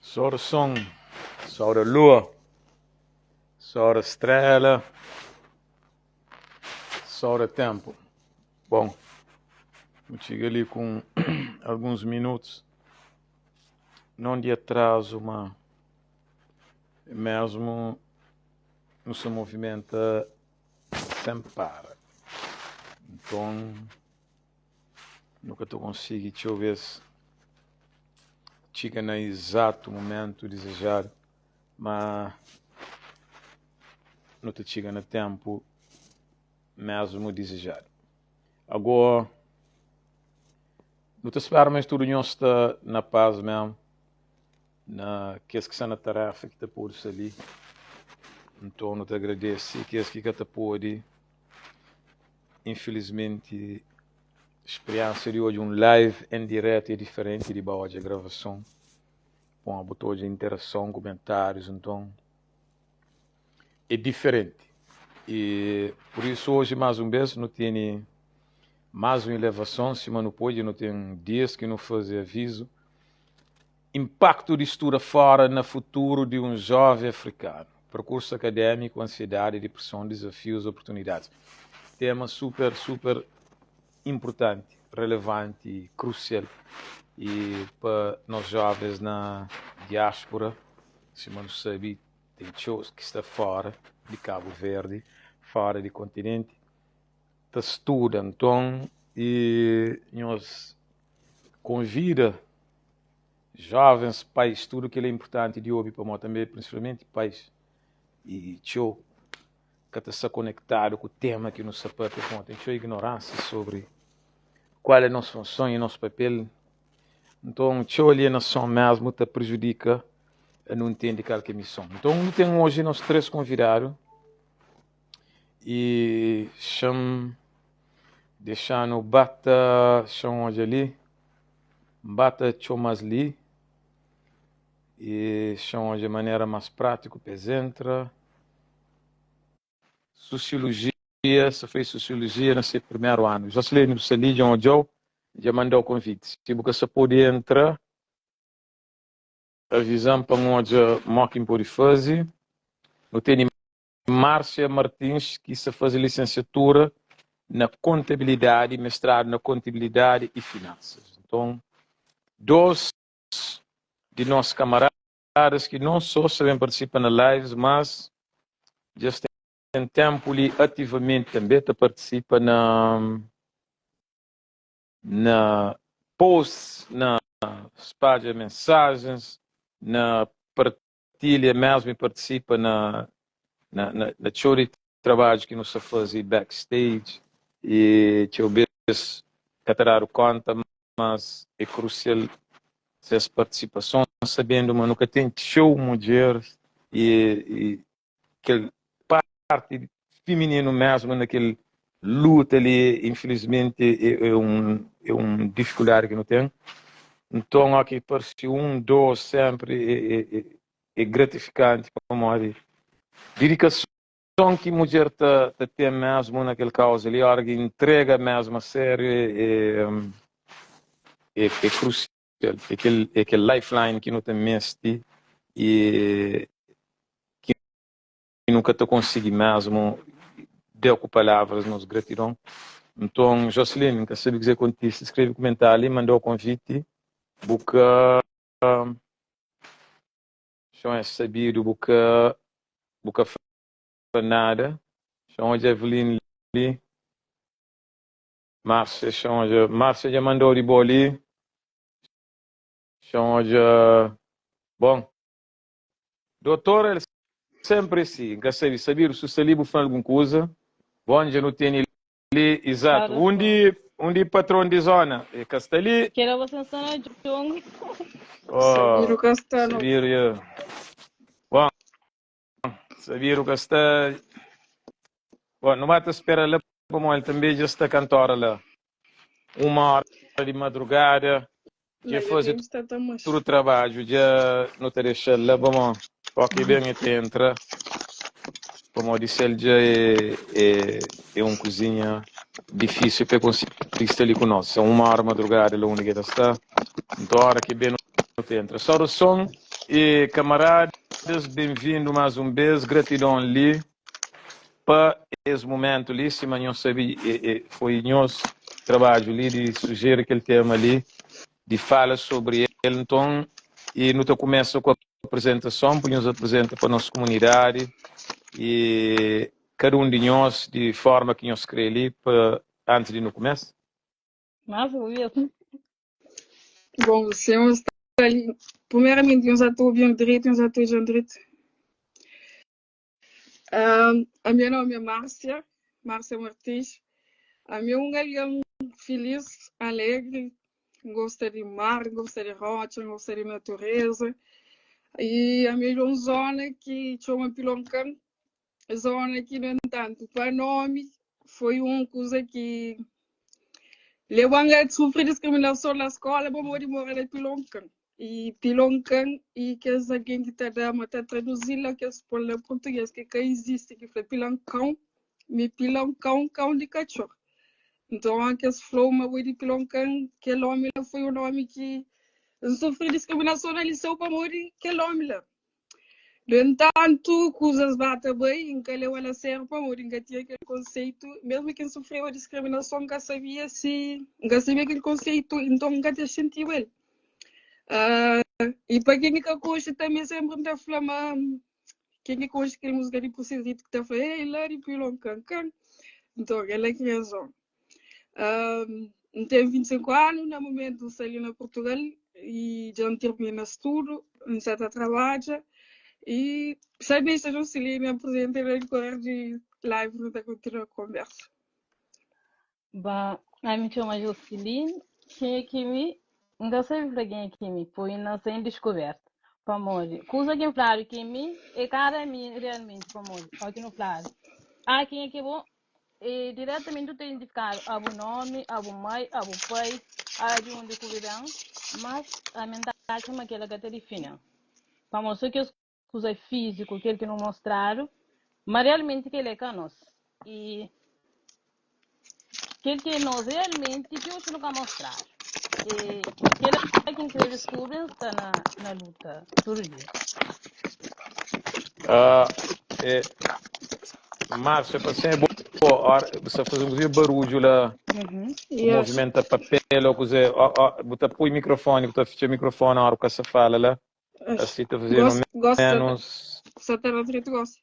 Sora son, sora lua, sora strela, sora tempu. Bom, nu txiga li ku alguns minutos, não di atraso, ma mesmo nu sa movimenta sem para. Nton, nu ka ta konsigi txeu bês txiga na izatu mumentu dizejadu, ma nu ta txiga na ténpu mésmu dizejadu. Agó, nu ta spera ma es tudu nhos sta na pas mésmu, na kes ki sta na taréfa ki ta pode sta li. Nton, nu ta agradese kes ki ka ta pode. Infilismenti, spiriénsia di odja un live en diretu é diferenti di ba odja gravason. Bon, bu ta odja interason, kumentárius, nton é diferenti. E pur isu oji más un bês nu tene más un ilevason, sima nu pode, nu ten dias ki nu faze avizu. Impaktu di studa fora na futuru di un jove afrikanu, perkursu akadémiku, ansiedadi, depreson, dizafius, oportunidadis. Tema super, super inpurtanti, relevanti i krusial i pa nos jovens na diáspora, sima nu sabe ten txeu ki sta fora di Kabu Verdi, fora di kontinenti ta studa. Nton i nhos konvida jovens, pais, tudu kel é inpurtanti di obi pamodi tanbe prinsipalmenti pais i txeu ka ta sta konektadu ku tema ki nu sta papia pamodi ten txeu ignoransia sobri kual é nos funson i nos papel. Nton txeu alienason mesmu ta prejudika a nu ntende kal ki é mison. Nton nu ten oji nos 3 konvidadu i xa-m dexa-nu ba ta xa-m odja li N ba ta txoma-s li i xa-m odja manera más prátiku pa es entra. Sosiolojia, sa fai sosiolojia na se primeru anu. Jocelyn, bu sta li, dja N odja-u, dja manda-u konviti. Si bu ka sa pode entra, aviza-m pa N odja mo ki N pode faze. Nu tene Márcia Martins ki sta faze lisensiatura na kontabilidadi, mestradu na kontabilidadi i finansas. Nton, dos di nos kamaradas ki non so sta ben partisipa na lives, mas dja es ten tenpu li ativamenti tanbe ta partisipa na na posts, na spadja mensajens, na partilha mesmu i partisipa na na na txeu di trabadju ki nu sta faze backstage i txeu bes ka ta dadu konta mas é krusial ses partisipason sabendu ma nu ka ten txeu mudjeris i i kel parti fimininu mesmu na kel luta li infilismenti é un é un difikuldadi ki nu ten nton ó ki parse un dos sempri é é gratifikanti pamodi didikason ki mudjer ta ta ten mesmu na kel kauza li ora ki intrega mesmu a sériu é é krusial é kel é kel lifeline ki nu ta meste i ki nu ka ta konsigi mesmu da ku palavras nos gratidon. Nton, Jocelyn, N ka sabe kuzê kontise, skrebe kumentáriu li, manda-u konviti, bu ka Txon é sabidu, bu ka bu ka fla nada. Txon odja Evelyn li. Márcia, txon odja Márcia dja mandou di bo li. Txon odja Bon, Dotor el sempre si, N ka sabe, sabidu su sta li bu fla algun kuza. Bon, dja nu tene li, izatu, un di un di patron di zona e ka sta li. Kela você sta na djongo. Oh, Sabiru ka sta no. Sabiru, yeah. Bon, Sabiru ka sta. Bon, nu ba ta spera la pamodi el tanbe dja sta kantora la. Uma ora di madrugada. Dja faze tudu trabadju dja nu ta dexa-l la pamó oki ben e ta entra pamodi sel dja é un kuzinha difísil pa e konsigi sta li ku nos são uma ora madrugada la undi ki e ta sta nton ora ki ben nu ta entra saudason. E camaradas, bem-vindo mais um bes, gratidão li pa es momento li, sima nhos sabe, foi nhos trabadju li di sugeri kel tema li, di fala sobri el, nton, e nu ta kumesa ku apresentason, pa nhos apresenta pa nos komunidadi e kada un di nhos di forma ki nhos kre li pa antis di nu kumesa. Mas um vez. Bom, se nhos sta li, primeiramente nhos já ta obi-m dretu, nhos já ta odja-m dretu. Um, a meu nome é Márcia, Márcia Martins. Ami é un algen feliz, alegre, N gosta di mar, N gosta di rotxa, N gosta di natureza. I ami é di un zona ki txoma Pilonkan, zona ki, no entantu, pa nomi foi un kuza ki leba-m a sufri diskriminason na skola pamodi mora na Pilonkan. I Pilonkan i kes algen ki ta da ma ta traduzi-l la kes pô-l na purtugês ki ka izisti, ki fla Pilankãu, mi Pilonkãu, kãu di katxor. Nton, kes fla-u ma bo é di Pilonkan, kel ómi la foi un ómi ki N sufri diskriminason na liseu pamodi kel ómi la. No entantu, kuzas ba ta bai, N ka leba-l a sériu pamodi N ka tinha kel konseitu. Mésmu ki N sufreba diskriminason, N ka sabia si N ka sabia kel konseitu, nton N ka ta xintiba el. I pa ken ki ka konxe tanbê, sénpri N ta fla ma ken ki konxe kel múzika di Pusizito ki ta fla, Ei, la di pilon kan-kan, nton kel-la ki razon. N ten 25 anu, na mumentu N sta li na Purtugal i dja N tirmina studu, N sa ta trabadja i sa dexa Joseline aprizenta na dikorer di live nu ta kontinua konbersa. Ba, ami txoma Joseline, kenha ki mi, N ka sabe fla kenha ki mi, poi na sen diskuberta. Pamodi, kuza ki N fladu ki mi, é kara mi realmenti, pamodi, ó ki nu fladu, ah kenha ki bo, E diretamenti tu ta identifikadu a bu nomi, a bu mai, a bu pai, a di undi ku bu ben, mas ami N ta atxa ma kela ka ta difini-m. Pamodi so kes kuza fiziku, kel ki nu mostradu, ma realmenti kel é ka nos. I kel ki é nos realmenti ti oxi nu ka mostradu. E kela ki N kre diskubri, N sta na na luta tudu dia. Ah, é, Márcia, pa ser boa hora, você fazer um barulho lá, Uhum. ku Yes. movimenta papel ou coisa, ó, ó, bu ta pui microfone, bu ta fitxa microfone na hora que você fala lá, assim ta fazendo Gosta, gosta, menos. sa ta da direito gosta.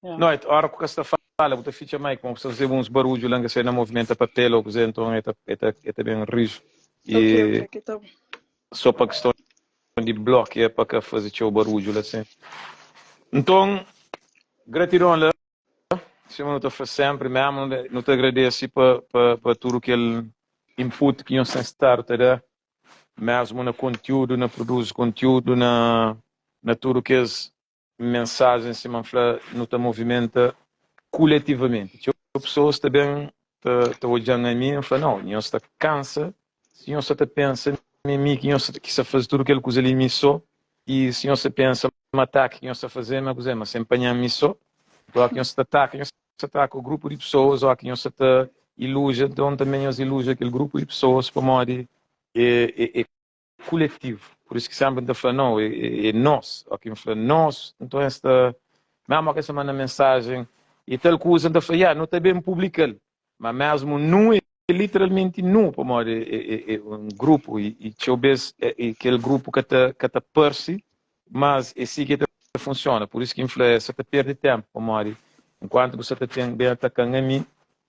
Yeah. Não, é hora que você fala, bu ta fitxa mic, como você fazer uns barulho lá, que você não movimenta papel ou coisa, então é bem rijo. Ok, E ok, ok, tá bom. só pa questão di bloki é pa ka faze txeu barudju la sin. Nton, gratidon la, sima nu ta fla senpri mesmu, nu ta agradese pa, pa, pa tudu kel input ki nhos ten stadu ta da, mesmu na kontiudu, na produzi kontiudu, na, na tudu kes mensajen, sima N fla, nu ta movimenta kuletivamenti. Txeu pesoas ta ben ta, ta odja-m ami, N fla, nau, nhos ta kansa si nhos sa ta pensa ma é mi ki nhos ki sa faze tudu kel kuza li mi sô, i si nhos sa pensa ma ataki ki nhos sa faze ma kuzê, ma sen panha-m mi sô. Nton, óki nhos ta ataka, nhos ta ataka grupu di pesoas, óki nhos sa ta iluja, nton tanbê nhos iluja kel grupu di pesoas pamodi é, é, é kuletivu. Pur isu ki senpri N ta fla, nau, é nos. Óki N fla nos, nton es ta, mésmu óki es ta manda mensajen i tal kuza, N ta fla, ya, nu ta ben publika-l. Má mésmu nu é literalmenti nu, pamodi é un grupu i txeu bês kel grupu ka ta ka ta parse, mas é si ki ta funsiona. Pur isu ki N fla, es sa ta perde ténpu, pamodi enkuantu bu sa ta ten ben ataka-m ami,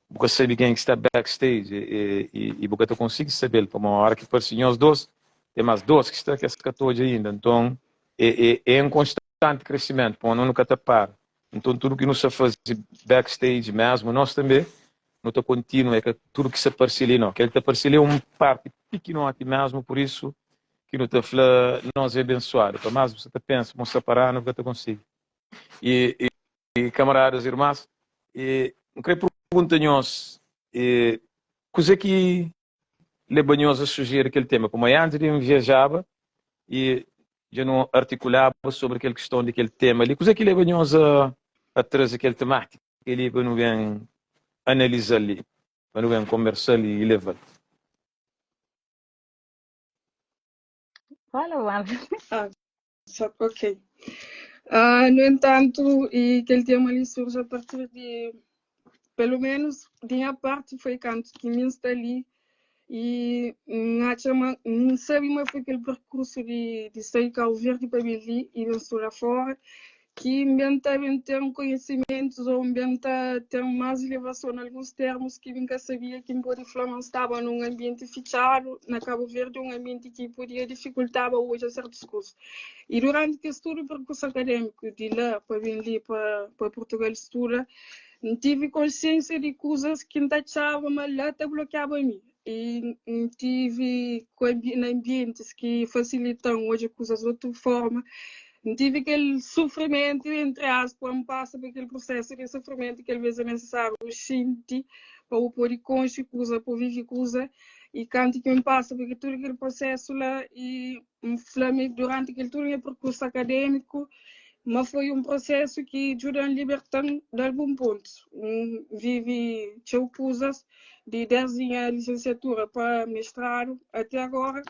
Bu ka sabe ken ki sta backstage i bu ka ta konsigi sabe-l pamodi ora ki parse nhos dos, ten más dos ki sta ki es ka ta odja inda. Nton, é en konstanti kresimentu pamodi nos nu ka ta para. Nton, tudu ki nu sta faze backstage mésmu, nos tanbê nu ta kontinua. É ka tudu ki sta parse li, nau. Kel ki ta parse li é un parti pikinoti mésmu, pur isu ki nu ta fla nos é abensuadu. Pa más bu sta ta pensa ma bu sta paradu, bu ka ta konsigi. I Kamaradas, irmas, N kre pergunta nhos, kuze ki leba nhos a sujeri kel tema? Pamodi antis di N viajaba i dja nu artikulaba sobri kel kiston di kel tema li. Kuze ki leba nhos a traze kel tematika li pa nu ben analiza-l li, pa nu ben konbersa-l i leva-l? Fala, Wanda. Ah, Ok. Ah, no entanto, e kel tema li surge a partir de, pelo menos de nha parte, foi kantu ki mi sta li e N atxa ma N sabe ma foi kel perkursu di, di sai Cabo Verde pa ben li e ben studa fora ki N ben ta ben ten konhesimentus ou N ben ta ten más ilevason na alguns termus ki mi N ka sabia ki N pode fla ma N staba nun anbienti fitxadu na Cabo Verde, un anbienti ki podia difikultaba odja sertus kuza. E duranti kes tudu perkursu akadémiku di la pa ben li pa, pa Purtugal studa, N tive konsiénsia di kuzas ki N ta atxaba ma la ta blokiaba mi. E N tive ku na anbientis ki fasilita-m odja kuzas di otu forma. N tive kel sufrimentu, entri aspa, N pasa pa kel prusésu di sufrimentu ki alvês é nisisáriu bu xinti pa bu pode konxe kuza, pa bu vive kuza. E kantu ki N pasa pa tudu kel prusésu la i N fla mi duranti kel tudu nha perkursu akadémiku ma foi un prosésu ki djuda-m liberta-m di algun pontu. N vive txeu kuzas di desdi nha lisensiatura pa mestradu até agora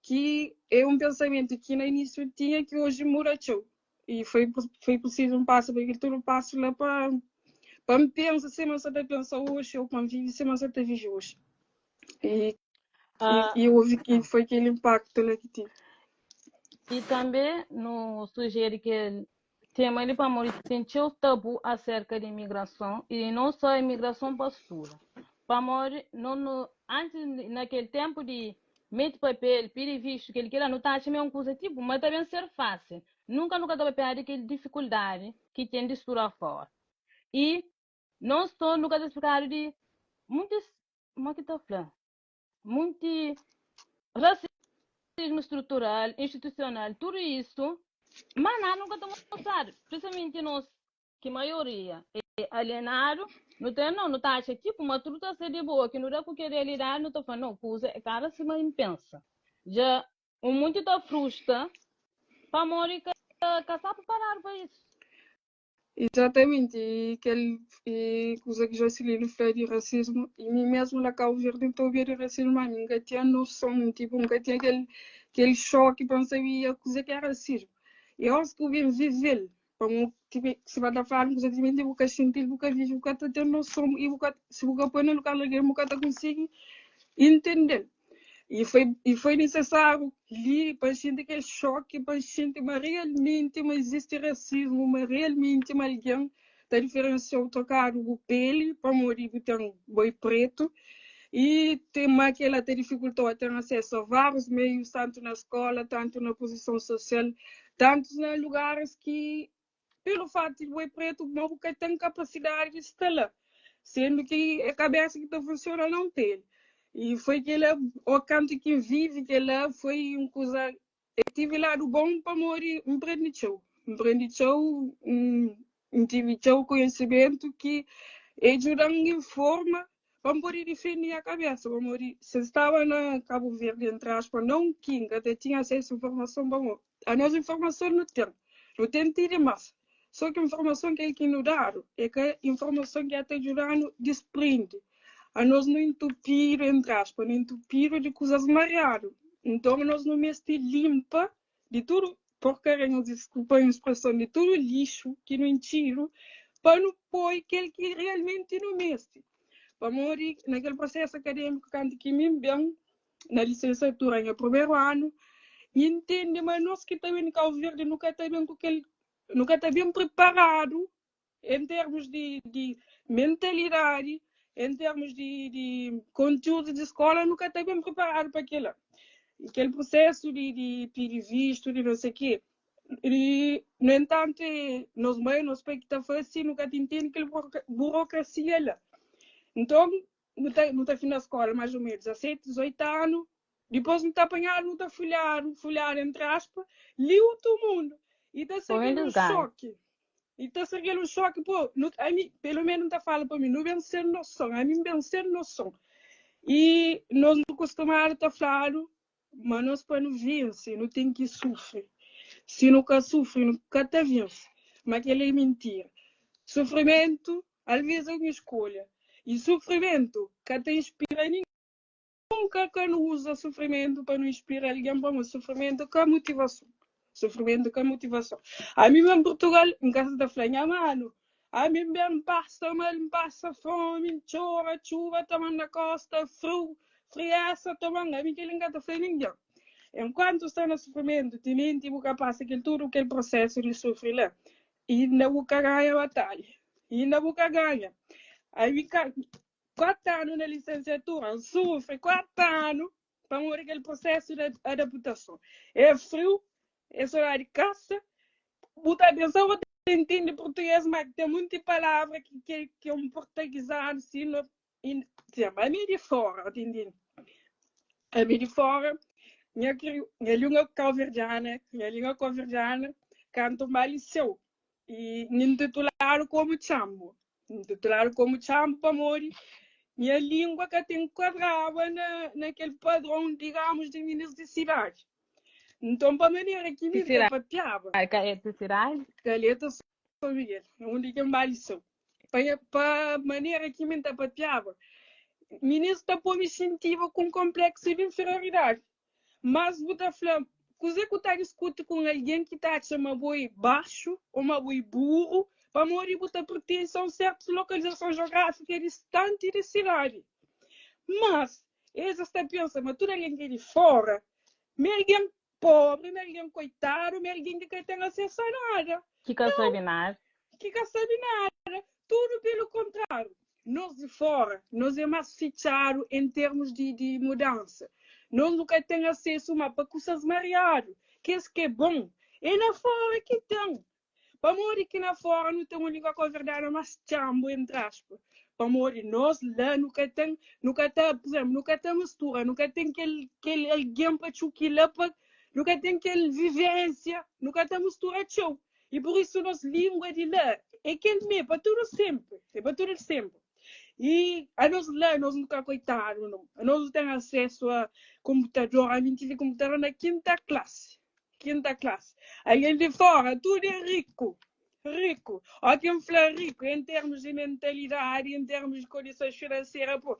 ki é un pensamentu ki na inísiu N tinha ki oji muda txeu. I foi foi prisizu N pasa pa kel tudu pasu la pa pa N pensa sima N sa ta pensa oji ou pa N vive sima N sa ta vive oji. E, Ah, e, e houve que foi aquele impacto lá que tive. E tanbê nu sujeri kel tema li pamodi ten txeu tabu aserka di imigrason i non só imigrason pa studa. Pamodi no nu antis na kel tenpu di mete papel, pidi vistu, kel ki la, nu ta atxa ma é un kuza tipu ma ta ben ser fásil. Nunka nu ka ta papiadu di kel difikuldadi ki ten di studa fora. I non só nu ka ta splikadu di muntis Mo ki ta fla? Munti rasismu strutural, institusional, tudu isu, ma nada nunka ta mostradu. Prinsipalmenti nos ki maioria é alienadu, nu ta no, nu ta atxa tipu ma tudu ta ser di boa, ki nu da ku kel realidadi nu ta fla no, kuza é kara sima N pensa. Dja un munti ta frustra pamodi ka ka sta preparadu pa isu. Exatamente, e kel e kuza ki Jocelino fla di rasismu, e mi mesmu na Cabo Verde N ta obiba di rasismu, ma mi N ka tinha noson, tipu N ka tinha kel kel xoki pa N sabia kuze ki é rasismu. E óras ki bu ben vive-l, pamo tipu si ba ta fladu un kuza timenti bu ka xinti-l, bu ka vive, bu ka ta ten noson i bu ka si bu ka poi na lugar di algen bu ka ta konsigi intende-l. E foi, e foi necessário li pa N xinti kel xoki, pa N xinti ma realmenti ma izisti rasismu, ma realmenti ma algen ta diferensia-u trokadu bu peli pamodi bu ten boi pretu e ten ma kela ta difikulta-u a ten asesu a várius meius, tantu na skola, tantu na puzison sosial, tantu na lugaris ki pelu fatu di bo é pretu ma bu ka ten kapasidadi di sta la, sendu ki é kabesa ki ta funsiona não pele. E foi kela, o kantu ki N vivi kela foi un kuza, e tivi ladu bon pamodi N prendi txeu, N prendi txeu, N tivi txeu konhesimentu ki e djuda-m informa pa N pode difende nha kabesa, pamodi si N staba na Kabu Verdi, entri aspa, não ki N ka ta tinha asesu informason pamodi Anos informason nu ten, nu ten ti dimas. So ki informason kel ki nu dadu é ka informason ki ta djuda-nu disprende. Anos nu entupidu, entri aspa, nu entupidu di kuzas mariadu. Nton anos nu meste linpa di tudu porkaria, nhos diskulpa nha spreson, di tudu lixu ki nu intxidu pa nu poi kel ki realmenti nu meste. Pamodi na kel prosesu akademiku kantu ki mi ben, na lisensiatura nha primeru anu, N intende ma nos ki ta ben di Cabo Verde nu ka ta ben ku kel, nu ka ta ben preparadu en termus di, di mentalidadi, en termus di, di kontiúdu di skola, nu ka ta ben preparadu pa kila. E kel prosesu di, di pidi vistu, di não sei quê. E, no entantu, é nos mãe, nos pai ki ta fase, nu ka ta intende kel burokrasia la. Nton, Nu ta, nu ta finda skola mais ou menos 17, 18 anu, dipôs nu ta apanhadu, nu ta fulhadu, fulhadu entre aspa, li otu mundu. E ta ser Foi um kel un desgano. xoki. E ta ser kel un xoki, pô, nu, ami, pelo menos N ta fala pa mi, nu ben sen noson, ami N ben sen noson. E nos nu kustumadu ta fladu ma nos pa nu vense, nu ten ki sufri. Si nu ka sufri, nu ka ta vense. Ma kel-la é mintira. Sufrimentu Alvês é un eskolha. I sufrimentu ka ta inspira ningen. Nunka ka nu uza sufrimentu pa nu inspira algen, pamodi sufrimentu ka motivason. Sufrimentu ka motivason. Ami ben Purtugal, N ka sa ta fla nha manu, ami N ben N pasa mal, N pasa fomi, N txora, txuba ta manda kosta, friu, friesa toma-m, ami kel-li N ka ta fla ningen. Enkuantu sta na sufrimentu, timenti bu ka pasa kel tudu kel prosesu di sufri la, inda bu ka ganha batalha, inda bu ka ganha. Ami ka, 4 anu na lisensiatura, N sufri 4 anu pamodi kel prosesu di adaptason. É friu, é sodadi kasa, bu ta pensa bu ta intende purtuges, ma ten munti palavra ki ki ki é un portagizadu si no ami é di fora, ta intende? Ami é di fora, nha nha língua kauverdiana, nha língua kauverdiana kantu N ba liseu i N intituladu komu txanbu. N tituladu komu txanbu pamodi nha língua ka ta enkuadraba na na kel padron, digamus, di minis di sidadi. Nton, pa manera ki mi Ki N ta papiaba. sidadi? Ka é ti sidadi? Kaleta São Miguel, undi ki N ba liseu. Pa nha pa manera ki mi N ta papiaba, minis ta pô-mi xintiba ku un konpleksu di inferioridadi. Mas bu ta fla, Kuzê ku ta diskuti ku un algen ki ta atxa ma bo é baxu ô ma bo é buru pamodi bu ta pertense a un sertu lokalizason jeográfika distanti di sidadi? Mas, es es ta pensa ma tudu algen ki é di fóra ma é algen pobri, ma é algen koitadu, ma é algen ki ka ten asesu a nada. Ki ka sabe nada. Ki ka sabe nada. Tudu pelu kontráriu. Nos di fora, nos é más fitxadu en termus di di mudansa. Nos nu ka ten asesu ma pa kusas mariadu. Kes ki é bon, é na fora ki ten. Pamodi ki na fora nu ten un língua koverdana más txanbu, entri aspa? Pamodi nos la nu ka ten, nu ka ta, pur izénplu, nu ka ta mistura, nu ka ten kel kel algen pa txukila pa, nu ka ten kel vivénsia, nu ka ta mistura txeu. I pur isu nos lingua di la é kel mê pa tudu senpri, é pa tudu senpri. I anos la, nos nu ka koitadu no. Anos nu ten asesu a konputador, ami N tive konputador na kinta klasi, kinta klasi. Algen di fora tudu é riku, riku. Ó ki N fla riku en termus di mentalidadi, en termus di kondisons finansera, pô.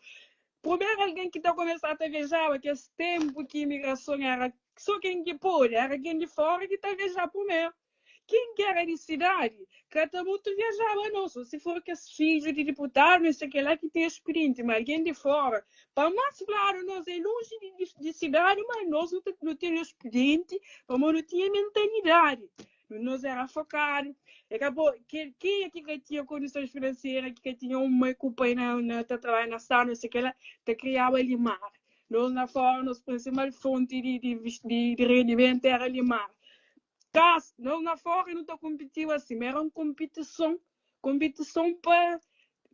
Primeru algen ki ta kumesa ta viajaba kes ténpu ki imigrason éra sô ken ki pode, éra ken di fóra ki ta viajaba primeru. Ken ki éra di sidadi ka ta mutu viajaba nau, sô si for kes fidju di diputadu, nes kel la ki ten spirienti, ma algen di fóra, pa más fladu nos é lonji di sidadi, ma nos nu ten spirienti pamodi nu tinha mentalidadi. Nos éra fokadu. É ka bo, ke, kenha ki ka tinha kondisons finansera, ki ka tinha un mai ku pai na, na ta trabadja na sala, no sei ke la, ta kriaba limar. Nos na fora, nos prinsimal fonti di, di, di, di rendimentu éra limar. Kas, nos na fora nu ta konpitiba asi, ma éra un konpitison, konpitison pa,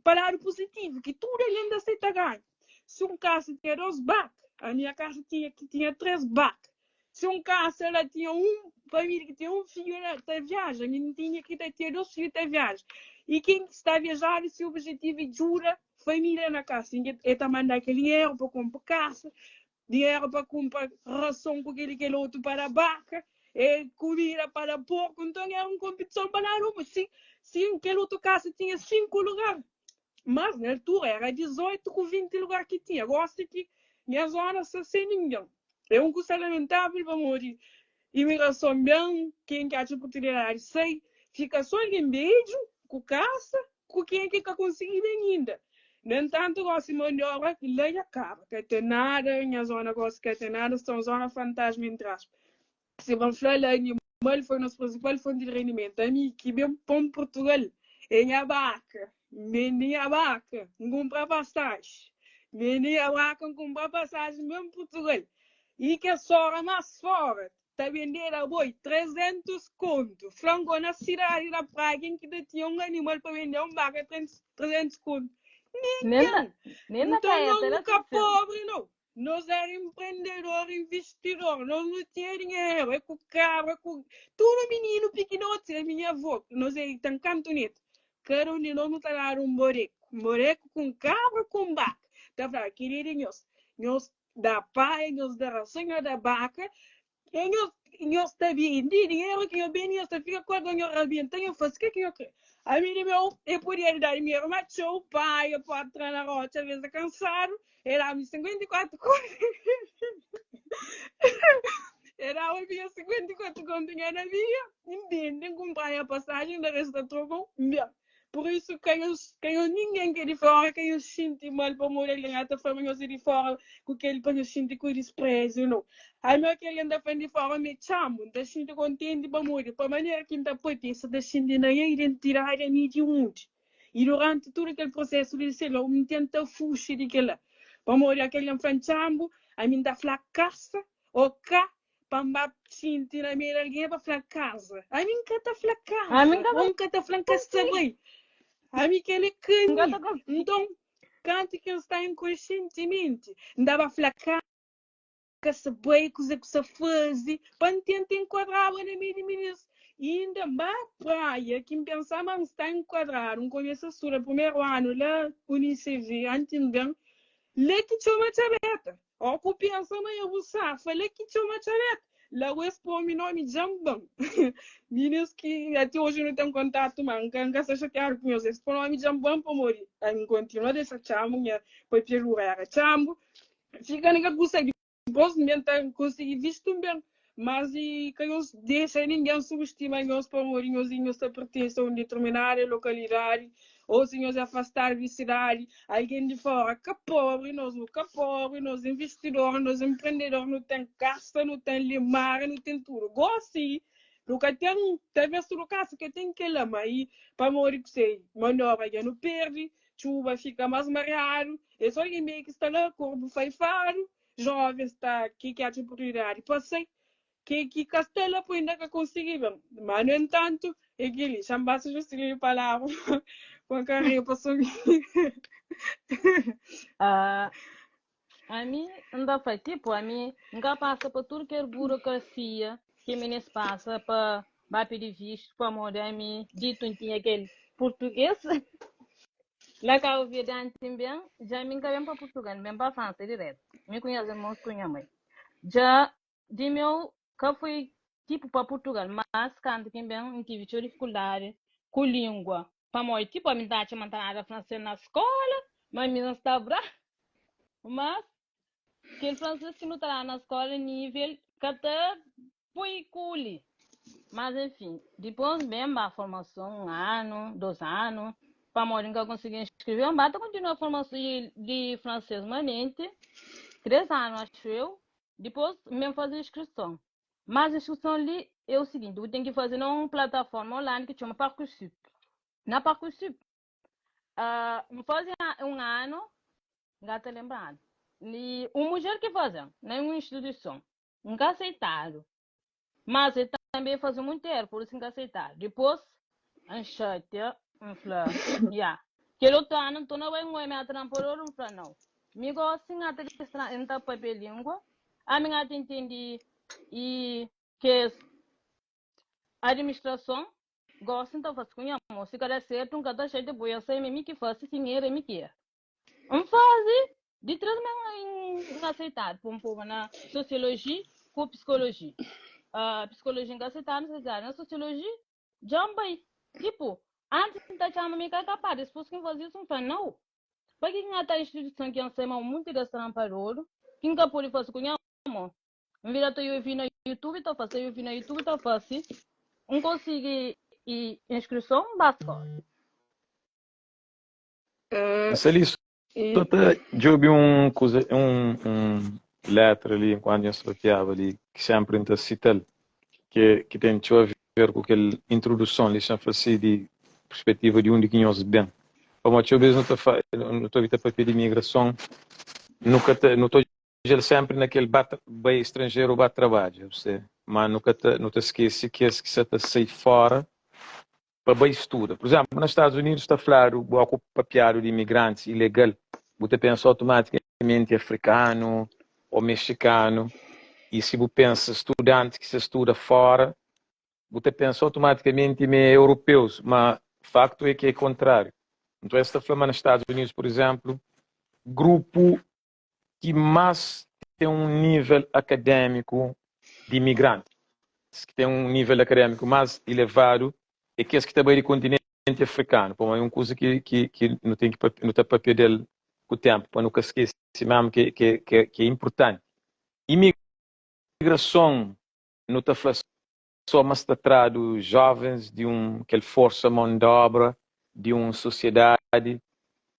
pa ladu puzitivu, ki tudu algen ta seta ganha. Si un kasa tinha dos baka, ami kasa tinha, tinha tres baka. Si un kasa la tinha un família ki tinha un fidju la ta viaja, mi N tinha ki ta tinha dos fidju ta viaja. I ken ki sta viajadu si objetivu é djuda família na kasa. E ta manda kel dinheru pa kunpra kasa, dinheru pa kunpra rason ku kel i kel otu pa da baka, e kumida pa da porku. Nton era un konpitison pa dadu un. Si si kel otu kasa tinha 5 lugar, Mas na altura era 18 ku 20 lugar ki tinha. Gosi ki nha zona sta sen ningen. É un kusa lamentável pamodi imigrason ben, ken ki atxa oportunidadi sai, fika so algen bedju ku kasa ku ken ki ka konsigi ben inda. No entantu gosi mon di obra la dja kaba, ka ten nada, nha zona gosi ka ten nada, sta un zona fantasma entri aspas. Si ba fla la animal foi nos prinsipal fonti di rendimentu. Ami ki ben pon Purtugal é nha baka. N bende nha baka, N kunpra pasaji. N bende nha baka, N kunpra pasaji, N ben Purtugal. I kes fora más fora ta bendeda boi 300 kontu. Fla-m go na sidadi na Praia ken ki ta tinha un animal pa bende un baka 300 kontu? Nem na, Ningen! nem na Nton Caeta nos era nu ka 600. pobri nau. Nos éra enprendedor, investidor, nos nu tinha dinheru, é ku kabra, ku tudu mininu pikinoti na minha avó, nos é ten kantu netu, kada un di nos nu ta dadu un boreku, un boreku ku un kabra ku un baka, ta fladu kel-li é di nhos, nhos da paia, nhos da rason, nhos da baka, E nhos, nhos ta bindi dinheru ki nho bindi, nhos ta fika ku el, nho rabenta, nho fasi ke ki nho kre. Ami di meu, e podia da dinheru ma txeu, pai, e pode tra na rotxa, alvês é kansadu, e dá-me 54 conto. E dá. Guardaba minha 54 conto nha na via, N bende, N kunpra nha pasajen, N da resta trokon, N ben. Pur isu, ka nhos, ka nhos ningen ki é di fóra, ka nhos xinti mal pamodi algen ata fla ma nhos é di fóra ku kel pa nhos xinti ku dispréziu. Nau. Ami ô kel algen ta fla-m di fóra ma é txamu, N ta xinti kontenti pamodi pa manera ki N ta pâpia, es ta xinti na nha identidadi ami é di undi. I duránti tudu kel prosésu di se la, N tenta fuxi di kel-la. Pamodi kel algen fla-m txamu, ami N ta fla kasa ô ka Pa N ba xinti na meiu di algen é pa fla kaza. Ami N ka ta fla Ami kaza, N ka ô ta N ka ta fla N ka sta konsigi. bai. Ami kel é ka N ka mi. ta konsigi. Nton, kantu ki N sta inkonsientimenti, N ta ba fla ka sta bai, kuzê ku sta faze, pa N tenta enkuadraba na meiu di minis. I inda N ba praia ki N pensa ma N sta enkuadradu. N kumesa studa primeru anu la Unicv, anti N ben, la ki txoma txabeta. Ó ku pensa ma é bu safa la ki txoma txabeta La ku es pô-mi nomi Djanban Minis ki ate oji nu ten kontatu ma N ka N ka sta xatiadu ku nhos Es pô nomi Djanban pamodi N kontinua dexa txamu nha papiadura éra txambu Fika na kel kusa dipôs N ben ta konsigi vistu N ben Mas i ka nhos dexa ningen substima nhos pamodi nhos i nhos ta pertense a un determinada lokalidadi ô si nhos é afastadu di sidadi. Algen di fora ka pobri, nos nu ka pobri, nos investidor, nos emprendedor, nu ten kasa, nu ten limara, nu ten tudu. Gosi nu ka ten, talvez tudu kasa ka ten kela, ma i pamodi kusé? Manobra dja nu perdi, txuba fika mas mariadu, é so algen mei ki sta la, korbu faifadu. Jovens ta ki ki atxa oportunidadi pa sai, ke ki ka sta la pa inda ka konsigi ben. Ma nu entantu, é keli, xa-m basta Juscelino palavra pa N ka ria pa so mi. Ah, ami N ta fla, tipo, ami N ka pasa pa tudu kel burokrasia ki minis pasa pa ba pidi vistu, pamodi ami ditu N tinha kel purtugês. La Cabo Verde anti N ben, dja mi N ka ben pa Purtugal, N ben pa Fransa diretu. Mi ku nhas irmons ku nha mai. Dja di meu ka foi tipu pa Purtugal, mas kantu ki N ben N tivi txeu difikuldadi ku lingua, pamodi tipu ami N ta atxa ma N ta nada fransês na skola, ma mi N sta bra. Mas kel fransês ki nu ta dadu na skola nivel ka ta Pui kuli. Mas enfin, dipôs ben ba formason un anu, dos anu, pamodi N ka konsigi inskreve, N ba ta kontinua formason di, di fransês manenti, três anu axu eu, dipôs N ben faze inskrison. Mas inskrison li é o siginti, bu ten ki faze na un plataforma online ki txoma Parcoursup. Na Parcoursup, ah, N faze un anu, N ka ta lenbradu, i un mudjer ki faze-m na un instituison. N ka aceitadu. Mas e tanbe faze munti eru, pur isu N ka aceitadu. Dipôs, N xatia, N fla, Ya, kel otu anu N torna bai N oi mi ata na nporador, N fla, Nau, mi gosi N ata distra, N ta papia lingua, ami N ata intende i kes administrason, gosi N ta fase ku nha mon. Si ka da sertu, N ka ta xatia, poi el sai ma é mi ki fase, si N era, é mi ki era. N faze di 3 ma N aseitadu pa N poba na sosioloji ku psikoloji. Psikoloji N ka aseitadu, N aseitadu na sosioloji, dja N bai. Tipu, antis N ta atxaba ma mi ka kapaz, dipôs ki N faze isu N fla, nau, pa ki ki N ata instituison ki N sai ma munti des tranpadoru ki N ka pode faze ku nha mon? N vira ta ovi na YouTube ta fase, ovi na YouTube ta fase, N konsigi inskrison, N ba skola. Sta li so ta djobe un kuza, un, un letra li enkuantu nhos papiaba li, ki senpri N ta sita-l, ki, ki ten txeu a ver ku kel introduson li, xa N fla si di perspetiva di undi ki nhos ben. Pamodi txeu bes nu ta fa, nu ta obi ta papia di imigrason, nu ka ta, nu ta odja-l senpri na kel ba, bai stranjeru ba trabadja, bu se, ma nu ka ta, nu ta skese kes ki sa ta sai fora pa bai studa. Pur izénplu, na Stadus Unidus ta fladu, bo ku papiadu di imigrantis ilegal, bu ta pensa automatikamenti afrikanu ô mexikanu. I si bu pensa studantis ki sta studa fóra, bu ta pensa automatikamenti ma é europeus, ma faktu é ki é kontráriu. Nton es ta fla ma na Stadus Unidus, pur izénplu, grupu ki más ten un nível akadémiku di imigrantis, ki ten un nível akadémiku más ilevadu é kes ki ta bai di kontinenti afrikanu, pamodi é un kuza ki, ki, ki nu ten ki papia, nu ta papia del ku ténpu, pa nu ka skese mésmu ki, ki, ki, ki é inpurtanti. Imigrason. nu ta fla só ma sta tradu jovens di un kel forsa mon d'obra di un sosiedadi,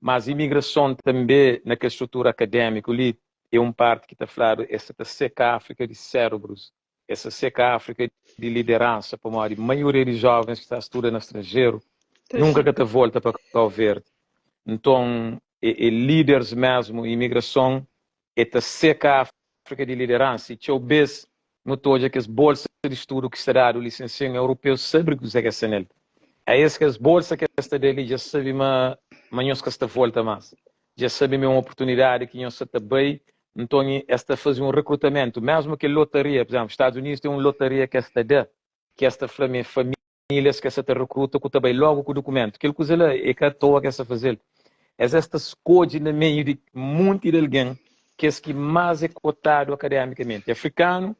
mas imigrason tanbe na kel strutura akadémiku li é un parti ki ta fladu es sa ta seka Áfrika di sérebrus, es sa seka Áfrika di lideransa pamodi maioria di jovens ki sta studa na stranjeru nunka ka ta volta pa Kau Verdi. Nton é líderes mesmu, imigrason é ta seka Áfrika di lideransa i txeu bês nu ta odja kes bolsa di studu ki sta dadu lisensia europeu sabe kuzê ki es sta nel. A es kes bolsa ki es ta da li dja sabe ma ma nhos ka sta volta más. Dja sabe ma é un oportunidadi ki nhos sa ta bai, nton es ta faze un rekrutamentu, mesmu kel lotaria, pur izénplu, Stadus Unidus ten un lotaria ki es ta da, ki es ta fla ma é famílias ki es sa ta rekruta ku ta bai logu ku dukumentu. Kel kuza la é ka atoa ki es ta faze-l. Es es ta skodje na meiu di munti di algen kes ki más é kotadu akademikamenti. Afrikanu,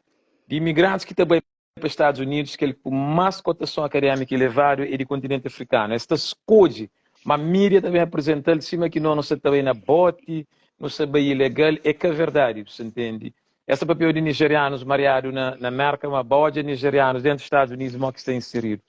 di imigrantis ki ta bai pa Stadus Unidus, kel ku más kotason akadémiku elevadu é di kontinenti afrikanu. Es ta skodje, ma mídia ta ben apresenta-l sima ki no nu sa ta bai na boti, nu sa bai ilegal. É ka verdadi, bu sa ntende. Es ta papia di nijerianus mariadu na na Merka, ma ba odja nijerianus dentu Stadus Unidus mo ki sta inseridu.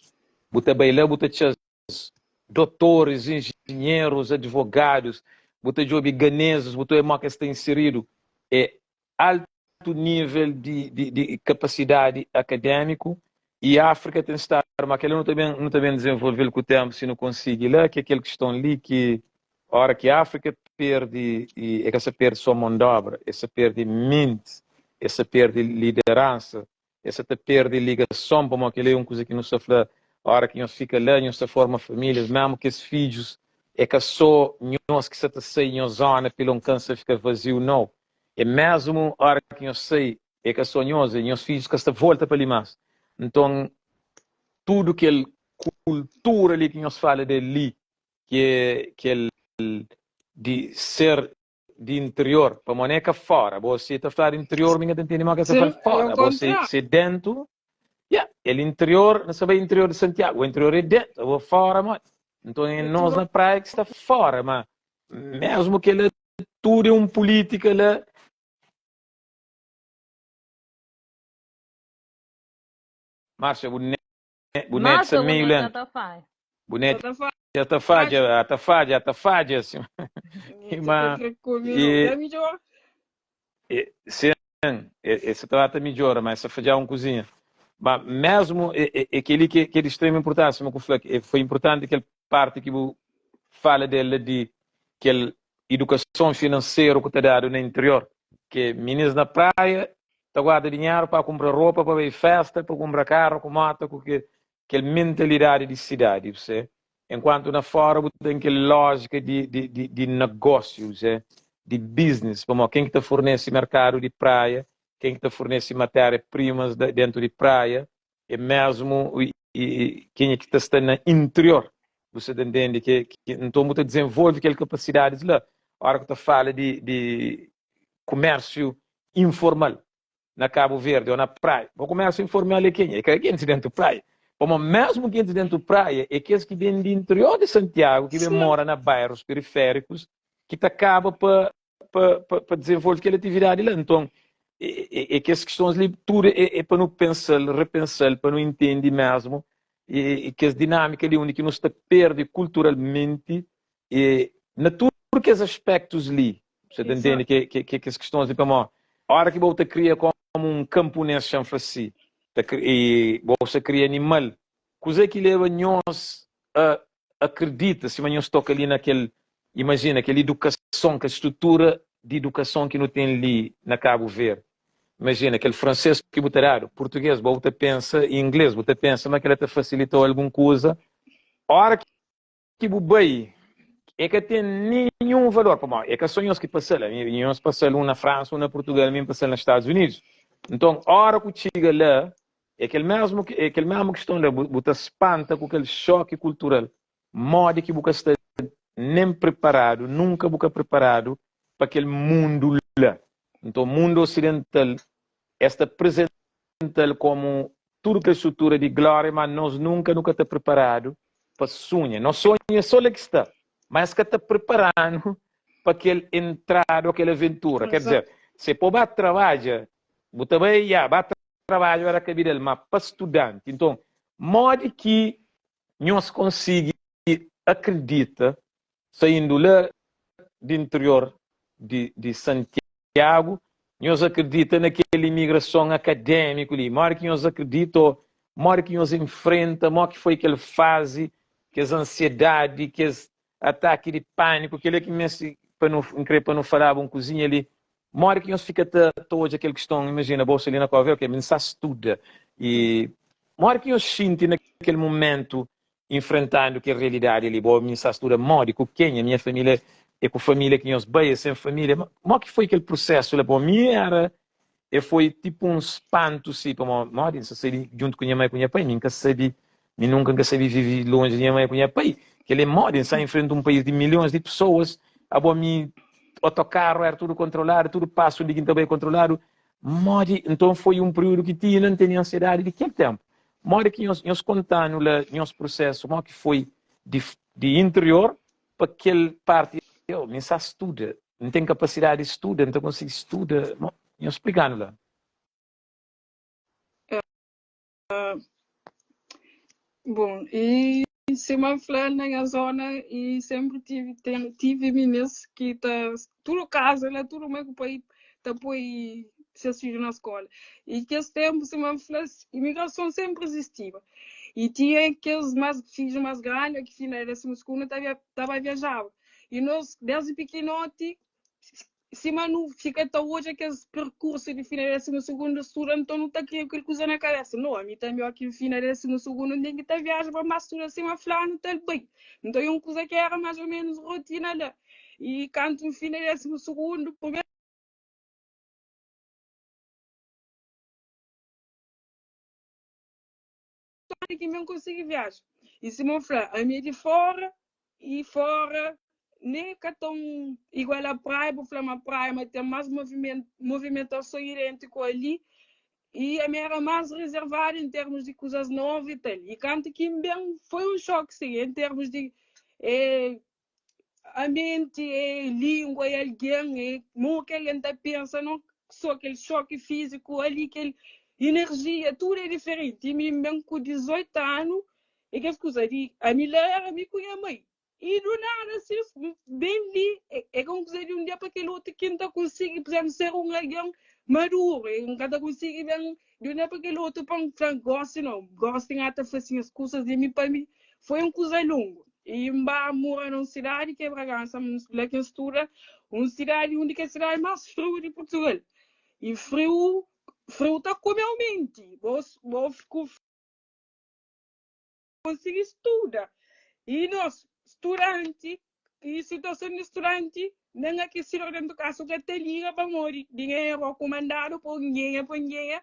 Bu ta bai la bu ta txa-s dotoris, injinherus, advogadus, bu ta djobe ganezus, bu ta oia mo ki es sta inseridu. É altu nível di, di, di kapasidadi akadémiku i Áfrika ten stadu, ma kel-la nu ta ben, nu ta ben dizenvolve-l ku ténpu si nu konsigi la, ki é kel kiston li ki óra ki Áfrika perde, i e ka sa perde sô mon d'obra, e sa perde menti, e sa perde lideransa, e sa ta perde ligason, pamodi kel-la é un kuza ki nu sta fla, óra ki nhos fika la, nhos ta forma famílias, mésmu kes fidjus, é ka sô nhos ki sa ta sai nhos zóna, pilon kansa fika vaziu, nau. É mésmu óra ki nhos sai, é ka sô nhos, é nhos fidjus ka sta volta pa li más. Nton, tudu kel kultura li ki nhos fala del li, ki é kel di ser di interior, pamodi é ka fora. Bo si ta fla di interior, mi ka ta ntende ma ka sa Sim, fla é o fora. Bo si, contrário. si dentu, yeah, el interior, na sabe interior di Santiago, o interior é dentu, bo fora modi. Nton é É nos tudo na praia ki sta fora, ma mesmu kel tudu é un pulítika la. Márcia, bu net, bu net sta Márcia, bu meio net já lento. ta fadja. Bu net Só ta já ta fadja. fadja, ta fadja, ta fadja assim. Net ka Ma kre kume não. e, Já midjor. e, sim, e, e, ta ta midjora, mas sa fadja un kuzinha. Ma mesmo e, e, e kel-li ki, ki é di extrema importância, ma ku fla, que foi importante kel parte ki bu fala dela di kel idukason finanseru ku ta dadu na interior, ke minis na praia ta guarda dinheru pa kumpra ropa, pa bai festa, pa kumpra karu ku mota, ku ke, kel mentalidadi di sidadi, bu Enkuantu na fora bu ten kel lójika di, di, di, di negósiu, bu di business, pamodi ken ki ta fornese merkadu di praia, ken ki ta fornese matéria-primas dentu di praia, é mesmu i kenha ki ta sta na interior bu sa ta ntende ke, ke nton bu ta dizenvolve kel kapasidadis la ora ku ta fala di, di kumérsiu informal na Cabo Verde ou na praia bo kumérsiu informal é kenha é ka gentis dentu praia pamo mesmu gentis dentu praia é kes ki ben di interior di Santiago ki ben Sim. mora na bairros periféricos ki ta kaba pa pa, pa, pa desenvolve kel atividadi la. Nton, é, é, é kes questões li, tudo é, é pa nu pensal, repensal, pa nu entende mesmo e, e kes dinâmica li, onde ki nu sta perde culturalmente e, na tudo kes aspectos li. Você ta entende Exato. que, que, que kes questões li, pamó, hora ki bo ta cria como um camponês, xa fla si, ta, e, bo sa cria animal, kuze ki leba nhos a akredita sima nhos toka li na kel imajina kel idukason kel strutura di idukason ki nu ten li na Kabu Verdi imajina kel franses ki bu ta dadu purtuges bo bu ta pensa i ingles bu ta pensa ma kela ta fasilitau algun kuza ora ki bu bai e ka ten ninhun valor pamodi e ka so nhos ki pasal ami nhos pasal un na Fransa un na Purtugal ami N pasal na Stadus Unidus nton ora ku txiga la É kel mesmu, é kel mesmu kiston la, bu, bu ta spanta ku kel xoki kultural, modi ki bu ka sta nen preparadu, nunka bu ka preparadu pa kel mundu la. Nton, mundu osidental, es ta prezental komu tudu kel strutura di glória, ma nos nunka nu ka ta preparadu pa sunha. Nos sonhu é so la ki sta, ma es ka ta prepara-nu pa kel entrada o kel aventura. Ker dizer, Exato. se po ba trabadja, bu ta bai, ya, ba. trabadju éra kabidal, má pa studanti. Nton, modi ki nhos konsigi akridita, saindu la di interior di Santiagu, nhos akridita na kel imigrason akadémiku li? Modi ki nhos akridita ô modi ki nhos infrenta, modi ki foi kel fazi, kes ansiedadi, kes ataki di pániku, kel-la ki N meste pa nu, N krê pa nu falaba un kuzinha li. Modi ki nhos fika ta ta odja kel kiston? Imajina, bo sta li na Cabo Verde, ok, mi N sta studa. I modi ki nhos xinti na kel mumentu infrentandu kel realidadi li? Bo, mi N sta studa modi? Ku kenha? Minha família é ku família ki nhos bai? É sen família? Modi ki foi kel prusésu la? Bo, mi éra E foi tipu un spantu si, pamodi modi N sta sai di djuntu ku nha mai ku nha pai, mi N ka sabe, mi nunka N ka sabe vive lonji di nha mai ku nha pai. Kel-li é modi N sta infrenta un país di milhons di pesoas, abo mi otokaru éra tudu kontroladu, tudu pasu undi ki N ta bai é kontroladu. Modi, nton foi un piriudu ki ti inda N tene ansiedadi di kel ténpu. Modi ki nhos, nhos konta-nu la nhos prusésu, modi ki foi di di interior pa kel parti, yo, mi N sta studa, N ten kapasidadi di studa, N ta konsigi studa. Nhos splika-nu la. Bon, i sima N fla na nha zona i senpri tive ten tive minis ki ta tudu kaza la tudu mai ku pai ta poi ses fidju na skola. I kes tenpu sima N fla imigrason senpri izistiba. I tinha kes mas fidju mas grandi ki finda desimu sugundu ta ta ba viajaba. I nos, desdi pikinoti, sima nu fika ta odja kes perkursu di fina désimu sugundu studa, nton nu ta kria kel kuza na kabésa, No, ami tanbe óki N fina désimu sugundu, N ten ki ta viaja pa N ba studa sima flanu ta bai. Nton é un kuza ki éra más ô ménus rotina la. I kantu N fina désimu sugundu, primeru anu ki mi N konsigi viaja. I sima N fla, ami é di fóra i fóra nem ka tão igual a praia, bu fla ma praia ma tem mais movimento, movimentação idêntico ali e a mi era mais reservada em termos de coisas novas e tal. E canto que bem foi um choque sim, em termos de eh, ambiente, eh, língua e alguém, eh, como que alguém tá pensa, não só aquele choque físico ali, aquele energia, tudo é diferente. E mim bem com 18 anos, e que coisa de a mim lá era mi com minha mãe. I du nada si ben li é ka un kuza di un dia pa kel otu ki N ta konsigi, pur izénplu, ser un algen maduru. N ka ta konsigi ben di un dia pa kel otu pa N fla gósi nau, gósi N ata fase nhas kusas di mi pa mi. Foi un kuza longu. I N ba mora na un sidadi ki é Bragansa, la ki N studa, un sidadi undi ki é sidadi más friu di Purtugal. I friu, friu ta kume-u menti. Bo, bo ku. konsigi studa. I nos, studanti, i situason di studanti, nen akesidu dentu kasa ka ta liga pamodi dinheru ô ku mandadu pa un genha pa un genha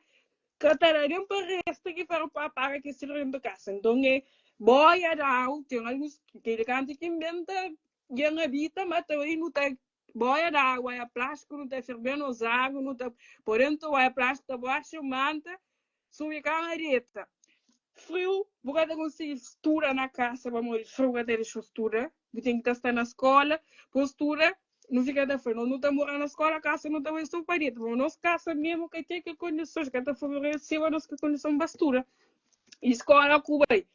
ka ta da nen pa resta ki fera pa paga akesidu dentu kasa. Nton é boia dau, ten alguns kel kantu ki N ben ta gen abita ma ta bai nu ta boia da agu, aia plástiku nu ta ferbe nos agu nu ta po dentu aia plástiku ta baxu manta Subi kama deta. Friu, bu ka ta konsigi studa na kasa pamodi friu ka ta dexa-u studa. Bu ten ki ta sta na skola pa studa. Nu fika ta fla, nos nu ta mora na skola, kasa nu ta bai so pa deta. Pamodi nos kasa memu ka ten kel kondisons, ka ta favoreseba nos kel kondison pa studa. I skola ku bai.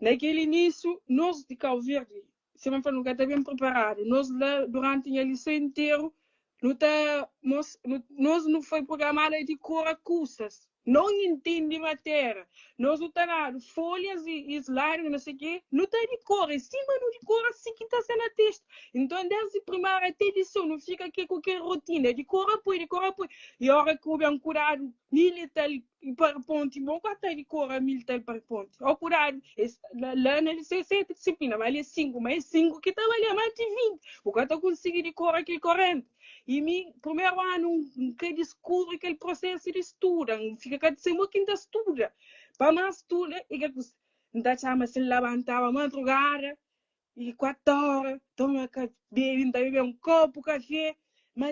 Na kel inisiu, nos di Kau Verdi, Sima N fla, nu ka ta ben priparadu. Nos la, duranti nha liseu interu, nu ta mos, nu, nos nu foi programadu a dikora kusas, non intende matéria. Nos nu ta dadu folhas i, i slide, i no sei ke, nu ta dikora, i sima nu dikora, si ki ta sta na testu. Nton, desdi primária te liseu, nu fika ke ku kel rotina, dikora poi, dikora poi. I ora ku ben ku dadu mil i tal I parponti, bo ka ta dikora mil tal parponti. Ó kudadu, es, la, la na liseu é seti disiplina, ma ali é sinku, ma é sinku ki ta balia más di 20. Bu ka ta konsigi dikora kel 40. I mi, primeru anu, N ka diskubri kel prosesu di studa. N fika ka ta sai mo ki N ta studa. Pa más studa, i ke kus, N ta txama si N labantaba madrugada, i 4 ora, toma ka bebe, N ta bebe un kopu kafe, ma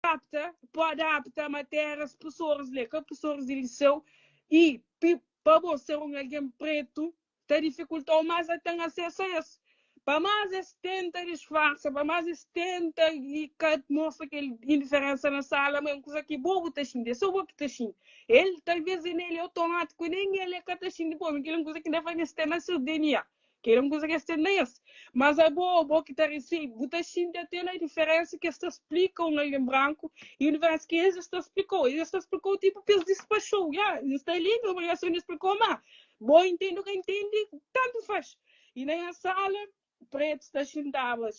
Adapta, pode adapta matérias, professores lê, ka professores di liceu e pi. Pa bo ser un algen pretu ta difikulta-u más a ten asesu a es. Pa más es tenta disfarsa, pa más es tenta i ka mostra kel indiferensa na sala, ma é un kuza ki bo bu ta xinti, é so bo ki ta xinti. El, talvês é nel é otomátiku, nen el é ka ta xinti pô, mi kel é un kuza ki N ta fla ma es ten na ses DNA. Kel é un kuza ki es ten na es. Mas abo, bo ki ta resebe, bu ta xinti ate na diferensa ki es ta splika un algen branku i un diferensa ki es es ta splikau. Es ta splikau tipu pa es dispaxau. Ya, N sta li, mi obrigason di splikau, ma bo intende o ka intende, tantu faz. I na nha sala, pretus ta xintaba.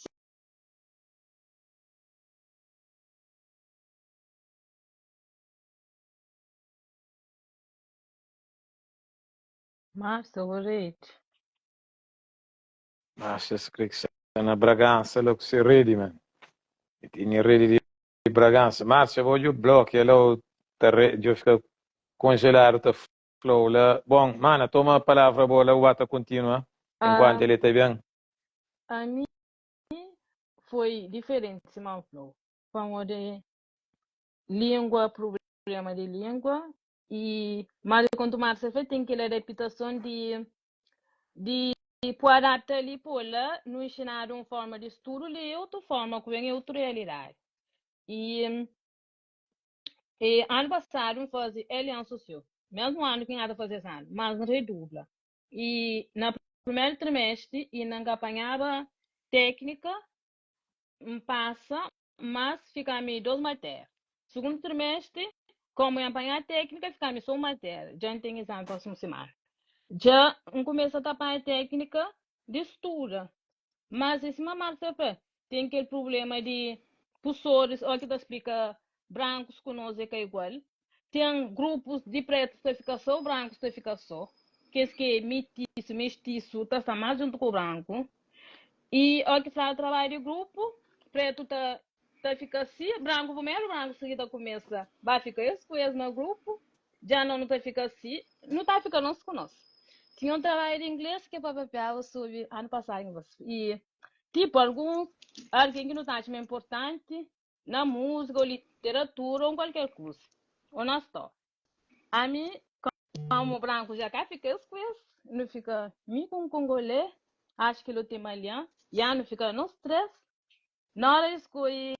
Márcia, bo rede. Márcia se kre ki sta na Bragança la ku se rede man. E tene rede di Bragança. Márcia, bo djo blokia la o ta re, djo fika kongeladu ta flau la. Bon, mana, toma palavra bo la, bu ba ta kontinua enkuantu Ah, el ta ben. ami foi diferenti sima N flau, pamodi língua, prublema di língua I mas kontu Márcia fla ten kel adaptason di di pu adapta li pô la nu inxinadu un forma di studu li é otu forma ku ben é otu realidadi. I e anu pasadu N faze LN Sosiu, mesmu anu ki N ata faze es anu, mas N redubla. I na primeru trimestri inda N ka panhaba téknika, N pasa mas fika-mi dos matéria. Sugundu trimestri, komu N panha téknika, fika-mi so un matéria. Dja N ten izami prósimu simana. Dja N kumesa ta panha téknika di studa. Mas é sima Márcia fla, ten kel prubléma di pusoris ó ki ta splika brankus ku nos é ka igual. Ten grupus di pretus ta fika so, brankus ta fika so. Kes ki é mitisu, mestisu, ta sta más djuntu ku branku. I ó ki fladu trabadju di grupu, pretu ta ta fika si, branku primeru, branku sigi ta kumesa ba fika es ku es na grupu, dja no nu ta fika si, nu ta fika nos ku nos. Tinha un trabadju di inglês ki pa papiaba sobri anu pasadu i tipu alguns algen ki nu ta atxa ma é inportanti na múzika ô literatura ô kualker kuza ô na stória. Ami, komu branku ja ka fika es ku es, nu fika mi ku un kongolê, acho ki lo ten malian, ya nu fika nos 3, na ora di skoji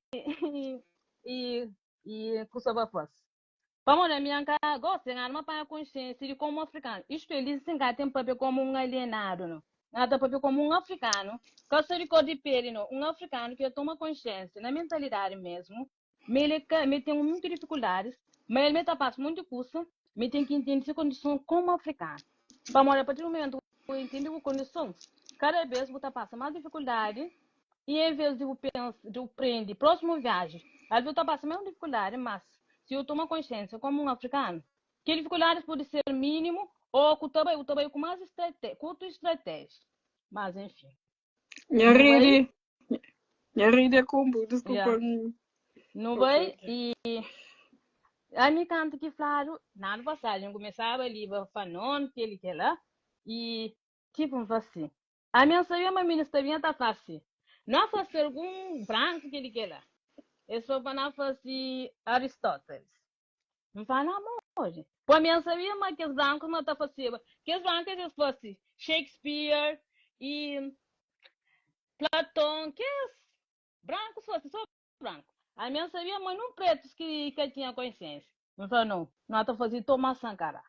i i kusa pa fasi. Pamodi ami N ka gosta, N arma panha konsiensia di komu afrikanu. Istu é, li sin ka ten papia komu un alienadu, no. N ta papia komu un afrikanu, ka so di kor di peli, no, un afrikanu ki dja toma konsiensia na mentalidadi mesmu, ma el é ka, ma el ten munti difikuldadis, ma el me ta pasa munti kusa, ma el ten ki intende se kondison komu afrikanu. Pamodi apartir di mumentu ki bu intende bu kondison, kada bes bu ta pasa mas difikuldadi i en ves di bu pensa, di bu prende prósimu viaji, alves bu ta pasa mesmu difikuldadi, mas si bu toma konsiensia komu un afrikanu, kel difikuldadis pode ser mínimu ô ku ta bai, bu ta bai ku mas estrate, ku otu estratéjia. Mas enfin. Nha Nu bai, rede, nha rede é kombu, desculpa. ya, nu Ok, bai ok. i ami kantu ki fladu, na anu pasadu, N kumesaba li ba fla nomi, kel i kel-la, i tipu N fla si, Ami N sabia ma minista ta binha ta fla si, Na fasi algun branku kel i kel-la. Es fla pa na fasi Aristóteles. N fla, na modi? Po ami N sabia ma kes brankus ma ta faseba. Kes brankus es fasi Shakespeare i Platon, kes brankus fasi so branku. Ami N sabia ma nun pretus ki ka tinha konsiensia. N fla, no, no ta fasi Thomas Sankara.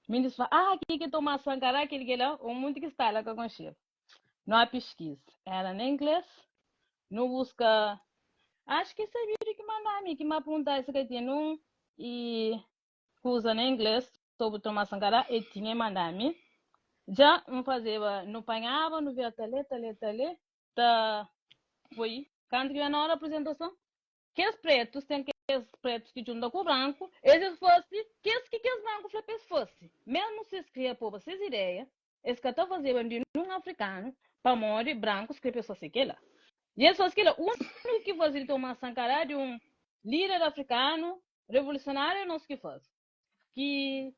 Mintis fla, ah, ki ki Thomas Sankara, kel ki la, un munti ki sta la ka konxeba. No a piskiza, era na ingles, no buska, acho ki sabidu ki manda mi, ki ma pergunta si ka tinha nun i kuza na ingles sobri Thomas Sankara, e tinha e manda mi. Dja N fazeba, no panhaba, no via ta le, ta le, ta le, ta poi. Kantu ki ben na ora apresentason, Kes pretus ten kes pretus ki djunta ku branku, es es fase kes ki kes branku fla pa es fase. Mesmu si es kria poba ses ideia, es ka ta fazeba di nun afrikanu pamodi brankus kre pa es fase kela. I es fase kela. Uniku ki fase di Thomas Sankara di un lider afrikanu revolusionariu é nos ki fase. Ki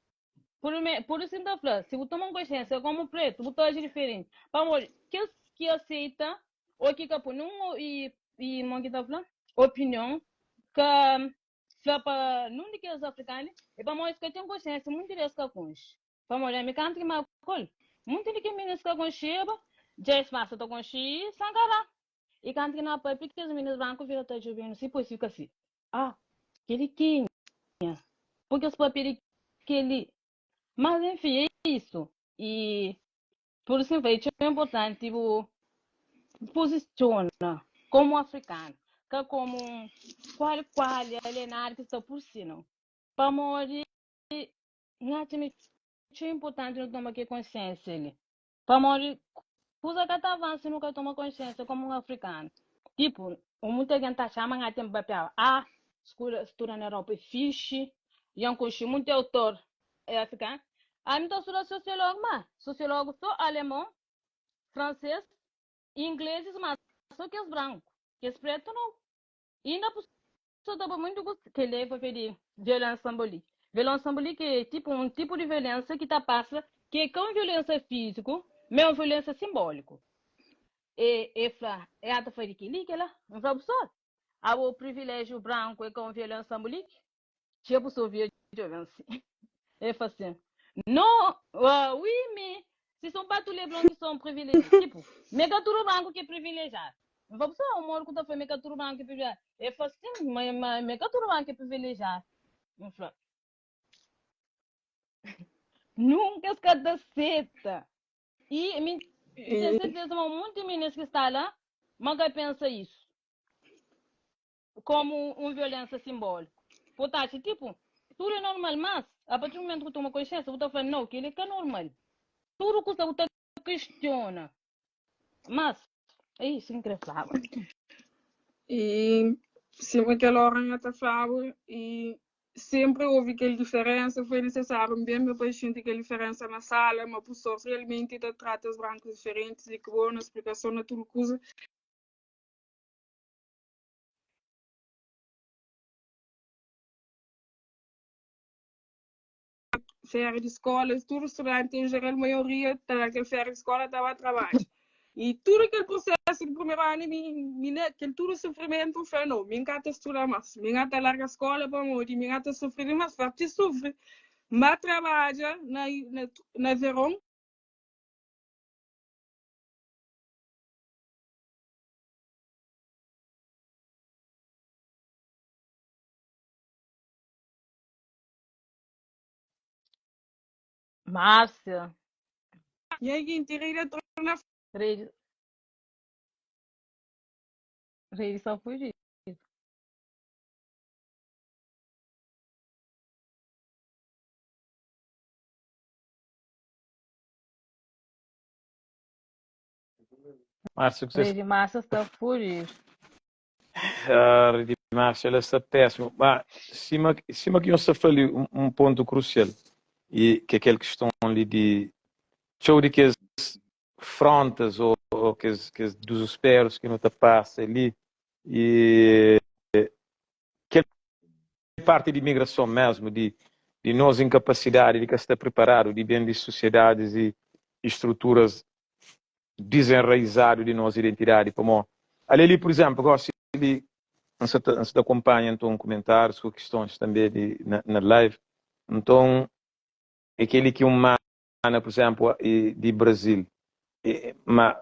pur isu N ta fla, si bu toma un konsiensia komu pretu, bu ta aji diferenti. Pamodi kes ki aseita ô ki ka poi nun i i mon ki ta fla opinion ka fla pa nun di kes afrikanu é pamodi es ka ten konsiensia, munti di es ka konxe. Pamodi ami kantu ki ma kol, munti di ki minis ka konxeba, dja es pasa ta konxi Sankara. I kantu ki na papia kes minis branku vira ta djobe-nu si, poi fika si, Ah, keli kenha? Purki es papia di keli. Mas enfin, é isu. I pur isu N fla, é txeu inportanti bu puzisiona komu afrikanu, ka komu un kual kual alienadu ki sta pur si, nau. Pamodi N atxa ma é txeu inportanti nu toma kel konsiensia li. Pamodi kuza ka ta avansa si nu ka toma konsiensia komu un afrikanu. Tipu, un munti algen ta atxa ma N ten papiaba, ah, studa na Europa é fixi, dja N konxe munti autor afrikanu. Ami ta studa sosiologu, ma sosiologu so alemon, franses, inglesis, ma so kes branku, kes pretu nau. Inda pur So ta ba muito gost kel é papia di violensa sanbolik. Violensa sanbolik é tipo um tipo di violensa ki ta pasa ki é ka um violensa fisiku, ma é um violensa simboliku. É é fla, é ata fla di keli kela. N fla pessoal, abo privilegiu branku é ka um violensa sanbolik? Txeu pessoa via djoben si. É fla assim, no, uh, oui, mais se são pas tous les blancs qui sont privilégiés. Tipo, me ka tudo branco que é privilegiado. Não fala, pessoal, o moro que tá falando, me ka tudo branco que é privilegiado. Ele fala assim, mas, mas me ka tudo branco que é privilegiado. Não fala, nunca es ka ta aceita. E mi tenho certeza, mas muitos meninos que está lá, mas ka pensa isso. Como um violência simbólico. Bu ta atxa, tipo, tudo é normal, mas a partir do momento que toma consciência, bu ta fla, não, kel-li ka normal. Tudo kusa bu ta questiona. Mas, é isso que N kre flaba. E sima kel óra nha ta flaba, e senpri ovi kel diferensa, foi nisisáriu N ben pa xinti kel diferensa na sala, ma pusor realmenti ta trata es brankus diferentis di ki bo na splikason na tudu kuza. Féria di skola, tudu studanti en jeral, maioria ta na kel féria di skola ta ba trabadja. I tudu kel prosesu di primeru anu mi, mi na kel tudu sufrimentu, N fla no, mi N ka ta studa mas, mi N ka ta larga skola pamodi mi N ka ta sufri dimas, farti sufri. N ba trabadja na, na, na veron. Márcia. Nha ginti rei da torna. Rei, rei só fugiu. Márcia, que Rei de Márcia está fugido. Ah, Rei de Márcia, ela está péssimo. Mas, cima, cima que nós fala ali um, um ponto crucial, e que é aquela questão ali de show de que as frontas ou, ou que as, que as desesperos que não te passa ali e que parte di migrason mesmu, di di nos inkapasidadi di ka sta priparadu di ben di susiedadis i struturas dizenraizadu di nos identidadi. Pamó, ale li, pur izenplu, gosi li N sa ta N sa ta kunpanha nton kumentárius ku kistons tanbe di na na live, nton é kel-li ki un mana, pur izenplu, di Brazil, ma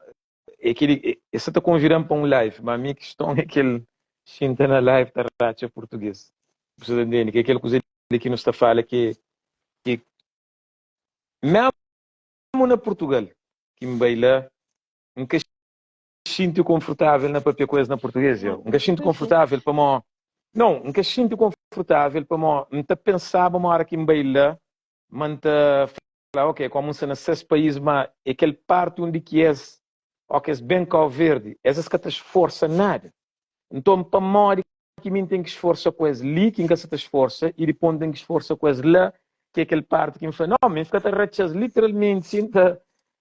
É kel e sa ta konvidan pa un live, ma mi kiston é kel xinta na live ta ratxa purtugês. Bu sa ta ntende? Ke kel kuza li ki nu sta fala ke ke memu na Purtugal ki N bai la, N ka xinti konfortável na papia ku es na purtugês, eu. N ka xinti konfortável pamó Não, N ka xinti konfortável pamó N ta pensaba ma ora ki N bai la ma N ta fla, ok, komu N sta na ses país, ma é kel parti undi ki es, ó ki es ben Kau Verdi, es es ka ta sforsa nada. Nton, pamodi ki mi N ten ki sforsa ku es li, ki N ka sa ta sforsa, i dipôs N ten ki sforsa ku es la, ki é kel parti ki N fla, nau, mi N fika ta ratxa-s literalmenti, si N ta,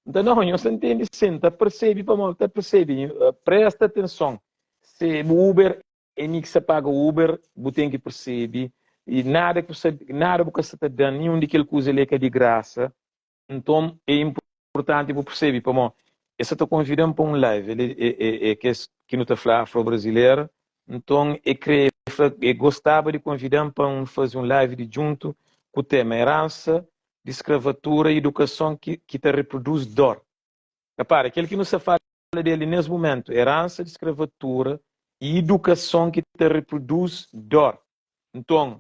N ta, nau, nhos ta ntende sin, N ta persebe pamodi, ta persebe, presta atenson, se bu Uber É mi ki sa paga Uber, bu ten ki persebi i nada ki bu sa, nada bu ka sa ta dan, ninhun di kel kuza li é ka di grasa. Nton é inpurtanti bu persebi pamo e sa ta konvidan pa un live, el é é é kes ki nu ta fla afro-brazilera, nton e kre fla e gostaba di konvidan pa un fazi un live di djuntu ku tema eransa. di skravatura i idukason ki ki ta reproduz dor. Repara, kel ki nu sta fala del li nes mumentu, eransa di skravatura i idukason ki ta reproduz dor. Nton,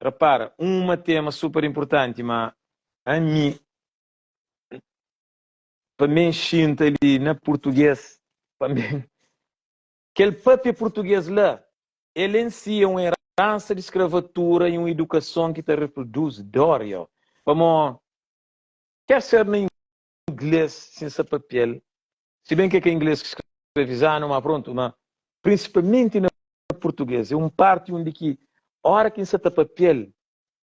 repara, uma tema super inpurtanti, ma ami, pa mi xinta li na purtuges, pa mi, kel papia purtuges la, el en si é un eransa di skravatura i un idukason ki ta reproduz dor, yo. Pamo, ker ser na ingles, si N sa papia-l, si ben ki é ka ingles ki skraviza-nu, ma prontu, ma prinsipalmenti na purtuges, é un parti undi ki ora ki N sa ta papia-l,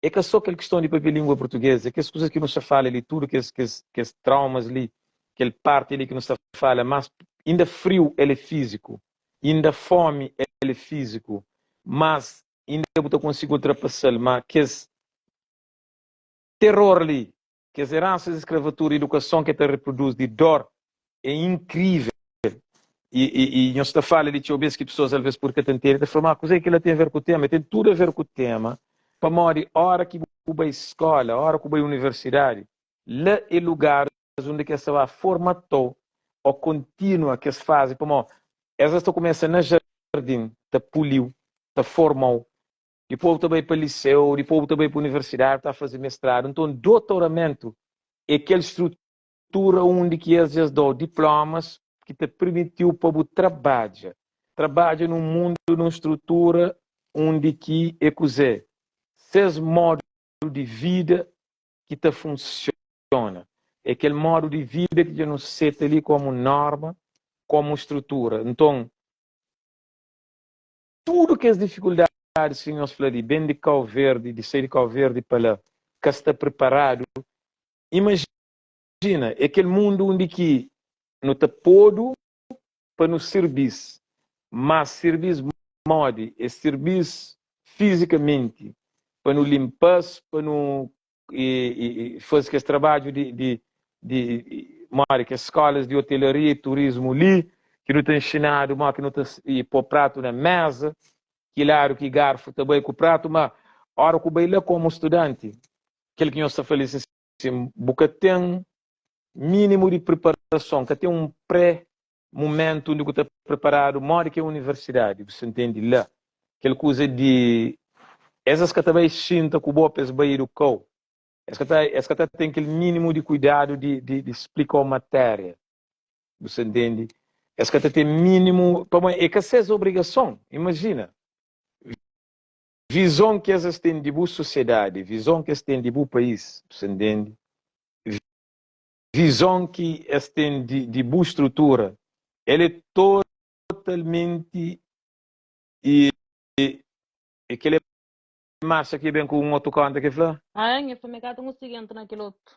é ka só kel kiston di papia língua purtuges, é kes kuzas ki nu sta fala li tudu, kes, kes, kes traumas li, kel parti li ki nu sta fala, mas inda friu el é fíziku, inda fomi el é fíziku, mas inda bu ta konsigi ultrapasa-l, ma kes terror li, kes eransas di skravatura, idukason ke ta reproduz di dor é inkrivel. I, i, i nhos ta fala di txeu bes ki pesoas alves pur ka ta ntende, ta fla, ma kuzê ki kel-la ten a ver ku tema? Ten tudu a ver ku tema, pamodi ora ki bu bai skola, ora ku bai universidadi, la é lugaris undi ki es ta ba formatou o kontinua kes fazi, pamodi es ta kumesa na jardin, ta puliu, ta formau, dipôs bu ta bai pa liseu, dipôs bu ta bai pa universidadi, bu ta faze mestradu. Nton, dotoramentu é kel strutura undi ki es dja es da-u diplomas ki ta permiti-u pa bu trabadja. Trabadja nun mundu, nun strutura undi ki é kuzê? Ses modu di vida ki ta funsiona. É kel modu di vida ki dja nu seta li komu norma, komu strutura. Nton, Tudu kes difikuldadis ki nhos fla li, ben di Kau Verdi, di sai di Kau Verdi pa la, ka sta priparadu. Imajina, é kel mundu undi ki nu ta podu pa nu sirbi-s, má sirbi-s modi? É sirbi-s fizikamenti, pa nu linpa-s, pa nu i faze kes trabadju di di di modi kes skolas di hotelaria i turismu li ki nu ta inxinadu modi ki nu ta pô pratu na meza, ki ladu ki garfu ta bai ku pratu, ma ora ku bai la komu studanti, kel ki nhos ta fla li sin, bu ka ten minimu di priparason, ka ten un pré mumentu undi ku ta preparadu modi ki é universidadi, bu sa ntende la kel kuza di es es ka ta bai xinta ku bo pa es bai edukau, es ka ta es ka ta ten kel minimu di kuidadu di di di splikau matéria, bu sa ntende, es ka ta ten minimu pamodi é ka ses obrigason, imajina vizon ki es es ten di bu sosiedadi, vizon ki es ten di bu país, bu sa ntende. Vizon ki es ten di di bu strutura el é totalmenti i i kel é marxa ki ben ku un otu konta ki fla? Ah, nha fla mi ka ta konsigi entra na kel otu.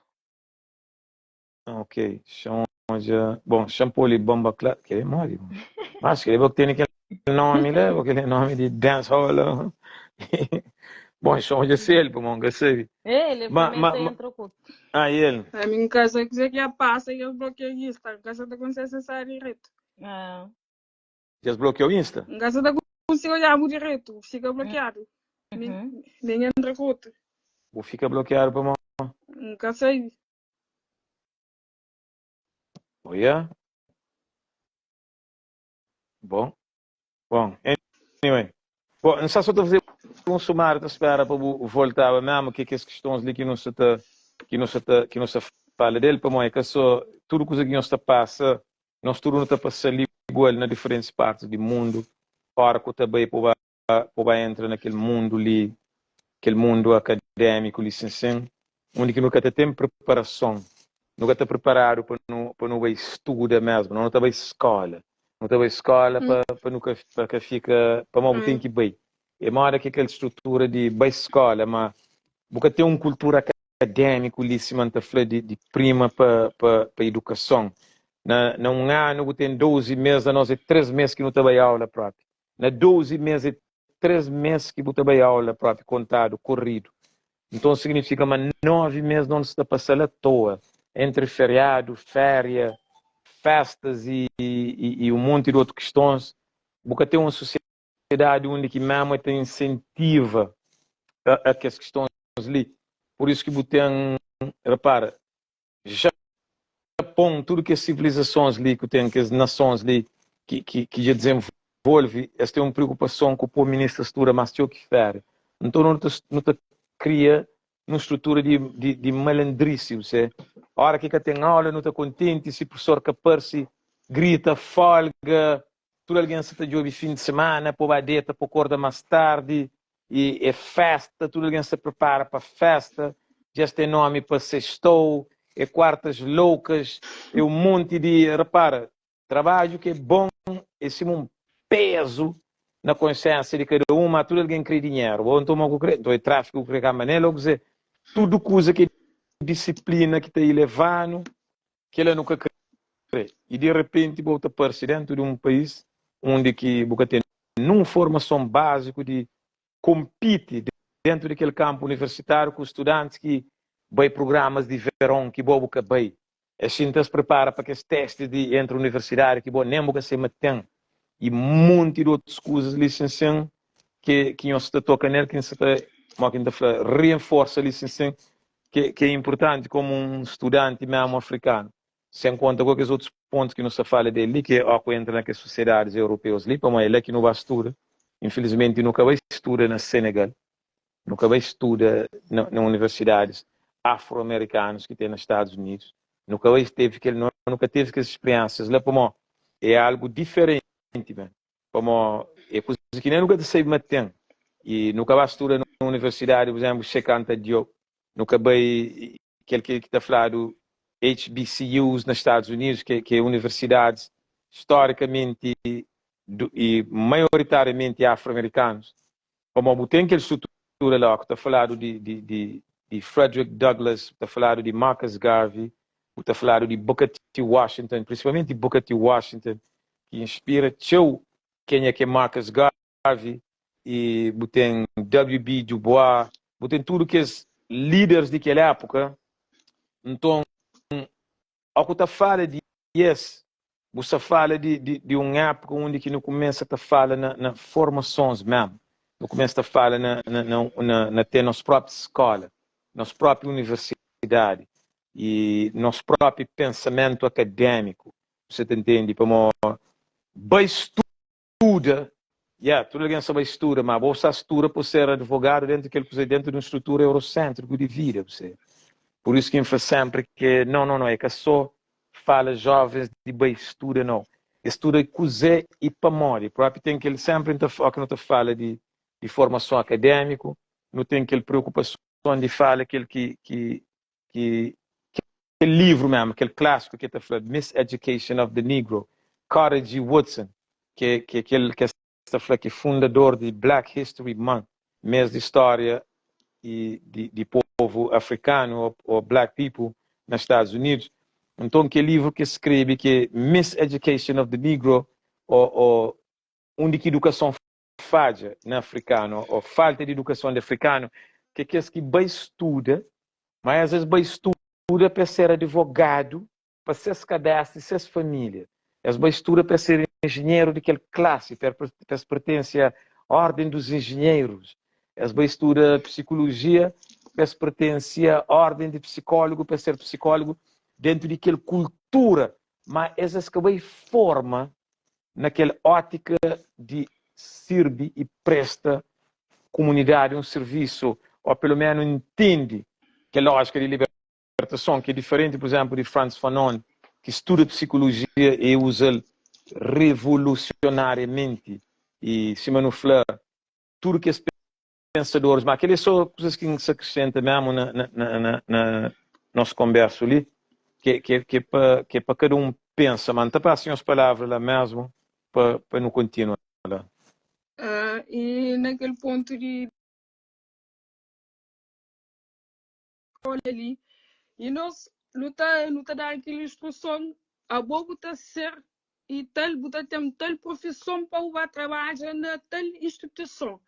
Ok, xa odja. Bon, xa N pô-li Bomba Kla, kel é modi? Mas kel é bo ki tene kel nomi la, bo kel é nomi di dance hall la. Bon, xa odja se el, pamodi N ka sabe. É, el é Ma fla mi ma ta ma entra ku otu. ah, el. Ami N ka sa kuzê ki a pasa i es blokia Insta. N ka sa ta konsigi asesa diretu. Ah. Dja es blokiau Insta? N ka sa ta konsigi odja-bu diretu. Fika blokiadu. Mi Uhum. nen entra ku otu. Bu fika blokiadu pamodi? N ka sabe. Oia. Bon. Bon, anyway. Bon, N sta so ta faze un sumáriu ta spera pa bu voltaba mésmu ki kes kistons li ki nu sta ta ki nu sta ta ki nu sta fala del, pamodi é ka so tudu kuza ki nhos ta pasa, nos tudu nu ta pasa-l igual na diferentis partis di mundu, ora ku ta bai pa bu ba pa bu ba entra na kel mundu li, kel mundu akadémiku li sin sin, undi ki nu ka ta ten priparason, nu ka ta priparadu pa nu pa nu bai studa mésmu, nu ta bai skóla, nu ta bai skóla pa pa nu ka pa ka fika, pamodi bu ten ki bai. É moda ki kel strutura di bai skóla, ma bu ka ten un kultura akadémiku li, sima N ta fla, di di prima pa pa pa idukason. Na na un anu bu ten 12 mês, na nos é 3 mês ki nu ta bai aula própi. Na 12 mês é 3 mês ki bu ta bai aula própi, kontadu, koridu. Nton signifika ma 9 mês no sta pasa-l atoa, entri feriadu, féria, festas i, i, i un monti di otu kistons. Bu ka ten un sosiedadi undi ki memu e ta insentiva a, a kes kistons li. Pur isu ki bu ten. Repara, Japon, tudu kes sivilizasons li ku ten, kes nasons li ki, ki, ki dja dizenvolve, es ten un preokupason ku pô minis ta studa más txeu ki féria. Nton nu ta, nu ta kria nun strutura di, di, di malandrisi, bu se. Ora ki ka ten aula nu ta kontenti, si profesor ka parse, grita, folga, tudu algen sa ta djobe fin di semana pa ba deta, pa korda más tardi, e é festa, tudu algen sta prepara pa festa, dja es ten nomi pa sextou, é kuartas loukas, é un monti di, repara, trabadju ki é bon é sima un pezu na konsiensia di kada un, ma tudu algen kre dinheru, bo nton ma ku kre, nton é tráfiku ku kre kamba nel ô kuzê, tudu kuza ki é disiplina ki ta ileva-nu, kela nu ka kre, i di repenti bo ta parse dentu di un país undi ki bu ka ten nun formason báziku di konpiti dentu di kel kanpu universitáriu ku studantis ki bai prugramas di veron ki bo bu ka bai. Es xinta es pripara pa kes testis di entra universidadi ki bo nen bu ka sai ma ten i monti di otus kuzas li sin sin ki ki nhos sta toka nel ki N sta ta, mo ki N ta fla, reenforsa li sin sin ki ki é inpurtanti komu un studanti memu afrikanu. Sen konta ku kes otus pontus ki nu sta fala del li, ki é ó ku entra na kes sosiedadis europeus li, pamodi é la ki nu ba studa. Infilismenti nu ka bai studa na Senegal, nu ka bai studa na, na universidadis afro-amerikanus ki ten na Stadus Unidus, nu ka bai tevi kel, nu ka tevi kes spriensias la, pamodi é algu diferenti ben, pamodi é kuza ki nen nu ka ta sabe ma ten. I nu ka ba studa na universidadi, pur izenplu, Cheikh Anta Diop, nu ka bai kel ki ta fladu HBCUs na Stadus Unidus, ki é universidadis storikamenti i maioritariamenti afro-amerikanus, pamodi bu ten kel strutura la, ku ta faladu di Frederick Douglass, bu ta faladu di Marcus Garvey, bu ta faladu di Booker T. Washington, prinsipalmenti Booker T. Washington, ki inspira txeu kenha ki é Marcus Garvey, i bu ten WB Du Bois, bu ten tudu kes líderes di kel époka. Nton, ó ku ta fala di es, bu sta fala di, di, di un époka undi ki nu kumesa ta fala na, na formasons mésmu. Nu kumesa ta fala na, na, na, na, na ten nos própi skóla, nos própi universidadi i nos própi pensamentu akadémiku. Bu ta ntende? Pamodi bai studa, yeah, tudu algen sa bai studa, ma bo sa studa pa ser advogadu dentu kel kuza, dentu di un strutura euroséntriku di vida, bu sabe. Pur isu ki N fla sénpri ke no, no, no, é ka sô fala jovens di bai studa, no. É studa kuzê i pamodi. Própi ten kel, sénpri N ta, óki nu ta fala di, di formason akadémiku, nu ten kel preokupason di fala kel ki, ki, ki, kel livru mesmu, kel klásiku ki ta fla Miseducation of the Negro, Carter G. Woodson, ki é kel ki es ta fla ki é fundador di Black History Month, mês di stória di povu afrikanu ô Black people na Stadus Unidus. Nton, kel livru ki es skrebe ki é Miseducation of the Negro ô Undi ki Idukason Fadja na Afrikanu ô Falta di Idukason di Afrikanu, ki é kes ki bai studa, má es es bai studa pa es ser advogadu pa ses kabésa i ses família. Es bai studa pa es ser enjenheru di kel klasi, pa es pertense a Órden dos Engenheiros. Es bai studa psikolojia pa es pertense a Órden di Psikólogu, pa es ser psikólogu déntu di kel kultura. Má es es ka bai forma na kel ótika di sirbi i presta kumunidadi un sirvisu ô peloménu ntende kel lójika di libertason ki é diferenti, pur izénplu, di Frantz Fanon ki studa psikolojia i uza-l revolusionariamenti i sima nu fla tudu kes pensadoris, má kel-li é sô kuzas ki N sa krisenta mésmu na, na, na, na, na nos konbersu li, ki, ki, ki, pa, ki é pa kada un pensa. Má N ta pasa nhos palavra la mésmu pa, pa nu kontinua la. Uh, e na kel pontu di olha li e nós nu ta nu ta da aquela instrução abo bu ta ser e tal bu ta ten tal profissão pa bu ba trabadja na tal instituição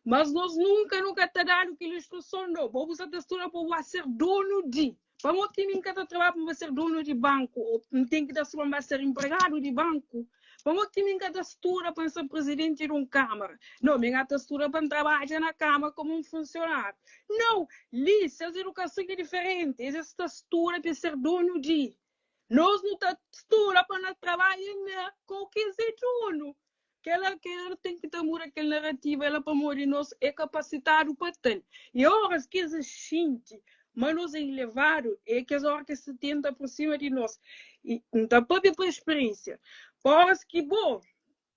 mas nós nunka nu ka ta dadu kel instrução no bo bu sa ta studa pa bu ba ser dono di pamodi ki mi ka ta trabadja pa ba ser dono di banku ou N ten ki ta studa pa ba ser empregadu di banku. Pamodi ki mi N ka ta studa pa N ser prizidenti di un kámara? Nau, mi N ka ta studa pa N trabadja na kámara komu un funsionáriu. Nau! Li, ses idukason é diferenti. Es es ta studa pa es ser donu di. Nos nu ta studa pa na trabadja na kau ki es é donu. Kela kela ten ki ta muda kel narativa la pamodi nos é kapasitadu pa tal. I óras ki es xinti ma nos é ilevadu, é kes óra ki es ta tenta aprosima di nos. I N ta pâpia pa spiriénsia. Pa óras ki bo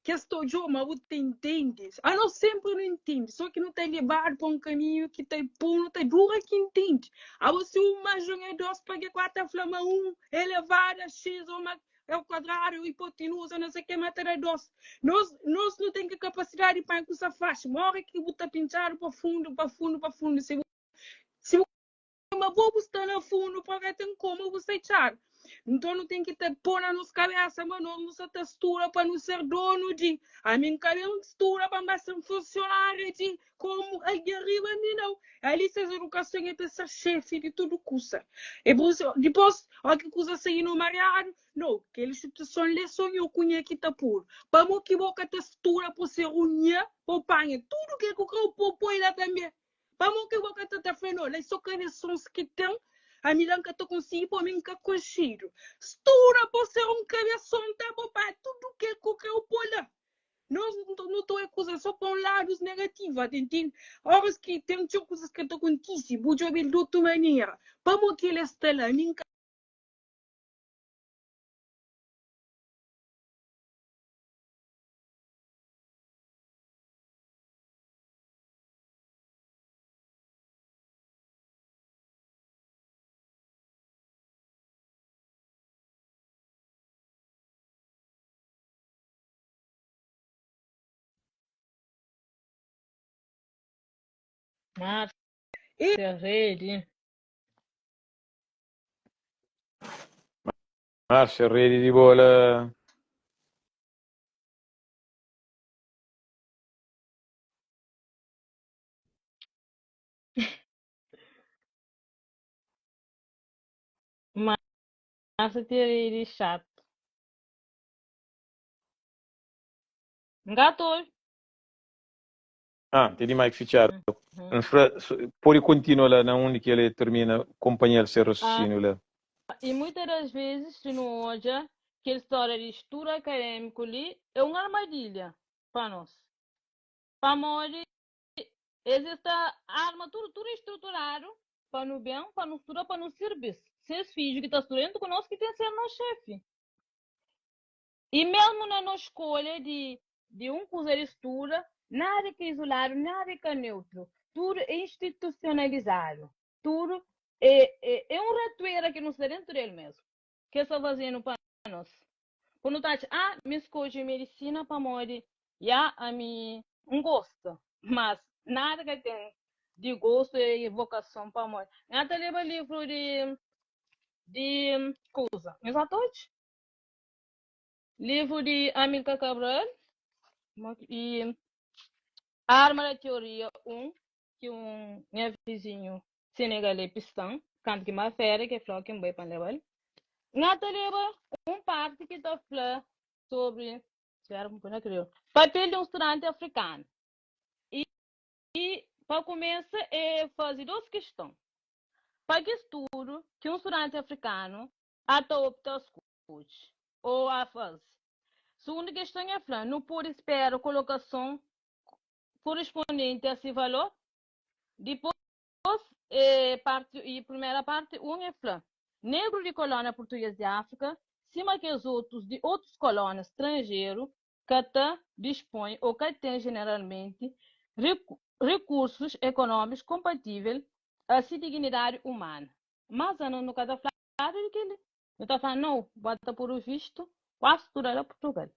kes ta odja-u ma bu ta intende, anos sénpri nu intende, sô ki nu ta lebadu pa un kaminhu ki ta pô-nu ta dura ki intende. Abo si un más un é dôs, pabia ku ta fla ma un elevadu a xis ô ma é o kuadradu, hipotenusa, não sei o que, mata da 2. Nós, nós não tem que capacidade para que faz. Uma hora que você pinchado para fundo, para fundo, para fundo. Se se uma boa está na fundo, para tem como você echar. Então não tem que ter pôr na nossa cabeça, mas nós não se textura para não ser dono de. A mim cabe uma textura para ser um funcionário de como alguém arriba a mim não. Ali se educação é para ser chefe de tudo coisa. E por isso, depois, ó que coisa sair no mariado, não, aquela instituição lê só eu cunha que tá puro. Para mo que boca textura por ser unha, ou panha, tudo que o pô põe lá também. Para mo que boca tá tá freno, lá só cabeções que tem, a mim nunca tô conseguindo, por mim nunca consigo. Estoura por ser um cabeção, tá bom, pá, tudo que o pô lá. Nos nu ta oia kuzas so pa un ladus negativu, ate ntende? Óras ki ten txeu kuzas ki ta kontise, bu djobe-l di otu manera. Pamodi ki el sta la? Ami N ka. Márcia Rede. Márcia Rede di bola. Márcia tem rede chato. Ngato. Ah, tene mic fitxadu. N fla, pode kontinua la na undi ki el termina, konpanha-l se rasusíniu la. E muitas das vezes si nu odja kel stória di estudu akadémiku li é un armadilha pa nos. Pamodi es es ta arma tudu, tudu é estruturadu pa nu ben, pa nu studa, pa nu sirbi-s. Ses fidju ki ta studa dentru ku nos ki ten ser nos xefi. I mesmu na nos skolha di di un kuza di studa, nada ka izuladu, nada ka neutru, tudu é institusionalizadu, tudu é é é un ratuera ki nu sta dentu del mesmu, ki es sta fazenu pa nos. Ku nu ta atxa, ah, mi skodje medisina pamodi ya ami N gosta, mas nada ka ten di gostu e vokason pamodi N ata leba livru di di kuza, nhos ata odja? Livru di Amilcar Cabral i Arma da Teoria 1 ki un nha vizinhu senegalê pistan kantu ki N ba féria ki el fla ki N bai pa N leba-l. N ata leba un parti ki ta fla sobri Spera pa N poi na kriolu Papel di un studanti afrikanu. I pa kumesa e faze dos kiston. Pa ki studu ki un studanti afrikanu ata opta skodje ô a faze? Sugundu kiston e fla, nu pode spera kolokason korispondenti a si valor? Dipôs, e parti i primera parti 1 e fla, Negru di kolónia purtugês di Áfrika, sima kes otus di otus kolónia stranjeru, ka ta dispõe ô ka ten jeneralmenti rikursus ekonómikus konpatível a si dignidadi umanu. Mas anos nu ka ta fladu di kel-li. Nu ta fla, nau, bota pur vistu, kuazi tudu la Purtugal.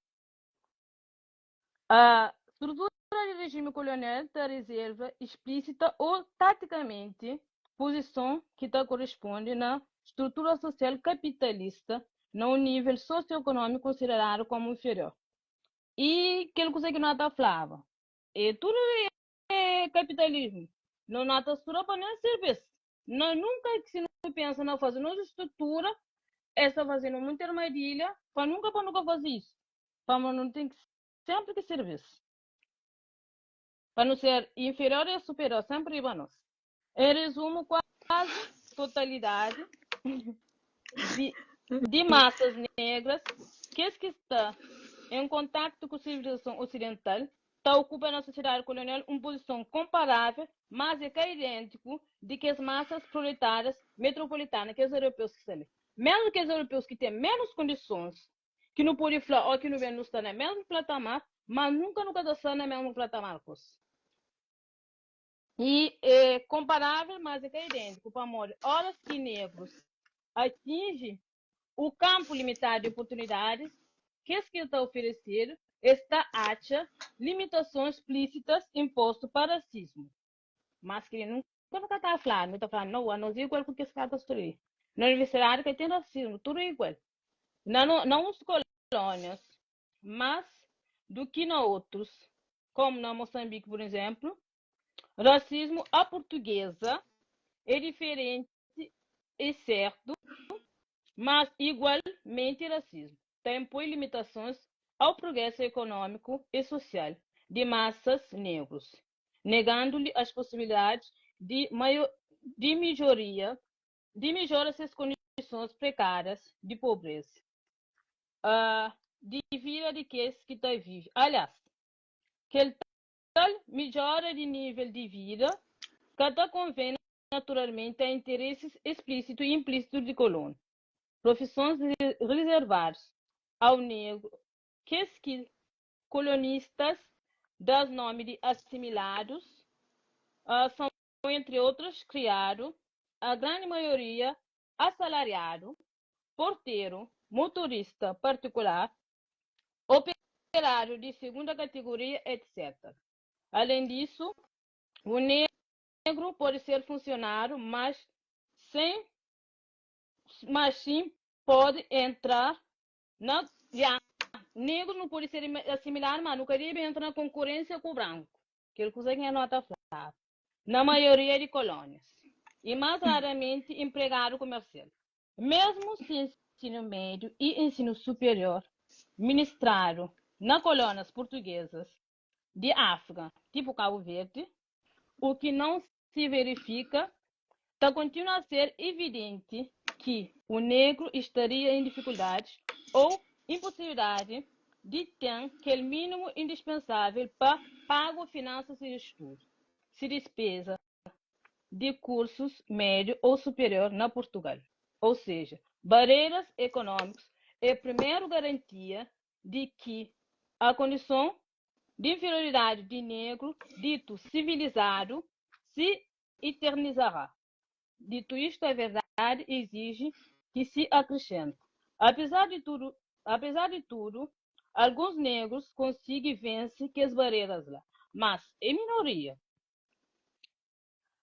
A strutura di rejimi kolonial ta rezerva splísita ô tatikamenti puzison ki ta koresponde na strutura sosial kapitalista na un nível sosioekonómiku konsideradu komu inferior. I kel kuza ki no ta flaba, e tudu é kapitalismu. No no ta studa pa nen sirbi-s. No nunka si no pensa na faze nos strutura, es ta faze-nu munti armadilha pa nunka pa nu ka faze isu. Pamodi nu ten ki senpri ki sirbi-s. Pa nu ser inferior e superior, senpri riba nos. En rezumu, kuazi totalidadi di di masas negras, kes ki sta en kontaktu ku sivilizason osidental, ta okupa na sosiedadi kolonial un puzison konparável, mas é ka idêntiku, di kes masas proletárias metropolitana, kes europeus ki sta li. Mesmu kes europeus ki ten menus kondisons, ki nu pode fla ó ki nu ben nu sta na mesmu platamar, mas nunka nu ka ta sta na mesmu platamar ku es. E é konparável, mas é ka idêntiku, pamodi óras ki negrus atinji o kanpu limitadu di oportunidadis kes ki ta oferesedu, es ta atxa limitasons splísitas inpostu pa rasismu. Mas keli nunka nu ka ta fladu, nu ta fladu, nau, anos é igual ku kes ki ta studa li. Na universidadi ka ten rasismu, tudu é igual. Na na uns kolónias, más du ki na otus, komu na Mosanbiki, pur izénplu, rasismu à portuguesa é diferenti, é sertu, mas igualmenti rasismu ta inpoi limitasons au prugrésu ekonómiku e sosial di masas negrus, negandu-li as posibilidadis di di midjoria di midjora ses kondisons prekárias di pobreza di vida di kes ki ta vive. Aliás, kel tal midjora di nível di vida ka ta konven naturalmenti a interesis esplísitu i inplísitu di kolonu. Profisons rizervadus au negru, kes ki kolonistas da-s nomi di assimiladus, são, entri otrus, kriadu, a grandi maioria asalariadu, porteru, motorista partikular, operáriu di segunda kategoria, etc. Alén disu, o negru pode ser funsionáriu, mas sen mas sin pode entra na ya negru nu pode ser asimiladu, mas nu ka debe entra na konkurensia ku branku. Kel kuza ki nha nota flaba. Na maioria di kolónias, y más raramenti enpregadu kumersial. Mésmu si ensinu médiu y ensinu superior ministradu na kolónias purtugezas di Áfrika, tipu Kabu Verdi, u ki non si verifika, ta kontinua a ser ividenti ki u negru estaria en difikuldadis ou inposibilidadi di ten kel mínimu indispensável pa paga o finansa si studu, si dispeza di kursus médiu ou superior na Purtugal. Ou seja, bareiras ekonómikus é primeru garantia di ki a kondison di inferioridadi di negru ditu sivilizadu si iternizará. Dito isto, a verdade exige que se acrescente. Apesar de tudo, apesar de tudo, alguns negros consegui vence kes barreiras lá, mas é minoria.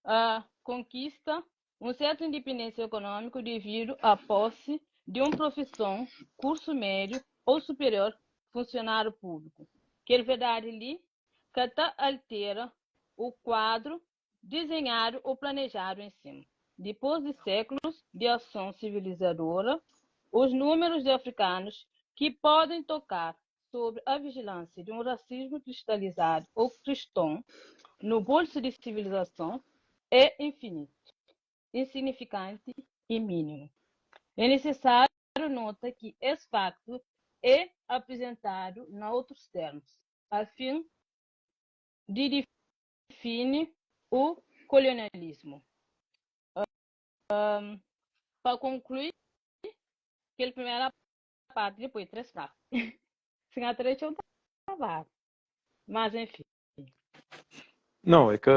A conquista um certo independência econômico devido à posse de um profissão, curso médio ou superior, funcionário público. Kel verdade li ka ta altera o quadro desenhado ou planejado em cima. Depois de séculos de ação civilizadora, os números de africanos que podem tocar sobre a vigilância de um racismo cristalizado ou cristão no bolso de civilização é infinito, insignificante e mínimo. É necessário nota que esse facto é apresentado na outros termos, a fim de define o colonialismo. Um, pa concluir, kel primeira parte, depois três partes. Sin atrete um trabalho. Mas enfim. Não, é que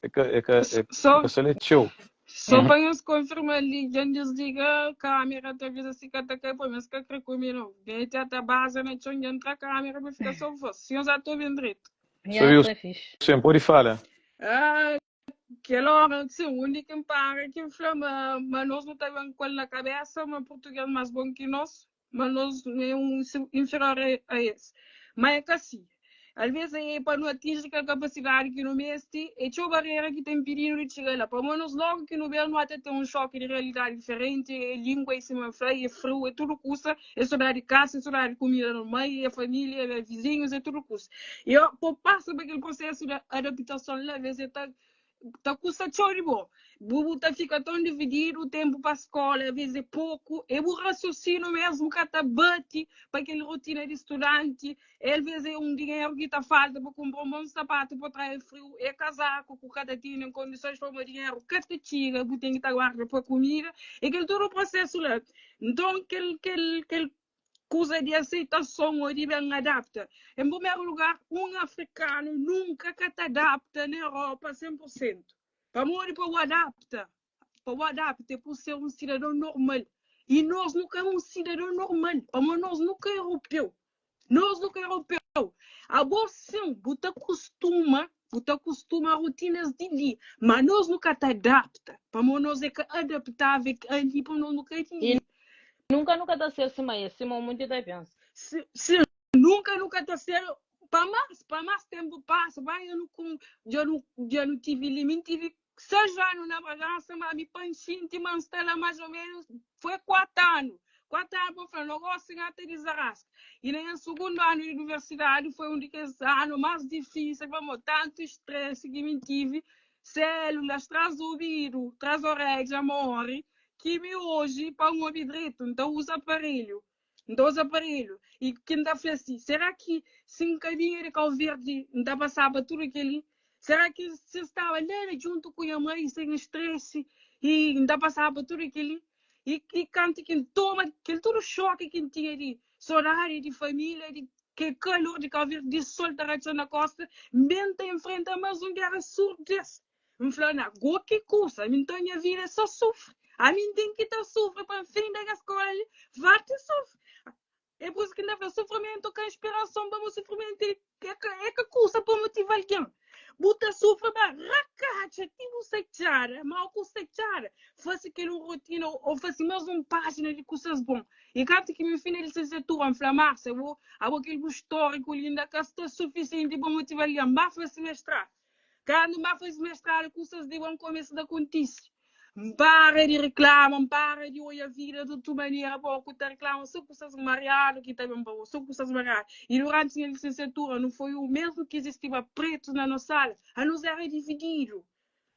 é que é que é, é Só, que só é txeu. só pa nhos konfirma li, dja N disliga kamera, talvez asi ka ta kai, pô, nhos ka kre ku mi não. Dja N ta baza na txon, dja N tra kamera pa fika só vos. Si nhos ata obi-m dretu. Ya, Só viu tá fixe. sim, pode fala. Ah, kel ora, sim, undi ki N para ki N fla ma, ma nos nu ta ben ku el na kabesa, ma português más bon ki nos, ma nos é un inferior a es. Ma é ka si. Alvês é pa nu atinji kel kapasidadi ki nu meste, é txeu barera ki ta inpidi-nu di txiga la. Pamodi nos lógu ki nu ben, nu ata ten un xóki di realidadi diferenti, é língua, é sima N fla, é friu, é tudu kusa, é sodadi di kasa, é sodadi di kumida normal, é família, é vizinhus, é tudu kusa. I pa bu pasa pa kel prosésu di adaptason la, alvês é ta ta kusta txeu di bo. Bu bu ta fika tão divididu, tempu pa skola às vezes é poku, e bu rasiosinu mesmu ka ta bati pa kel rotina di studanti, e às vezes é un dinheru ki ta falta pa kunpra un bon sapatu pa trae friu, e kazaku ku ka ta tene kondisons pamodi dinheru ka ta txiga, bu ten ki ta guarda pa kumida, e kel tudu prosesu la. Nton kel kel kel kuza di aseitason ô di ben adapta. En primeru lugar, un afrikanu nunka ka ta adapta na Europa 100%. Pamodi pa bu adapta, pa bu adapta é pa ser un sidadon normal. I nos nu ka é un sidadon normal, pamodi nos nu ka é europeu. Nos nu ka é europeu. Abo sin, bu ta kustuma, bu ta kustuma rotinas di li, ma nos nu ka ta adapta, pamodi nos é ka adaptável ali, pamodi nos nu ka é di I li. nunka nu ka ta ser sima es, sima munti ta pensa. Si, si nunka nu ka ta ser, pa más, pa más tempu pasa, vai eu nu com, dja nu, dja nu tivi li, mi tivi 6 anu na Bragança, ma mi pa N xinti ma N sta la mais ou menos, foi 4 anu. 4 anu pa N fla, no gosi N ata dizarasca. I na nha sugundu anu di universidadi foi un di kes anu más difísil, pamodi tantu stress ki mi tivi, células tras obidu, tras oreja morre, ki mi oji pa N obi dretu N ta uza aparelhu. N ta uza aparelhu. I ki N ta fla si, será ki si N ka binha di Kau Verdi N ta pasaba tudu kel-li? Será ki si N staba la na djuntu ku nha mai sen stresi i N ta pasaba tudu kel-li? I, i kantu ki N toma kel tudu xoki ki N tinha di sodadi di família, di kel kalor di Kau Verdi, di sol ta ratxa na kosta, N ben ta infrenta más un géra surdu des. N fla, na, go ki kusa, ami nton nha vida é só sufri. Ami N ten ki ta sufri pa N finda nha skola li, fartu sufri. É pur isu ki N ta fla, sufrimentu ka inspirason pa bo, sufrimentu é ka, é ka kusa pa motiva algen. Bu ta sufri ba rakatxa ti bu sai txada, ma o ku sai txada, fasi kel un rotina ou fasi más un pájina di kusas bon. I kantu ki mi finda lisensiatura, N fla, Márcia, bo, abo kel bu stóriku li inda ka sta sufisienti pa motiva algen, ba fasi mestradu. Kandu N ba faze mestradu, kusas di bon kumesa ta kontise. N para di riklama, N para di odja vida di otu manera. Bo ku ta riklama so kusas mariadu ki ta ben pa bo, so kusas mariadu. I duranti nha lisensiatura, nu foi u mesmu ki izistiba pretus na nos sala, anos era divididu.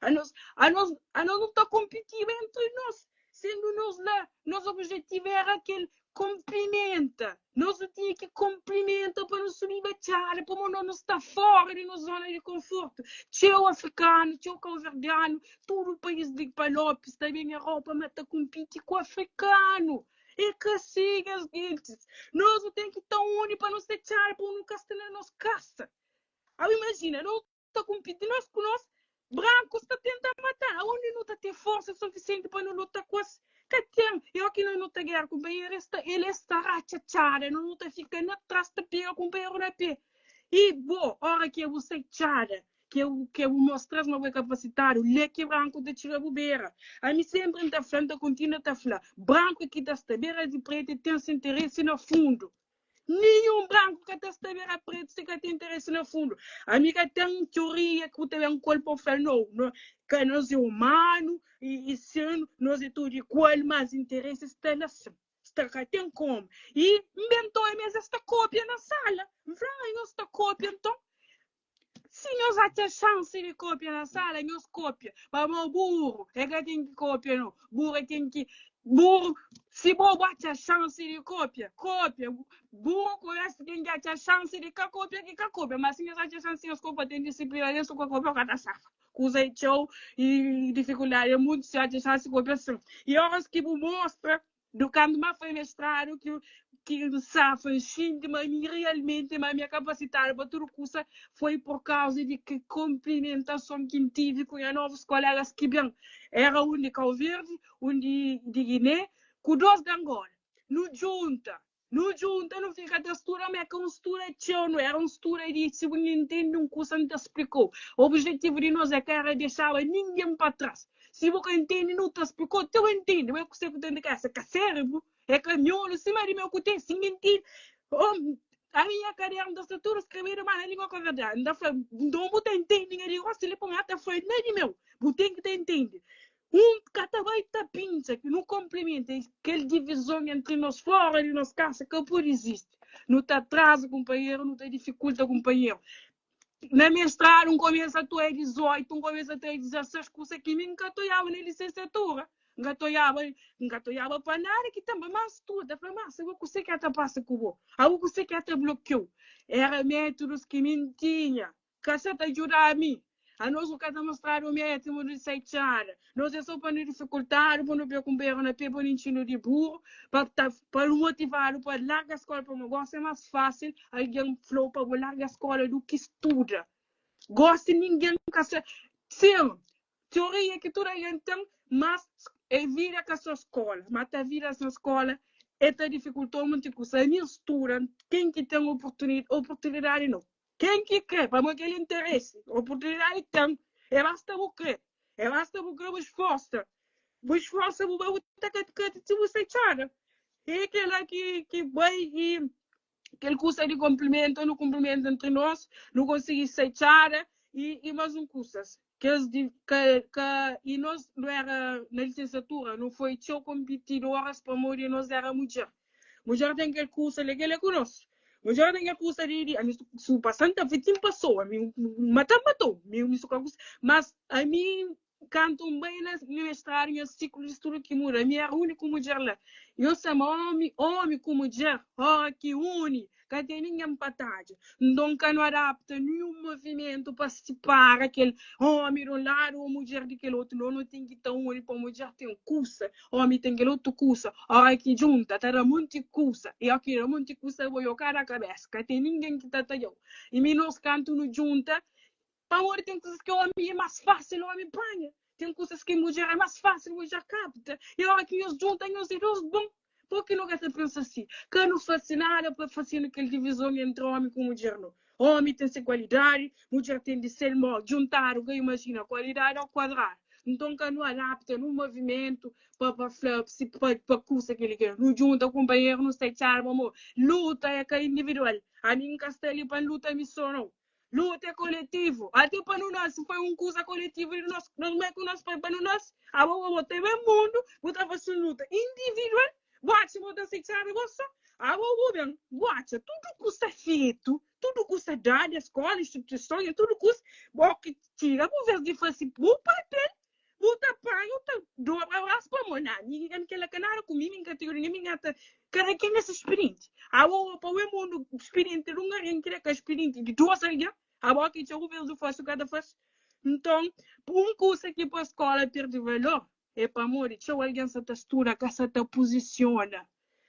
Anos, anos, anos nu ta konpitiba entri nos. Sendu nos la, nos objetivu era kel konplimenta. Nos nu tinha ki konplimenta pa nu subiba txada, pamodi nos nu sta fora di nos zona di konfortu. Txeu afrikanu, txeu kauverdianu, tudu país di Palopes ta ben Europa ma ta konpiti ku afrikanu. É ka si, nhas gentis. Nos nu ten ki ta uni pa nu sta txada, pa nu ka sta na nos kasa. Abo imajina, no ta kumpiti nos ku nos, brancos ta tenta mata, aonde nu ta ten forsa suficiente pa nu luta ku es? Ka ten. E o ki no nu ta guerra kumpanheru, es ta, eles ta ratxa txada, no nu ta fika na tras ta pega kumpanheru na pe. E bo, ora ki bu sai txada, ke bu, ke bu mostras ma bu é kapasitadu, lé ki branku ta txiga bu bera. Ami sempri N ta fla, N ta kontinua ta fla, branku ki ta sta bera di pretu e ten se interesi na fundu. Ninhun branku ka ta sta bera pretu si ka ten interesi na fundu. Ami ka ten teoria ku ta ben ku el pa fla no, no ka nos é humanu i, i sin nos é tudu igual, mas interesi sta la sin. Sta ka ten komu. I N ben toi mes es ta kopia na sala. N fla, ah, nhos ta kopia nton? Si nhos atxa xansi di kopia na sala, nhos kopia. Pamodi buru é ka ten ki kopia no. Buru é ten ki buru, si bo bu atxa xansi di kopia, kopia. Buru ku restu ten ki atxa xansi di ka kopia ki ka kopia. Ma si nhos atxa xansi nhos kopia, ten disiplina nes ku ka kopia ka ta safa. Kuza é txeu i difikuldadi é mutu, si atxa xansi kopia sin. I oras ki bu mostra Do kandu ma foi mestradu ki ki N safa, N xinti ma mi realmenti ma mi é kapasitadu pa tudu kusa, foi por kauza di ki konplimentason ki N tivi ku nha novus kolegas ki ben. Era un di Kau Verdi, un di di Giné ku dos di Angola. Nu djunta, nu djunta nu fika ta studa, ma é ka un studa txeu, nu era un studa di si bu ntende un kusa N ta splikau. Objetivu di nos é ka era dexaba ningen pa tras. Si bu ka intende, nu ta splikau ti bu intende. Bo é kuse ku ten di kasa? Ka sérebru, é ka miolu, sima di meu ku ten. Si N intende, oh. Ami nha kadernu ta sta tudu skrebedu ma na lingua kabuverdianu. N ta fla, nton bu ta intende nha língua? Si li pa mi ta fla, na di meu, bu ten ki ta intende. Un ka ta bai ta pintxa ki nu konplimenta kel divizon entri nos fora di nos kasa ka pode izisti. Nu ta atraza kunpanheru, nu ta difikulta kunpanheru. Na mestradu N kumesa ta oia 18, N kumesa ta oia 16 kusa ki mi N ka ta oiaba na lisensiatura. N ka ta oiaba, N ka ta oiaba pa nada ki tenba. Má studa, fla, má abo kuse ki ta pasa ku bo? Abo kuse ki ta blokiau? Era métudus ki mi N tinha. Ka sa ta djuda mi. Anos nu ka ta mostradu métudu di sai txada. Nos é so pa nu difikultadu, pa nu pé kunpanheru na pé, pa nu intxinu di buru, pa ta pa nu motivadu pa larga skola, pamodi gosi é más fásil algen fla-u pa bu larga skola du ki studa. Gosi ningen ka sa. Sin, Teoria ki tudu algen ten, mas é vida ka so skola, ma ta vida sen skola é ta difikultou munti kusa. Ami N studa, ken ki ten oportunidadi no, ken ki kre, pamodi kel interesi, oportunidadi ten, é basta bu kre, é basta bu kre bu sforsa, bu sforsa bu bai bu ta kati ti bu sai txada. É kela ki bai i kel kusa di konplimenta, nu kunprimenta entri nos, nu konsigi sai txada i mas un kusas. Kes di ka ka i nos nu era na lisensiatura, nu foi txeu konpitidoras pamodi nos era mudjer. Mudjer ten kel kusa li, kel é ku nos. Mudjer ten kel kusa di di ami su pa Santa Fe tin pasoa, mi mata matou, mi mi su ka kusa, mas ami Kantu N bai na nha mestradu, nha siklu di studu ki muda. Mi éra úniku mudjer la. Yo sama ómi, ómi ku mudjer, óra ki uni, ka ten ningen pa tadja. Nton, ka nu adapta ninhun movimentu pa sipara kel ómi di un ladu ô mudjer di kel otu. No, nu ten ki ta uni pa mudjer ten kusa, ómi ten kel otu kusa. Óra ki djunta, ta da monti kusa. I óki da monti kusa, bo yo ka da kabésa, ka ten ningen ki ta tadja-u. I mi, nos, kantu nu djunta, Pamodi ten kuzas ki omi é más fásil omi panha, ten kuzas ki mudjer é más fásil mudjer kapta. I ora ki nhos djunta nhos é dos bon. Pur ki nu ka ta pensa si? Ka nu fase nada pa fase-nu kel divizon entri omi ku mudjer no. Omi ten se kualidadi, mudjer ten di sel. Mo djuntadu ka imajina kualidadi ao kuadradu. Nton ka nu adapta nun movimentu pa pa fla si pa pa kusa kel-li kel. Nu djunta kunpanheru nu sai txada pamodi luta é ka individual. Ami N ka sta li pa N luta mi so no. Luta é koletivu. Ate pa nu nase foi un kuza koletivu di nos, nos mai ku nos pai pa nu nase. Abo bo bo ta ben mundu, bu ta fasi un luta individual, bu atxa bo ta sai txada bo so. Abo bu ben, bu atxa tudu kusa fetu, tudu kusa dadu, skola, instituison, e tudu kusa, bo ki txiga bu ves di fasi bu papel, Bu ta panha, bu ta dobra brasu pa mo. Na, mi N kela ka nada ku mi, mi N ka ten ningen, mi N ta kada ken na se spirienti. Abo pa ue mundu spirienti di un algen ki da ka spirienti di dos algen, abo ki txeu ves du fasi u ka ta fasi. Nton, un kusa ki pa skola pirdi valor é pamodi txeu algen sa ta studa ka sa ta puzisiona.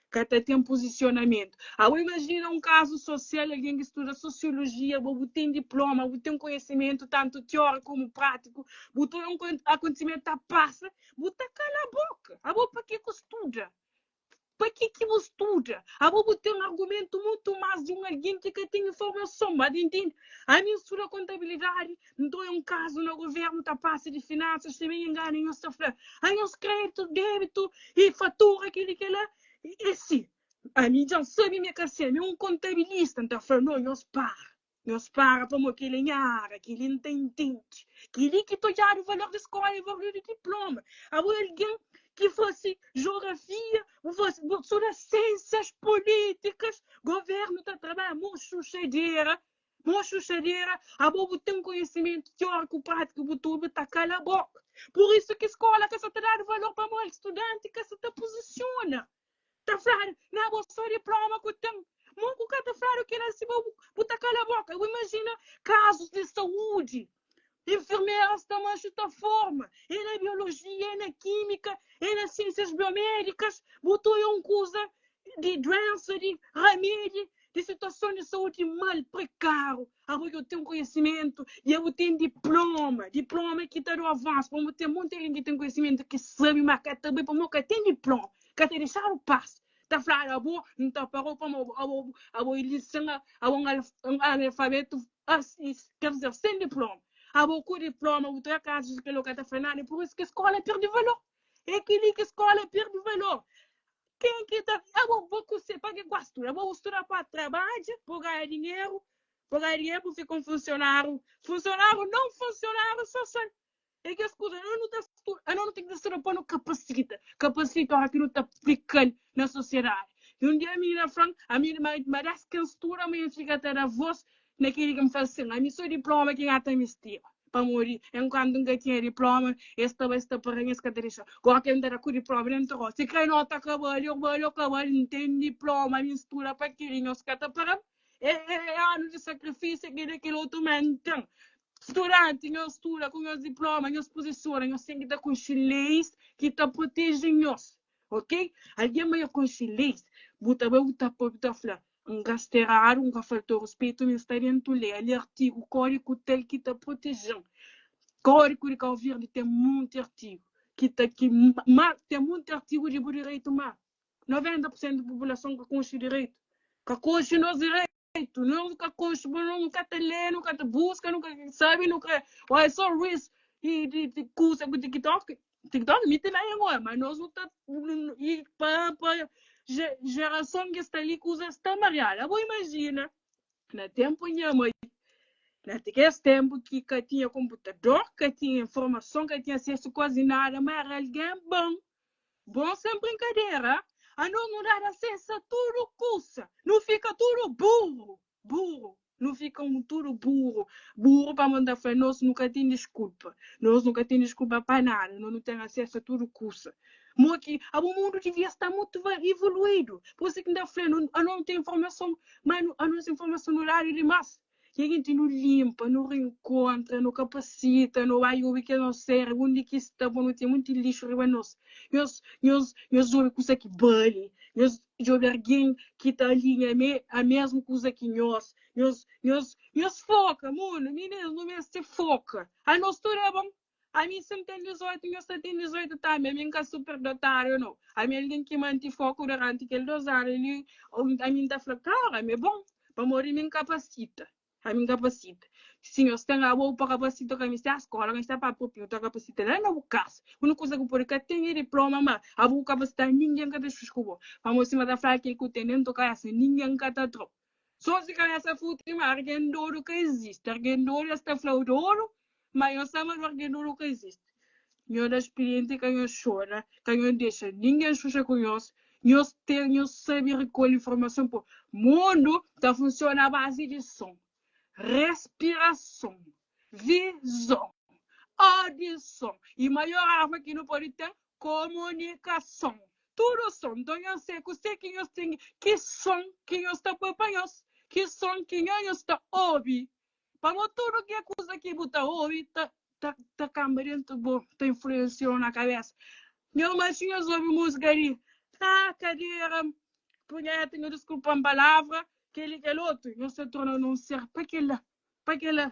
Ka ta ten puzisionamentu. Abo imajina un kazu sosial, algen ki studa sosiolojia, bo bu ten diploma, bu ten konhesimentu tantu teóriku komu prátiku, bu ta oja un akontisimentu ta pasa, bu ta kala boka. Abo pa ke ku studa? Pa ke ki bu studa? Abo bu ten argumentu mutu más di un algen ki ka ten informason. Ba ta intende? Ami N studa kontabilidadi, N ta oja un kazu na guvernu ta pasa di finansas, si mi ingana nhos ta fla, anhos kreditu, debitu i fatura keli kela, e si. Ami dja N sabe mi é ka si, ami é un kontabilista, N ta fla, no, nhos para, nhos para pamo keli é nha ara, keli N ta intende, keli ki ta odjadu valor di skola i valor di diploma. Abo é algen ki fase jeografia, bu fase, bu studa siensias pulitikas, governu ta trabadja, mo xuxadera, Mo xuxadera, abo bu ten konhesimentu teóriku, prátiku, bu tudu ta kala boka. Pur isu ki skola ka sa ta dadu valor pamodi studanti ka sa ta puzisiona. Ta fladu, na bo so diploma ku ten. Mo ku ka ta fladu kila si bo bu ta kala boka. Bu imajina kazus di saúdi, enfermeras ta manxi ta forma, é na biolojia, é na kímika, é na siensias biomédikas, bu ta oia un kuza di duensa, di ramedi, di situason di saúdi mal, prekáru. Abo ki bu ten konhisimentu i abo ten diploma, diploma ki ta da avansu, pamodi ten monti algen ki ten konhisimentu ki sabe ma ka ta bai pamodi ka ten diploma, ka ta dexadu pasa. Ta fladu abo N ta parau pamodi abo abo é lisen, abo un analfabetu, ker dizer sen diploma. Abo ku diploma bu ta kaza di kel-la ka ta fla nada, pur isu ki skola pirdi valor. É kel-li ki skola pirdi valor. Ken ki ta abo bo ku se pa. ki gosta studa. Bo studa pa trabadja, pa ganha dinheru, pa ganha dinheru pa fika un funsionáriu, funsionáriu não funsionáriu sosial. É kes kuza, no nu ta studa, no nu ten ki studa pa nu kapasita, kapasita ora ki nu ta aplika-l na sosiedadi. I un dia minina fla-m, ami ma ma des ki N studa ma N fika ta da vos na kel-li ki N fla sin, ami so diploma ki N ata misteba. Pamodi enkuantu N ka tinha diploma, es ta bai, es ta para-m, es ka ta dexa-m. Gósi ki N ta da ku diploma dentu roda, si kre nota ka bali, ô bali ô ka bali, N ten diploma, ami N studa pa kel-li, nhos ka ta para-m. É, é, é anu di sakrifisiu, kel-li, kel otu, ma N ten. Studanti, nhos studa ku nhos diploma, nhos puzisiona, nhos ten ki ta konxe leis ki ta proteje nhos, ok? Algen ma el konxe leis, bu ta bai bu ta poi, bu ta fla, N ka sta eradu, N ka falta-u ruspetu, mi N sta dentu lei, ali artigu, kódiku tal ki ta proteje-m. Kódiku di Kau Verdi ten monti artigu ki ta ki ma ten monti artigu di bu direitu ma 90 pur sentu di populason ka konxe direitu, ka konxe nos direitu. Nu ka konxe, nu ka ta lê, nu ka ta buska, nu ka sabe, nu ka. Olha, só Reels e de, de kusa ku TikTok. TikTok mi ti lá agora, mas nós não tá e pa pa geração que está ali kusa está mariada. Bo imagina, na tempo minha mãe, na esse tempo que ka tinha computador, ka tinha informação, ka tinha acesso quase nada, mas era alguém bom. Bon sen brinkadera, anos nu dadu asesu a tudu kusa, nu fika tudu buru, buru, nu fika un tudu buru, buru pamodi N ta fla nos nu ka ten diskulpa, nos nu ka ten diskulpa pa nada, nos nu ten asesu a tudu kusa. Mo ki abo mundu divia sta mutu evoluidu, pur isu ki N ta fla anos nu ten informason, ma anos informason nu dadu dimas. Ki genti nu limpa, nu rinkontra, nu kapasita, nu bai obi kes nos sérebru undi ki sta pa nu ten munti lixu riba nos. Nhos, nhos, nhos djobe kusa ki bali, nhos djobe argen ki ta alinha me a mesmu kusa ki nhos. Nhos, nhos, nhos foka, mundu, minis, nu meste foka. Anos tudu é bon. Ami si N ten 18, nhos ta ten 18 tambi. Ami N ka superdotáriu nau. Ami é algen ki manti foku duranti kel dos anu li. Ami N ta fla, klaru, ami é bon, pamodi mi N kapasita. Ami N kapasita. Si nhos ten abo pa kapasita, ka misti a skola, ka misti a pa propi, bu ta kapasita la na bu kasa. Uniku kuza ki bu pode ka ten é diploma, ma abo bu kapasita, ningen ka ta xuxi ku bo. Pamodi sima ta fla kel ki bu ten dentu kabesa, ningen ka ta trau. So si kabesa futi ma argen dodu ka izisti. Argen dodu es ta fla-u dodu, ma nho sa ma argen dodu ka izisti. Nho da spirienti ka nho xora, ka nho dexa ningen xuxa ku nhos. Nhos ten, nhos sabe rekolhe informason po mundu ta funsiona a bazi di son, respirason, vizon, audison i maior arma ki nu pode ten, komunikason. Tudu son. Nton nhos se kuse ki nhos ten ki son ki nhos ta poi pa nhos, ki son ki nho nhos ta obi. Pamo tudu ki é kuza ki bu ta obi ta ta ta kanba dentu bo, ta influensiau na kabesa. Nho ma si nhos obi musika di ah kadera, punheta, nho diskulpa-m palavra, kel-li kel otu, nhos ta torna na un ser pa kel-la, pa kel-la.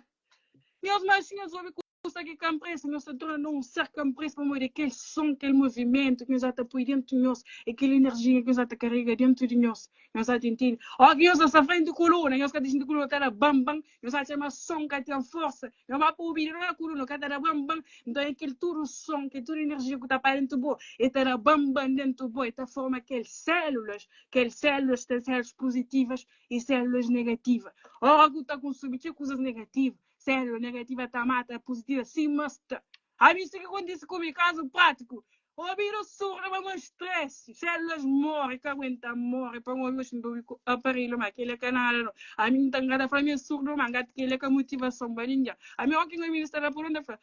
Nhos ma si nhos obi Kusa ki ka npresa, nhos ta torna un ser ka npresa pamodi é kel son, kel movimentu ki nhos ata poi dentu nhos, é kel enerjia ki nhos ata karega dentu di nhos. Nhos ata intende? Óra ki nhos sta frenti kuluna, nhos ka ta xinti kuluna ta da ban-ban, nhos atxa ma son ka ten forsa, nhos ba pa obidu na kuluna ka ta da ban-ban. Nton é kel tudu son, kel tudu enerjia ku ta pa dentu bo, e ta da ban-ban dentu bo, e ta forma kel sélulas, kel sélulas ten sélulas puzitivas i sélulas negativa. Óra ku ta konsumi txeu kuzas negativa, Sélula negativa ta mata puzitiva sima sta. Ami si ki kontise ku mi, kazu pratiku, obidu surdu pa mon stresi, sélulas more, ka aguenta more pa obi oxi nta obi ku aparelhu ma keli ka nada no. Ami nta nka ta fla mi é surdu ma nka keli ka motivason pa ningen. Ami oki nha minista ta puru nta fla,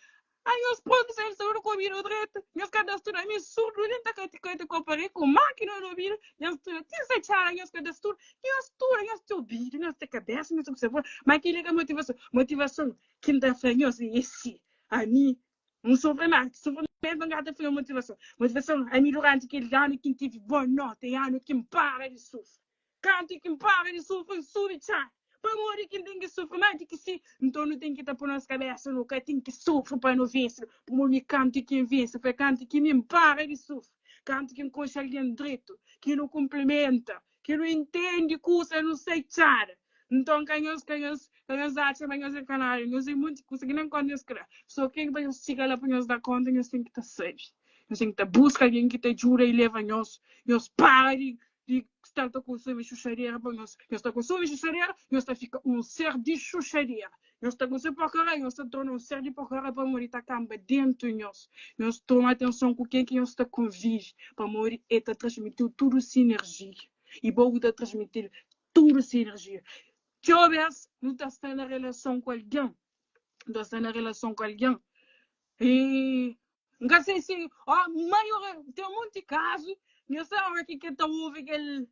Ah nhos prontu sa el surdu ku obidu dretu, nhos ka da studa, ami surdu nen ta ka ka ta kompara ku makina na obidu, nhos studa ti sa txara nhos ka da studa, nhos studa nhos ten obidu, nhos ten kabesa, nhos ten kusa ma keli ka motivason, motivason ki N ta fla nhos é si, ami N sufri ma sufrimentu N ka ta fla motivason, motivason ami duranti kel anu ki N tivi bon nota é anu ki N para di sufri. Kantu ki N para di sufri, N subi txá. Pamodi ki N ten ki sufri más di ki si? Nton nu ten ki ta poi nos kabésa, nu ka ten ki sufri pa nu vense. Pamodi mi kantu ki N vense foi kantu ki mi N para di sufri, kantu ki N konxe algen dretu, ki nu kunplimenta, ki nu intende kusa, nu sai txada. Nton ka nhos, ka nhos, ka nhos atxa ma nhos é kanáriu. Nhos é monti kusa ki nen konta nhos ka da. So ken ki pa nhos txiga la pa nhos da konta, nhos ten ki ta sabe. Nhos ten ki ta buska algen ki ta djuda i leba nhos. Nhos para di di. sta ta konsumi xuxadera pa nhos. Nhos ta konsumi xuxadera, nhos ta fika un ser di xuxadera. Nhos ta konsumi porkaria, nhos ta torna un ser di porkaria pamodi ta kanba dentu nhos. Nhos toma atenson ku ken ki nhos ta konvive, pamodi e ta transmitiu tudu se inerjia. I bo bu ta transmitil tudu se inerjia. Txeu bes nu ta sta na relason ku algen, nu ta sta na relason ku algen i N ka sei si ó maioria ten monti kazu nhos sabe ora ki ke ta obi kel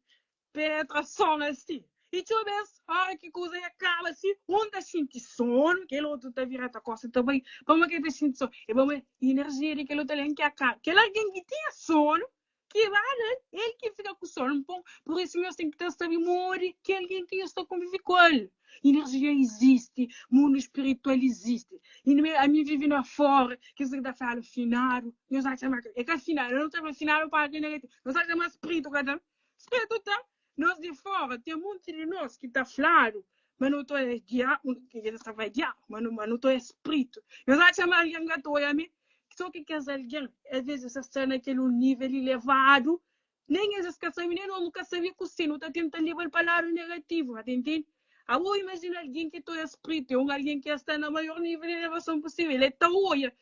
penetrason asi i txeu bes ora ki kuza ya kaba si un ta xinti sonu kel otu ta vira ta kosta ta bai pamodi ke ta xinti sonu é pamodi inerjia di kel otu algen ki akaba kel algen ki tinha sonu Ki bala el ki fika ku sonu nton pur isu nhos ten ki ta sabe modi ki algen ki nhos ta konvive ku el. Inerjia izisti, mundu spiritual izisti. I ami vive na fora, kes ki ta fala finadu, nhos atxa ma é ka finadu, eu não ta fla finadu pa algo negativo. Nhos atxa ma spritu ka ten? Spritu ten. Nos di fora ten monti di nos ki ta fladu ma nu ta oia diabu, ki ta fla diabu, ma nu ma nu ta oia spritu. Nhos atxa ma algen ka ta oia mi? So ki kes algen, es vezes es sta na kel un nivel ilevadu, nen es es ka sabe, nen nos nu ka sabe kusé, nu ta tenta leba-l pa ladu negativu, ka ta intende? Abo imajina algen ki ta oia spritu, é un algen ki sta na maior nivel di elevason pusível, el ta oia,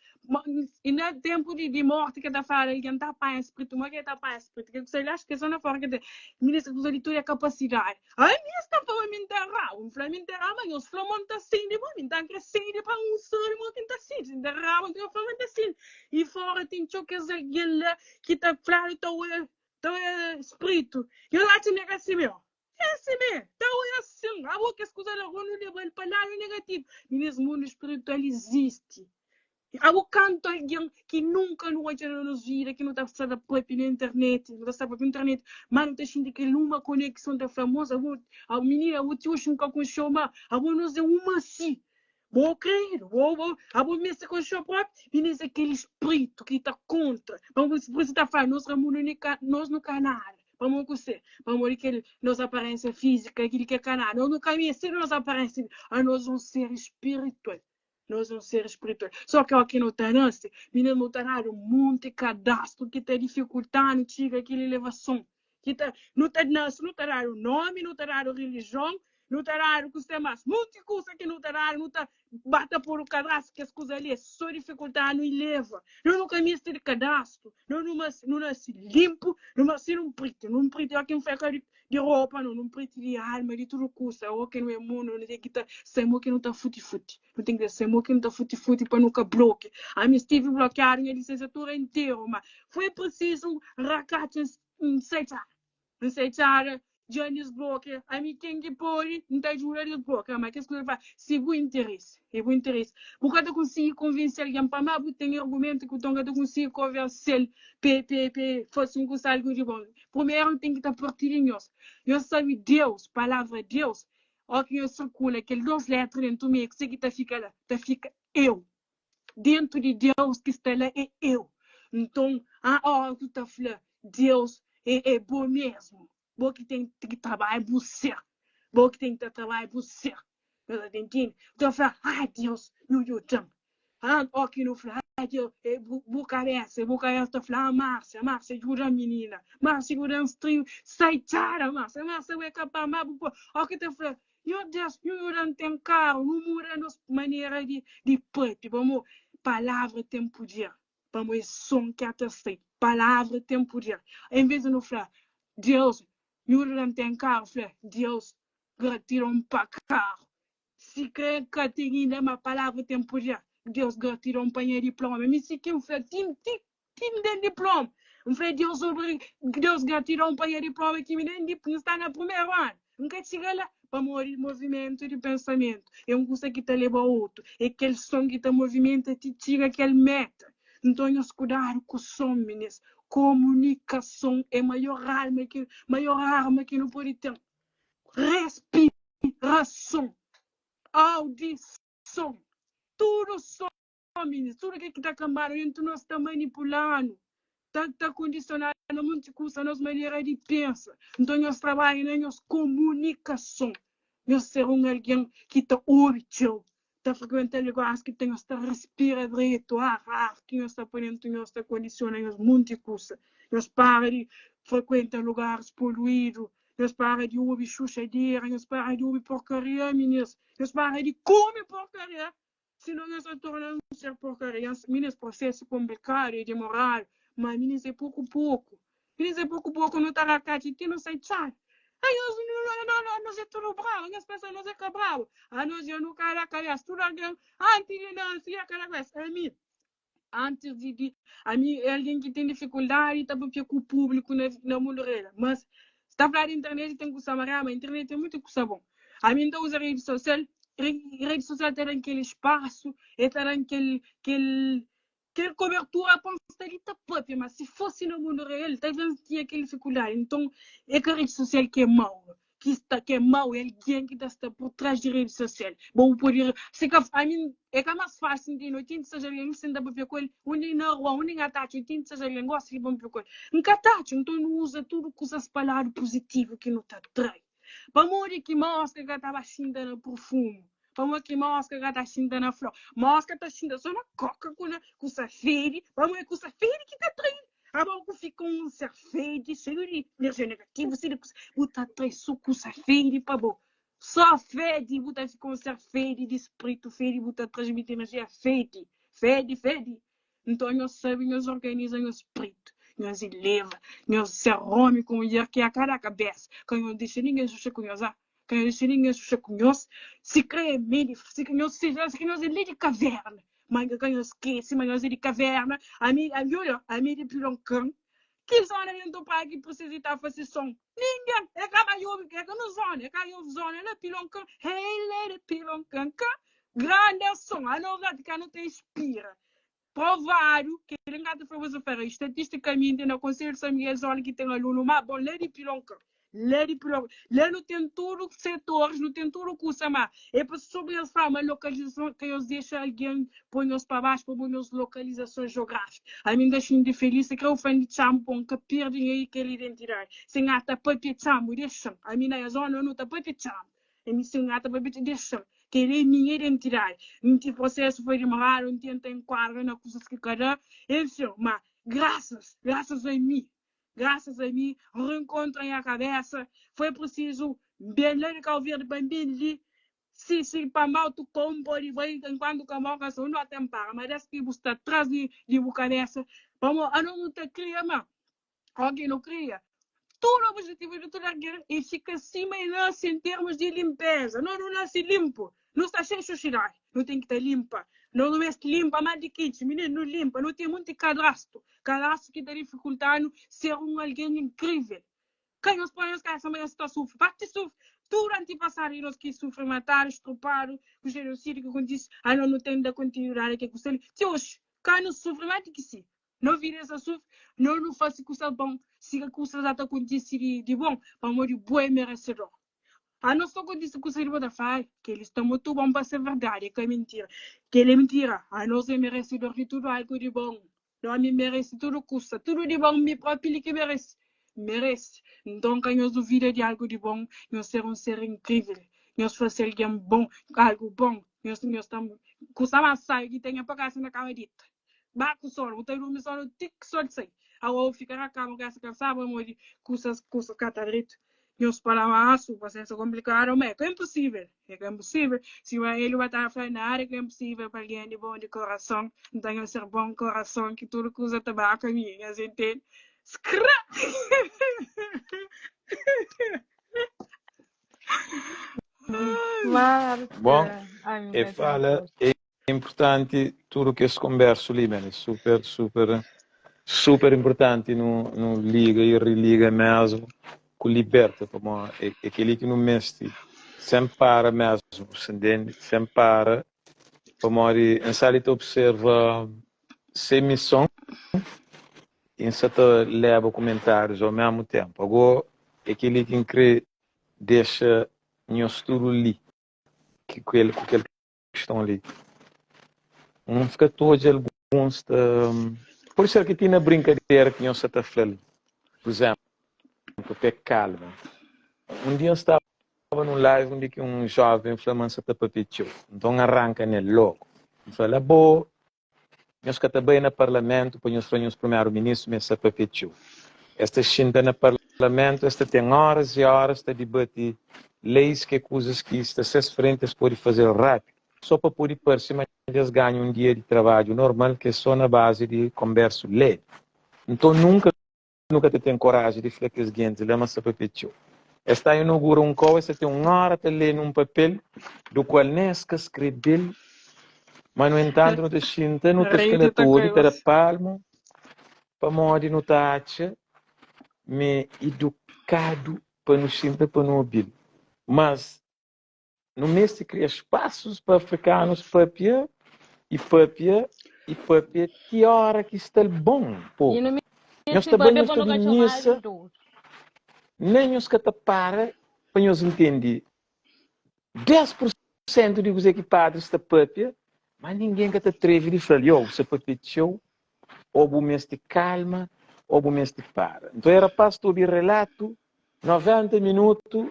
i na tenpu di di morti ke ta fala algen ta panha spritu, ma ke ta panha spritu? Ke kusa li acho ke so na fora ke ta ministra kusa di tudu é kapasidadi. Ai mi sta fla ma mi nta raba, N fla mi nta raba, nhos fla ma N ta sindi, bo mi nta kre sindi pa N sabi mo ki N ta sindi, si N ta raba nton nhos fla ma N ta sindi. I fora ten txeu kes algen la ki ta fladu ta oia ta oia spritu, nhos atxa ma é ka si meu? É simé, ta oia sin, abo kes kuza la go nu leba-l pa ladu negativu. Minis, mundu spiritual izisti. Abo kantu algen ki nunka nu odja na nos vida, ki nu ta sta ta papia na internet, nu ta sta papia na internet, ma nu ta xinti kel uma konekson ta fla, mosa, abo, abo minina, abo ti oxi nu ka konxeu, ma abo nos é uma si. Bo kredu, bo, bo, abo meste konxeu propi, minis, é kel spritu ki ta kontra. Pamodi por isu ta fla, nos ramundu ni ka, nos nu ka nada. Pamodi kuse? Pamodi kel nos aparensia fizika, kili ke ka nada. Nos nu ka meste di nos aparensia, anos é un ser spiritual. Nos é un ser spiritual. So ki oki no ta nase, minis, no ta dadu monti kadastru ki ta difikultanu txiga kel elevason. Ki ta, nu ta nase, nu ta dadu nomi, nu ta dadu rilijion, nu ta dadu kuse mas. Monti kusa ki nu ta dadu, nu ta ba ta podu kadrastu, kes kusa li é so difikultanu ileva. No nu ka meste di kadastru, no nu mas, nu nase linpu, nu nase nun priti, nun priti oki N fla ka di di ropa no, nun priti di alma, di tudu kusa. Oki nu é mundu, nu ten ki ta sai mo ki nu ta futi-futi. Nu ten ki ta sai mo ki nu ta futi-futi pa nu ka blokia. Ami stivi blokiadu nha lisensiatura interu, ma foi prisizu rakatxa N sai txada, N sai txada, dja N disblokia. Ami ken ki pode, N ta djuda disblokia. Ma kes kuza fla, si bu interesi, é bu interesi. Bu ka ta konsigi konvense algen pamá bu ten argumentu ki bu ka ta konsigi konvense-l pe pe pe fase un kusa algu di bon. Primeru ten ki ta parti di nhos. Nhos sabe Deus, palavra Deus, óki nhos sirkula kel dos letra dentu meiu, kuse ki ta fika la? Ta fika eu. Dentu di Deus ki sta la é eu. Nton, a ora ku ta fla Deus é, é bo mesmu. Bo ki ten ki trabadja bu ser. Bo ki ten ki ta trabadja bu ser. Nhos ta intende? Ta fla, ah Deus, nhu djuda-m. Ah, ó ki nu fla, ah Deus, é bu, bu kabesa, bu kabesa ta fla, ah Márcia, Márcia djuda-m minina. Márcia djuda-m stri, sai txada, Márcia, Márcia bu é kapaz, má bu pode. Ó ki ta fla, Nhor Deus, nhu djuda-m ten karu, nu muda nos manera di di papia, pamodi palavra ten puder, pamodi é son ki ata sai, palavra ten puder. En vez di nu fla, Deus, nhu djuda-m ten karu, fla, Deus, gratidon pa karu. Si kre ka ten inda, ma palavra ten puder. Deus, gratidon pa nha diploma. Mi si ki N fla, ti ti Ti mi den diploma. N fla Deus obri, Deus gratidon pa nha diploma ki mi den dip, N sta na primeru anu. N ka txiga la pamodi movimentu di pensamentu é un kusa ki ta leba otu, é kel son ki ta movimenta ti txiga kel meta. Nton nhos kudadu ku son minis. Komunikason é maior alma ki maior arma ki nu podi ten. Respirason, audison, tudu son. Omis, tudu kel ki ta kanba-nu dentu nos ta manipula-nu, ta ta kondisiona-nu monti kusa, nos manera di pensa. Nton nhos trabadja na nhos komunikason. Nhos ser un algen ki ta obi txeu, ta frekuenta lugaris ki ta nhos ta respira dretu, ar, ar ki nhos ta poi dentu nhos ta kondisiona nhos monti kusa. Nhos para di frekuenta lugaris poluídu. Nhos para di obi xuxadera, nhos para di obi porkaria, minis. Nhos para di kume porkaria, sinon nhos ta torna un ser porkaria. Minis, prosesu konplikadu, é demoradu, ma minis é poku poku. Minis é poku poku, nu ta rakatxa ti nu sai txadu. Anhos, anos é tudu brabu, nhos pensa nos é ka brabu. Anos dja nu ka da kabesa, tudu algen antis di nase dja ka da kabesa. Ami, antis di, di ami é algen ki ten difikuldadi ta papia ku públiku na, na mundu real. Mas, sta fla di internet ten kusa mariadu, ma internet ten mutu kusa bon. Ami N ta uza redi sosial, redi sosial ta dan kel spasu, e ta dan kel, kel, kel kobertura pa N sta li ta papia. Ma si fosi na mundu real, talvez N tinha kel difikuldadi. Nton, é ka redi sosial ki é mau, ki sta ki é mau é algen ki ta sta por trás di redi sosial. Bo bu pode si ka ami é ka más fásil ntende 86 algen mi senta papia ku el undi na rua undi N ka ta atxa 86 algen gosta di pa N papia ku el N ka ta atxa. Nton nu uza tudu kuzas pa ladu puzitivu ki nu ta trai. Pamodi ki moska ka ta ba xinta na purfumu? Pamodi ki moska ka ta xinta na flor? Moska ta xinta so na koka ku na kusa fedi. Pamodi kusa fedi ki ta trai. Abo ku fika un ser fedi, xeiu di enerjia negativu, xeiu di kusa, bu ta trai so kusa fedi pa bo. So fedi, bu ta fika un ser fedi di spritu fedi, bu ta transmiti enerjia fedi, fedi, fedi. Nton nhos sabe, nhos organiza nhos spritu, nhos ileva, nhos ser omi ku mudjer ki a kada kabesa, ka nhos dexa ningen xuxa ku nhos, a ka nhos dexa ningen xuxa ku nhos, si kre é medi, si nhos si nhos é li di kaverna, ma ka nhos skese ma nhos é di kaverna, ami, ami olha, ami é di Pilonkan, ki zona dentu praia ki precisa ta fase son? Ningen, é ka ba obi, é ka no zona, é ka obi zona la Pilonkan, hey lady Pilonkan, ka grande son, a novidade ka no ta inspira. Provadu, kel N ka ta fla bu fera, estatisticamente na Conselho de São Miguel zona ki ten alunu ma bon la di Pilonkan, la di Pilonkan, la nu ten tudu setores, nu ten tudu kusa ma é pa sobri nhos fla ma lokalizason ka nhos dexa algen poi nhos pa baxu pa bo nhos lokalizason jeográfiku. Ami N ta xinti felis si kre u fla-m di txamu pa N ka perde nha kel identidadi. Si N ata papia txamu, dexa-m. Ami na nha zona nu ta papia txamu. Ami si N ata papia txamu, dexa-m. Kel-li é minha identidadi. N ti prosesu foi dimoradu, N tenta enkuadra na kusas ki ka da, enfin, ma grasas, grasas a mi, grasas a mi, N reenkontra nha kabesa. Foi prisizu N ben la di Kau Verdi pa N ben li Si si pa mau tu ka pode bai enkuantu ka mau ka sa un ten para ma des ki bu sta tras di di bu kabesa pamo anos nu ta kria ma oki nu kria tudu objetivu di tudu algen e fika sima e nasi en termus di limpeza no nu nasi limpu nu sta xeiu xuxidadi nu ten ki ta limpa no nu mesti limpa ma di kitxi mininu nu limpa nu ten munti kadrastu kadrastu ki ta difikultanu ser un algen inkrivel Ka nhos poi nhos kabesa ma nhos ta sufri. Pa ki sufri? Tudu antipasadu di nos ki sufri, matadu, strupadu, ku jenosidiu ki kontise, anos nu ten da kontinuidadi ke kusa li. Ti oxi, ka nu sufri ma di ki si. No vida sa sufri, no nu fasi kusa bon, si ka kusas ata kontise di, di bon, pamodi bo é meresedor. Anos so kontise kusa di bo ta fla, ai, kel-li sta mutu bon pa ser verdadi, é ka mintira. Kel-li é mintira. Anos é meresedor di tudu algu di bon. Ómi merese tudu kusa, tudu di bon, mi própi li ki merese. Merese. Nton, ka nhos duvida di algu di bon, nhos ser un ser inkrível, nhos fase algen bon, algu bon, nhos nhos ta kusa más sábi ki ten é pa kasa na kama dita. Ba ku sonu, bu ta durmi sonu ti ki sol sai. Awa bu fika na kama, bu kasa kansadu pamodi kusas kusas ka ta dretu. Nhos fala ma su prosesu komplikadu, ma é ka inposível. É ka inposível. Sima el ba ta fla nada é ka inposível pa algen di bon di korason. Nton nhos ser bon korason ki tudu kuza ta ba kaminhu. Nhos intende? Skra! Bon, e fala é importanti tudu kes konbersu li, men, é super, super, super importanti nu, nu liga i religa mesmu ku liberta, pamo é, é keli ki nu mesti sen para mesmu, se ntende? Sen para, pamodi N sta li ta observa se mison i N sta ta leba kumentárius au mesmu tempu. Ago é keli ki N kre dexa nhos tudu li, ki ku kel kiston li. N fika ta odja alguns ta. Pode ser ki ti na brinkadera ki nhos sa ta fla-l. Pur izénplu, pa e kalma. Un dia N staba nun live undi ki un jóven fla ma N sa ta papia txeu. Nton N ranka nel lógu. N fla-l, Abo, nhos ka ta bai na parlamentu pa nhos fla nhos primeru ministru ma e sa papia txeu. Es ta xinta na parlamentu. Parlamentu es ta ten oras i oras ta dibati leis ki é kuzas ki sta ses frenti es pode faze-l rapidu so pa pode parse ma dja es ganha un dia di trabadju normal ki é so na bazi di konbersu lebi. Nton nunka nu ka ta ten koraji di fla kes gentis la ma sta papia txeu. Es ta inogura un kau es ta ten un ora ta le nun papel du kual nen es ka skrebe-l ma nu entantu nu ta xinta nu ta Rei fika la di ta ta obi kai ta da gosi. palmu pamodi nu ta atxa ma é idukadu pa nu xinta pa nu obi-l. Mas nu meste kria spasus pa afrikanus papia i papia i papia ti ora ki sta-l bon, I povu. nu Nhos meste ta bai, papia nhos pa ta nu obi ka txomadu misa, di dodu. nen nhos ka ta para pa nhos ntende 10 pur sentu di kuzê ki padri sta papia, má ningen ka ta treve di fla-l, Yo, bu sta papia txeu, ô bu meste kalma, ô bu meste para. Nton, e rapás ta obi relatu 90 minutu,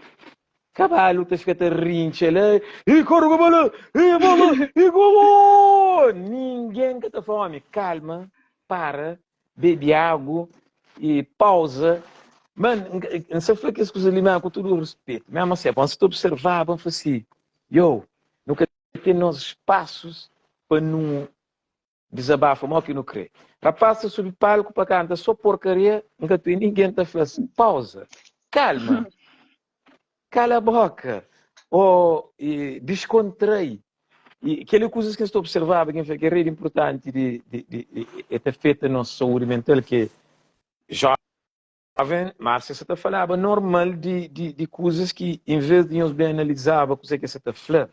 kabalu ta fika ta rintxa la, I koru kabalu! I bola! I gola! Ningen ka ta fla ómi, kalma, para, bebe agu i pauza. Man, N sa fla kes kuza li ma ku tudu ruspetu. Mésmu asi, N sa ta observaba, N fla si, Yo, nu ka ten nos spasus pa nu dizabafa mo ki nu kre. Rapaz ta subi palku pa kanta so porkaria, N ka ten ningen ta fla-s, pauza, kalma, kala boka, o diskontrai. I kel-li é kuzas ki N sta observaba ki N fla ki é rei di inpurtanti di di di e ta afeta nos saúdi mental ki jóven Márcia sa ta falaba normal di di di kuzas ki en vez di nhos ben analizaba kuzê ki el sa ta fla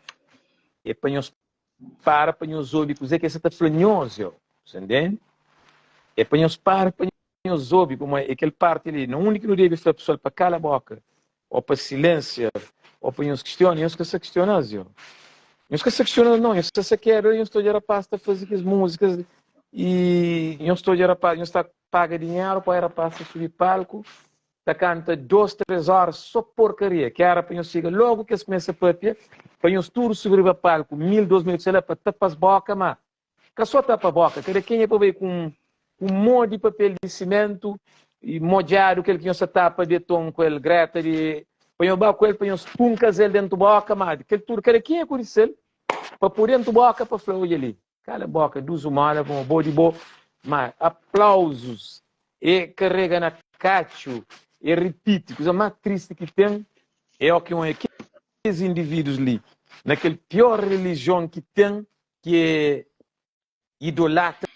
é pa nhos para pa nhos obi kuzê ki el sa ta fla nhos yo, sa ntende? É pa nhos para pa nhos obi pamodi é kel parti li na undi ki nu debe fla pesoal pa kala boka Ô pa silênsia, ô pa nhos kistiona, nhos ka sa kistiona-s, yo. Nhos ka sa kistiona-s nau, nhos sta sakedu la, nhos ta odja rapaz ta faze kes múzikas i nhos ta odja rapaz, nhos ta paga dinheru pa rapaz ta subi palku, ta kanta dos, tres óra so porkaria, ki éra pa nhos txiga logu ki es kumesa papia, pa nhos tudu subi riba palku, mil, 2000, sei la, pa tapa-s boka, má Ka só tapa boka, kada kenha pa bai ku un ku un mó di papel di simentu i modjadu kel ki nhos ta tapa beton ku el greta di pa nhos ba ku el pa nhos punkas el dentu boka ma di kel tudu kada kenha ku di sel pa po dentu boka pa fla odja li kala boka duzu mola bo bo di bo ma aplauzus e karega na katxu e ripiti kuza ma tristi ki ten é o ki un é kes individus li na kel pior relijion ki ten ki é idolatra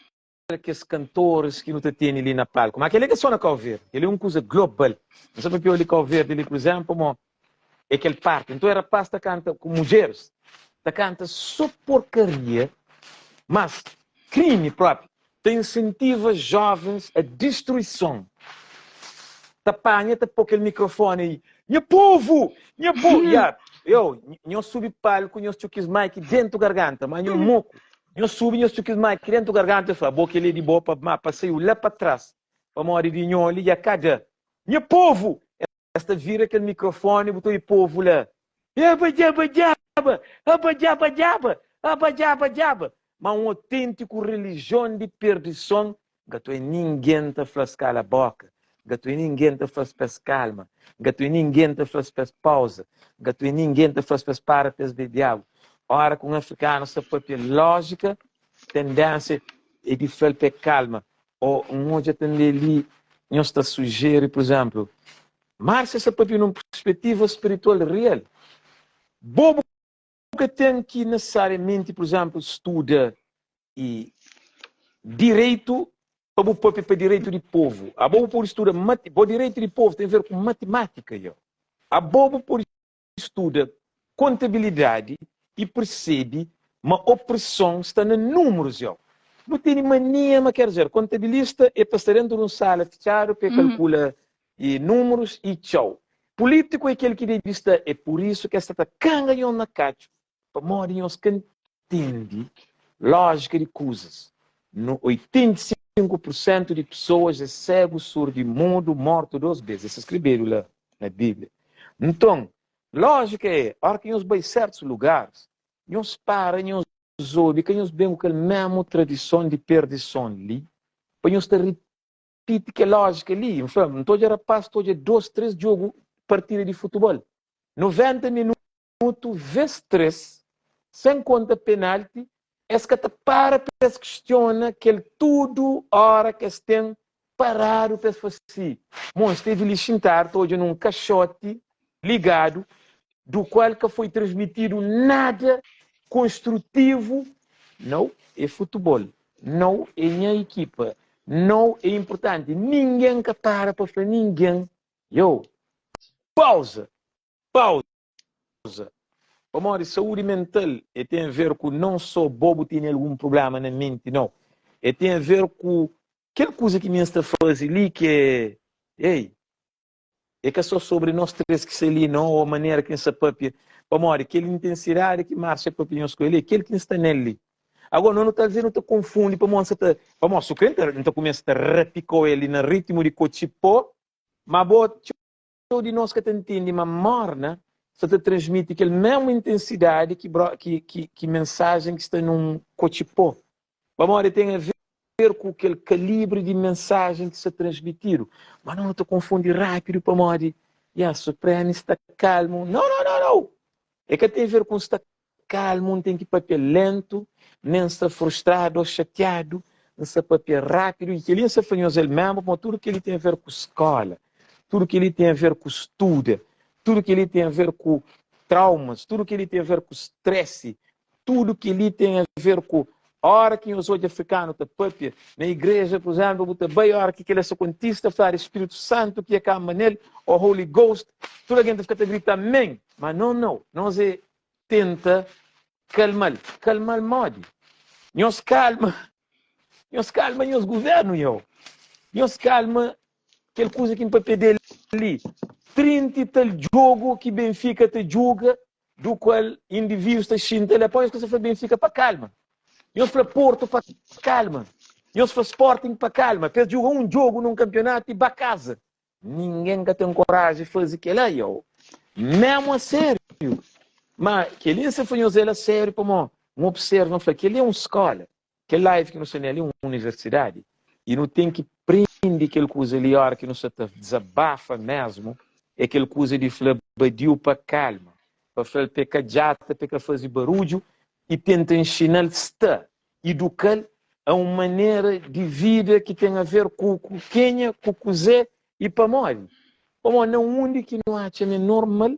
kes kantoris ki nu ta tene li na palku. Ma kel-li é ka só na Kau Verdi, kel-li é un kuza global. N sta papia di Kau Verdi li, pur izénplu, pamodi é kel parti. Nton, é rapás ta kanta ku mudjeris, ta kanta só porkaria, mas krimi própi, ta insentiva jovens a distruison. Ta panha, ta pô kel mikrofoni i, Nha povu! Nha povu! Ya, yo, nhos subi palku, nhos txuki-s mike dentu garganta, ma nho moku. Nhos subi, nhos txuki-s mike dentu garganta, nhos fla, Bo kel-li é di bo pa, ma pa saiu la pa tras, pamodi di nho li dja ka da. Nha povu! Es ta vira kel mikrofoni, bu ta obi povu la, Eba-djaba-djaba! Aba-djaba-djaba! Aba-djaba-djaba! Ma un otentiku rilijion di perdison, N ka ta obi ningen ta fla-s kala boka, N ka ta obi ningen ta fla-s pa es kalma, N ka ta obi ningen ta fla-s pa es pauza, N ka ta obi ningen ta fla-s pa es para pa es bebe agu. Ora ku un afrikanu sta papia lójika, tendénsia é di fla-l pa e kalma. Ô N odja tanbê li, nhos ta sujeri, pur izénplu, Márcia sta papia nun perspetiva spiritual real. Bo bu ka ten ki nesesariamenti, pur izénplu, studa i direitu pa bu papia pa direitu di povu. Abo bu pode studa mati, bo direitu di povu ten ver ku matimátika, yo. Abo bu pode studa kontabilidadi i persebe ma opreson sta na númerus, yo. Nu tene mania ma, ker dizer, kontabilista é pa sta dentu di un sala fitxadu pa e kalkula i númerus i txau. Pulítiku é kel ki debe sta, é pur isu ki es sta ta kanga nhos na katxu, pamodi nhos ka ntende lójika di kuzas. No 85 pur sentu di pesoas é segu, surdu i mudu, mortu dos bes. Es sta skrebedu la na Bíblia. Nton, lójika é, óra ki nhos bai sertus lugaris, nhos para, nhos obi, ka nhos ben ku kel mésmu tradison di perdison li, pa nhos ta. ripiti kel lójika li. N fla, N ta odja rapaz ta odja dôs, três djogu partida di futebol. 90 minutu vês três, sen konta penalti, es ka ta para pa es kistiona kel tudu óra ki es ten paradu pa es fla si. Mon, es tevi li xintadu ta odja nun kaxoti ligadu du kual ka foi transmitidu nada konstrutivu. Nau, é futebol. Nau, é nha ekipa. Nau, é inpurtanti. Ningen ka para pa fla ningen, Yo, pauza! Pauza! Pamodi saúdi mental é ten a ver ku non só bo bu tene algun prubléma na menti, nau. É ten a ver ku kel kuza ki mi N sta faze li ki é, ei, é ka só sobri nos três ki sta li, nau, ô manera ki N sta pâpia. Pamodi kel intensidadi ki Márcia pâpia nhos ku el é kel ki N sta nel li. Agora, no, no talvez no ta konfundi pamodi N sta ta, pamodi su kre N ta kumesa ta rapika-u el li na ritmu di kotxi-pó, ma bo Txeu di nos ka ta ntende ma mórna sta ta transmiti kel mésmu intensidadi ki ki ki ki mensajen ki sta nun kotxi-pó. Pamodi ten a ver ku kel kalibri di mensajen ki sta transmitidu. Ma no, nu ta konfundi rápidu pamodi, ya, Supremi sta kalmu. No, no, no, no! E ka ten a ver ku N sta Kalmu, N ten ki papia lentu, nen N sta frustradu ô xatiadu, N sta papia rápidu. I kel-li N sta fla nhos el mésmu, pamodi tudu kel-li ten aver ku skóla, tudu kel-li ten aver ku studa, tudu kel-li ten aver ku traumas, tudu kel-li ten aver ku stresi, tudu kel-li ten aver ku óra ki nhos odja afrikanu ta papia. Na igreja, pur izénplu, bu ta bai, óra ki kel-la sta kontise, ta fladu Spiritu Santu ki é kamba nel, ô Holy Ghost, tudu algen ta fika ta grita amén. Má nau, nau, nos é tenta kalma-l. Kalma-l modi? Nhos kalma, nhos kalma nhos guvernu, yo. Nhos kalma kel kuza ki N papia del li. 30 i tal djogu ki Benfika ta djuga, du kual indivídus ta xinta la. Pa nhos ka sa fla Benfika pa kalma. Nhos fla Porto pa kalma. Nhos fla Sporting pa kalma. Pa es djuga un djogu nun kanpionatu i ba kaza. Ningen ka ten koraji faze kela yo. Memu a sériu. Ma keli N sta fla nhos el a sériu pamo N observa N fla keli é un skola. Kel live ki nu sta nel é un universidadi i nu ten ki prende kel kuza li ora ki nu sta ta dizabafa mesmu é kel kuza di fla badiu pa kalma, pa fla-l pa e ka djata, pa e ka faze barudju i tenta nxina-l sta iduka-l a un manera di vida ki ten a ver ku ku kenha, ku kuzê i pamodi. Pamodi na undi ki nu atxa ma é normal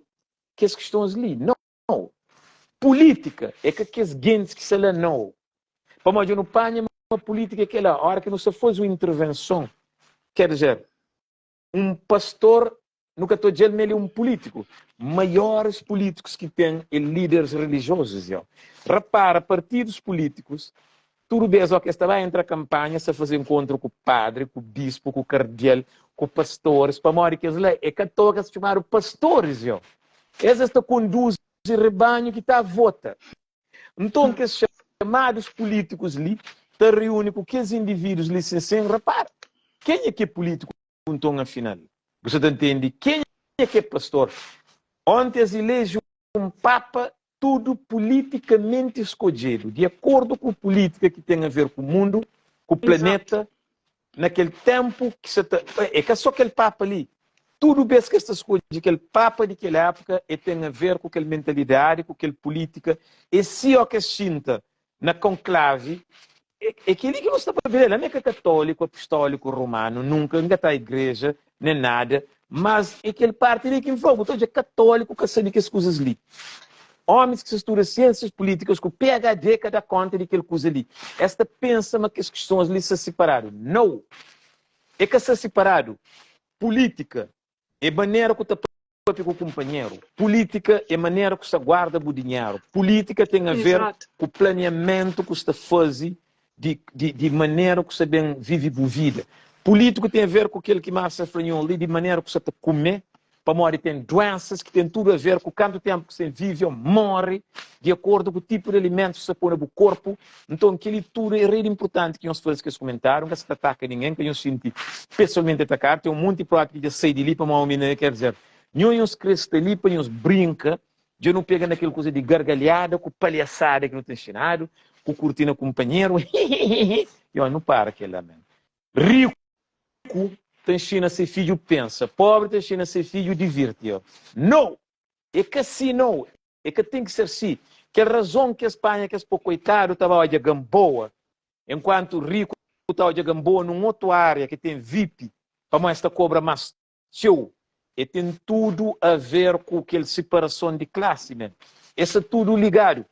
kes kistons li? Nau. Pulítika é ka kes gentis ki sta la, nau. Pamodi dja nu panha ma pulítika é kel-la, óra ki nu sta faze un intervenson, ker dizer, un pastor nu ka ta odja-l ma el é un pulítiku. Maioris pulítikus ki ten é líderis relijiozus. Yo. Repara, partidus pulítikus, tudu bês ó ki es ta ba entra kanpanha, es ta faze enkontru ku padri, ku bispu, ku kardial, ku pastoris, pamodi kes la é ka toa ki es txomadu pastoris. Yo. Es es ta konduzi rebanhu ki ta vota. Nton, kes xamadus pulítikus li ta riuni ku kes indivídus li sin sen repara. Kenha ki é pulítiku Nton afinal, bu sa ta ntende kenha ki é pastor? Onti es ileje un papa tudu pulitikamenti skodjedu, di akordu ku pulitika ki ten aver ku mundu, ku planeta, na kel tenpu ki sa ta. É ka so kel papa li. Tudu bes ki es ta skodje kel papa di kel epuka, e ten aver ku kel mentalidadi, ku kel pulitika. É si o ki es xinta na konklavi, É kel-li ki nu sta pâpia di el. Ami é ka katóliku, apostóliku, romanu, nunka N ka ta igreja, nen nada. Mas é kel párti li ki N fla-u, bu ta odja katóliku ka sabe kes kuzas li. Ómis ki sta studa siênsias pulítikas ku PhD ka da kónta di kel kuza li. Es ta pensa ma kes kistons li sta siparadu. Nau! E ka sta siparadu. Pulítika é manera ku ta Papia ku kunpanheru. Pulítika é manera ku sta guarda bu dinheru. Pulítika ten a ver ku planiamentu ku sta faze di, di, di manera ku sta ben vive bu vida. Pulítiku ten a ver ku kel ki Márcia fla nho li, di manera ku sta ta kume, pamodi ten duensas ki ten tudu a ver ku kantu tenpu ku sta vive ô more, di akordu ku tipu di alimentus ku sta poi na bu korpu. Nton, kel-li tudu é rei di inpurtanti ki nhos faze kes kumentáriu. N ka sta ta ataka ningen, ka nhos xinti pesoalmenti atakadu. Ten un monti própi ki dja sai di li pamodi mi na. Ker dizer, nho nhos krê sta li pa nhos brinka. Dja nu pega na kel kuza di gargalhada ku palhasada ki nu ta nxinadu, ku kurti na kunpanheru, hihihihi. Yo, nu para kel-la, men. Riku! Riku ta inxina se fidju pensa, pobri ta inxina se fidju divirti. No! É ka si, no! É ka ten ki ser si. Kel razon ki es panha kes po koitadu ta ba odja Gamboa, enkuantu riku ta odja Gamboa nun otu ária ki ten vip, pamodi es ta kobra más txeu. E ten tudu a ver ku kel siparason di klasi men. E sta tudu ligadu.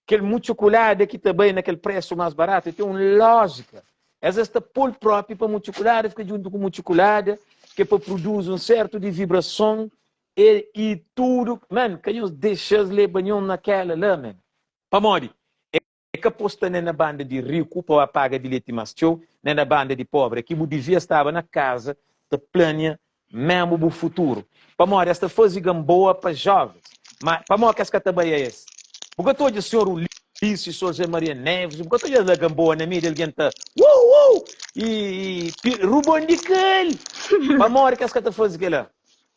Kel mutxukulada ki ta bai na kel presu más baratu, e ten un lójika. Es es ta pô-l própi pa mutxukulada fika djuntu ku mutxukulada, ki é pa produzi un sértu di vibrason e i tudu. Man, ka nhos dexa-s leba nhos na kela la, man. Pamodi? É ka pô sta nen na banda di riku pa ba paga bilheti más txeu, nen na banda di pobri. É ki bu divia staba na kaza ta plania memu bu futuru. Pamodi es ta faze Gamboa pa jovens. Ma pamodi ki es ka ta bai a es? Bu ka ta odja senhor Ulisses, senhor Zé Maria Neves, bu ka ta odja es la Gamboa na meiu di algen ta uou uou i i rubon di kel! Pamodi ki es ka ta faze kela?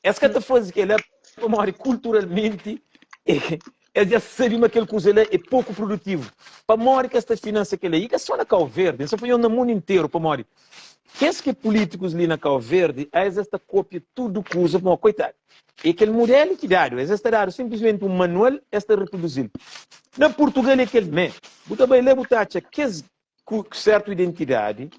Es ka ta faze kela pamodi kulturalmenti es dja sabe ma kel kuza la é poku produtivu. Pamodi ki es ta finansia kela? I ka so na Kau Verdi, N sta fla nhos na mundu interu pamodi kes ki é pulítikus li na Kau Verdi es es ta kopia tudu kuza pamodi koitadu é kel mudelu ki dadu, es es ta dadu sinplismenti un manual es ta riproduzi-l. Na Purtugal é kel mé, bu ta bai la bu ta atxa kes ku sertu identidadi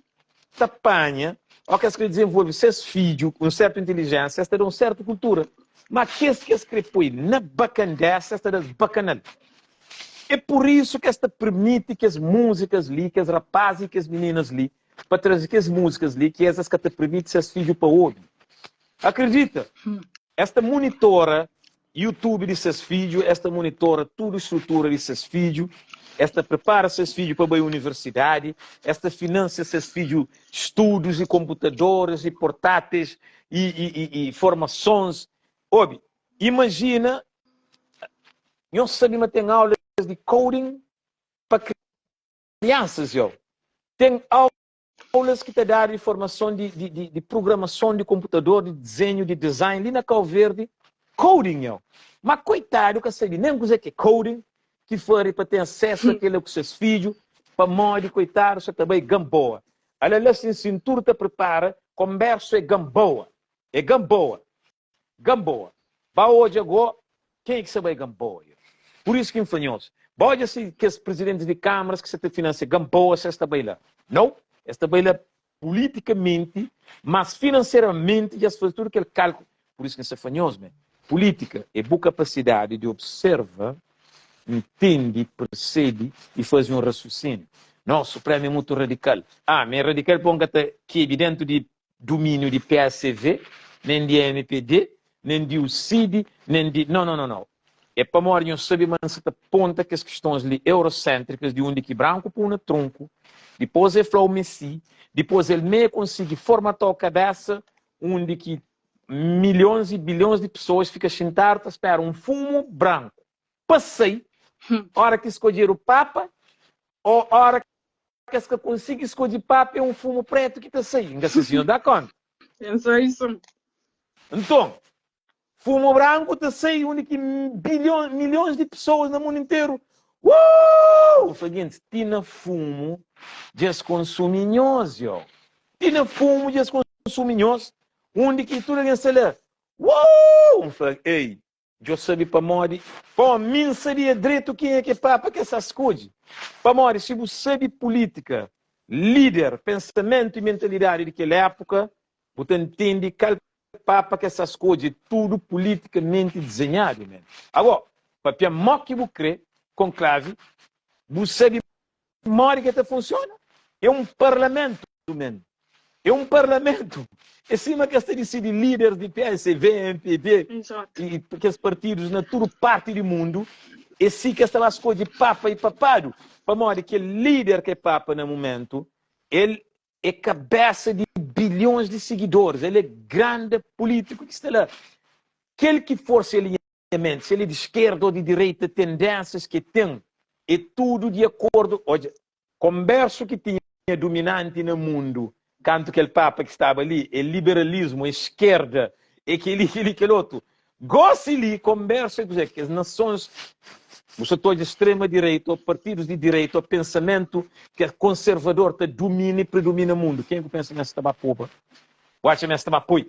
ta panha o ki es kre dizenvolve ses fidju ku un sertu intelijensia, es ta da un sertu kultura. Ma kes ki es kre poi na bakandesa, es ta da-s bakanal. É pur isu ki es ta pirmiti kes múzikas li, kes rapaz i kes mininas li, pa traze kes múzikas li ki es es ka ta pirmiti ses fidju pa obi. Akredita! Es ta munitora YouTube di ses fidju, es ta munitora tudu strutura di ses fidju, es ta pripara ses fidju pa bai universidadi, es ta finansia ses fidju studus i konputadoris i portáteis i, i, i, i formasons. Obi, imajina, nhos sabe ma ten aulas di coding pa kriansas, yo. Ten aulas ki ta dadu di formason di, di, di, di prugramason di konputador, di dizenhu, di design li na Kau Verdi, coding yo. Ma koitadu ka sabi nen kuzê ki é coding, ki fari pa ten asesu a kela ku ses fidju, pamodi koitadu sa ta bai Gamboa. Ala la sin sintur ta pripara, konbersu é Gamboa. É Gamboa. Gamboa. Ba odja go kenha ki sa bai Gamboa yo. Pur isu ki N fla nhos, ba odja si kes prizidentis di kamaras ki sa ta finansia Gamboa si es ta bai la. Nau, es ta bai la pulitikamenti, mas finanseramenti dja es faze tudu kel kalkulu. Pur isu ki N sa fla nhos me, pulitika e bu kapasidadi di observa, ntende, persebe i faze un rasiusiniu. Nos, Supremu e mutu radikal. Ah, mi e radikal pon ka ta kebe dentu di dumíniu di PSV, nen di mpd, nen di UCID, nen di. Nau, nau, nau, nau. É pamodi nhos sabe ma N sa ta ponta kes kistons li euroséntrikas di undi ki branku pô-u na tronku, dipôs el fla-u ma é si, dipôs el mê konsigi formata-u kabésa undi ki milhons i bilhons di pesoas fika xintadu ta spera un fumu branku pa sai óra ki skodjedu papa ô óra Kes ka konsigi skodje papa é un fumu pretu ki ta sai. N ka si si nhos da konta. Pensa isu. Nton, fumu branku ta sai undi ki bilhon, milhons di pesoas na mundu interu. Uuu! Fla gentis, ti na fumu dja es konsumi nhos, yo. Ti na fumu dja es konsumi nhos. Undi ki tudu algen sta la. Uuu! N fla, ei, Djo sabe pamodi? Pó mi N sabia dretu kenha ki é papa ki es sa skodje. Pamodi si bu sabe pulitika, lider, pensamentu i mentalidadi di kel epuka, bu ta ntende kal papa ki es sa skodje. É tudu pulitikamente dizenhadu men. Ago, papia mo ki bu kre, konklavi, bu sabe Modi ki el ta funsiona? É un parlamentu men. É un parlamentu. É sima kes ta disidi líderes di PSV, MPD i kes partidus na tudu parti di mundu. É si ki es ta ba skodje papa i papadu. Pamodi kel líder ki é papa na mumentu, el é kabésa di bilhons di sigidoris. El é granda pulítiku ki sta la. Kel ki for se alinhamentu, si el é di skerda ô di direita, tendénsias ki el ten é tudu di akordu. Odja, konbérsu ki tinha duminanti na mundu kantu kel Papa ki staba li é liberalismu, é skerda, é kel-li, kel-li, kel otu. Gósi li, konbérsu é kuzê? Kes nasons, bu sa ta odja strema direita ô partidus di direita ô pensamentu ki é konservador ta dumina i predomina mundu. Kenha ku pensa ma es ta ba poba? Bu atxa ma es ta ba poi?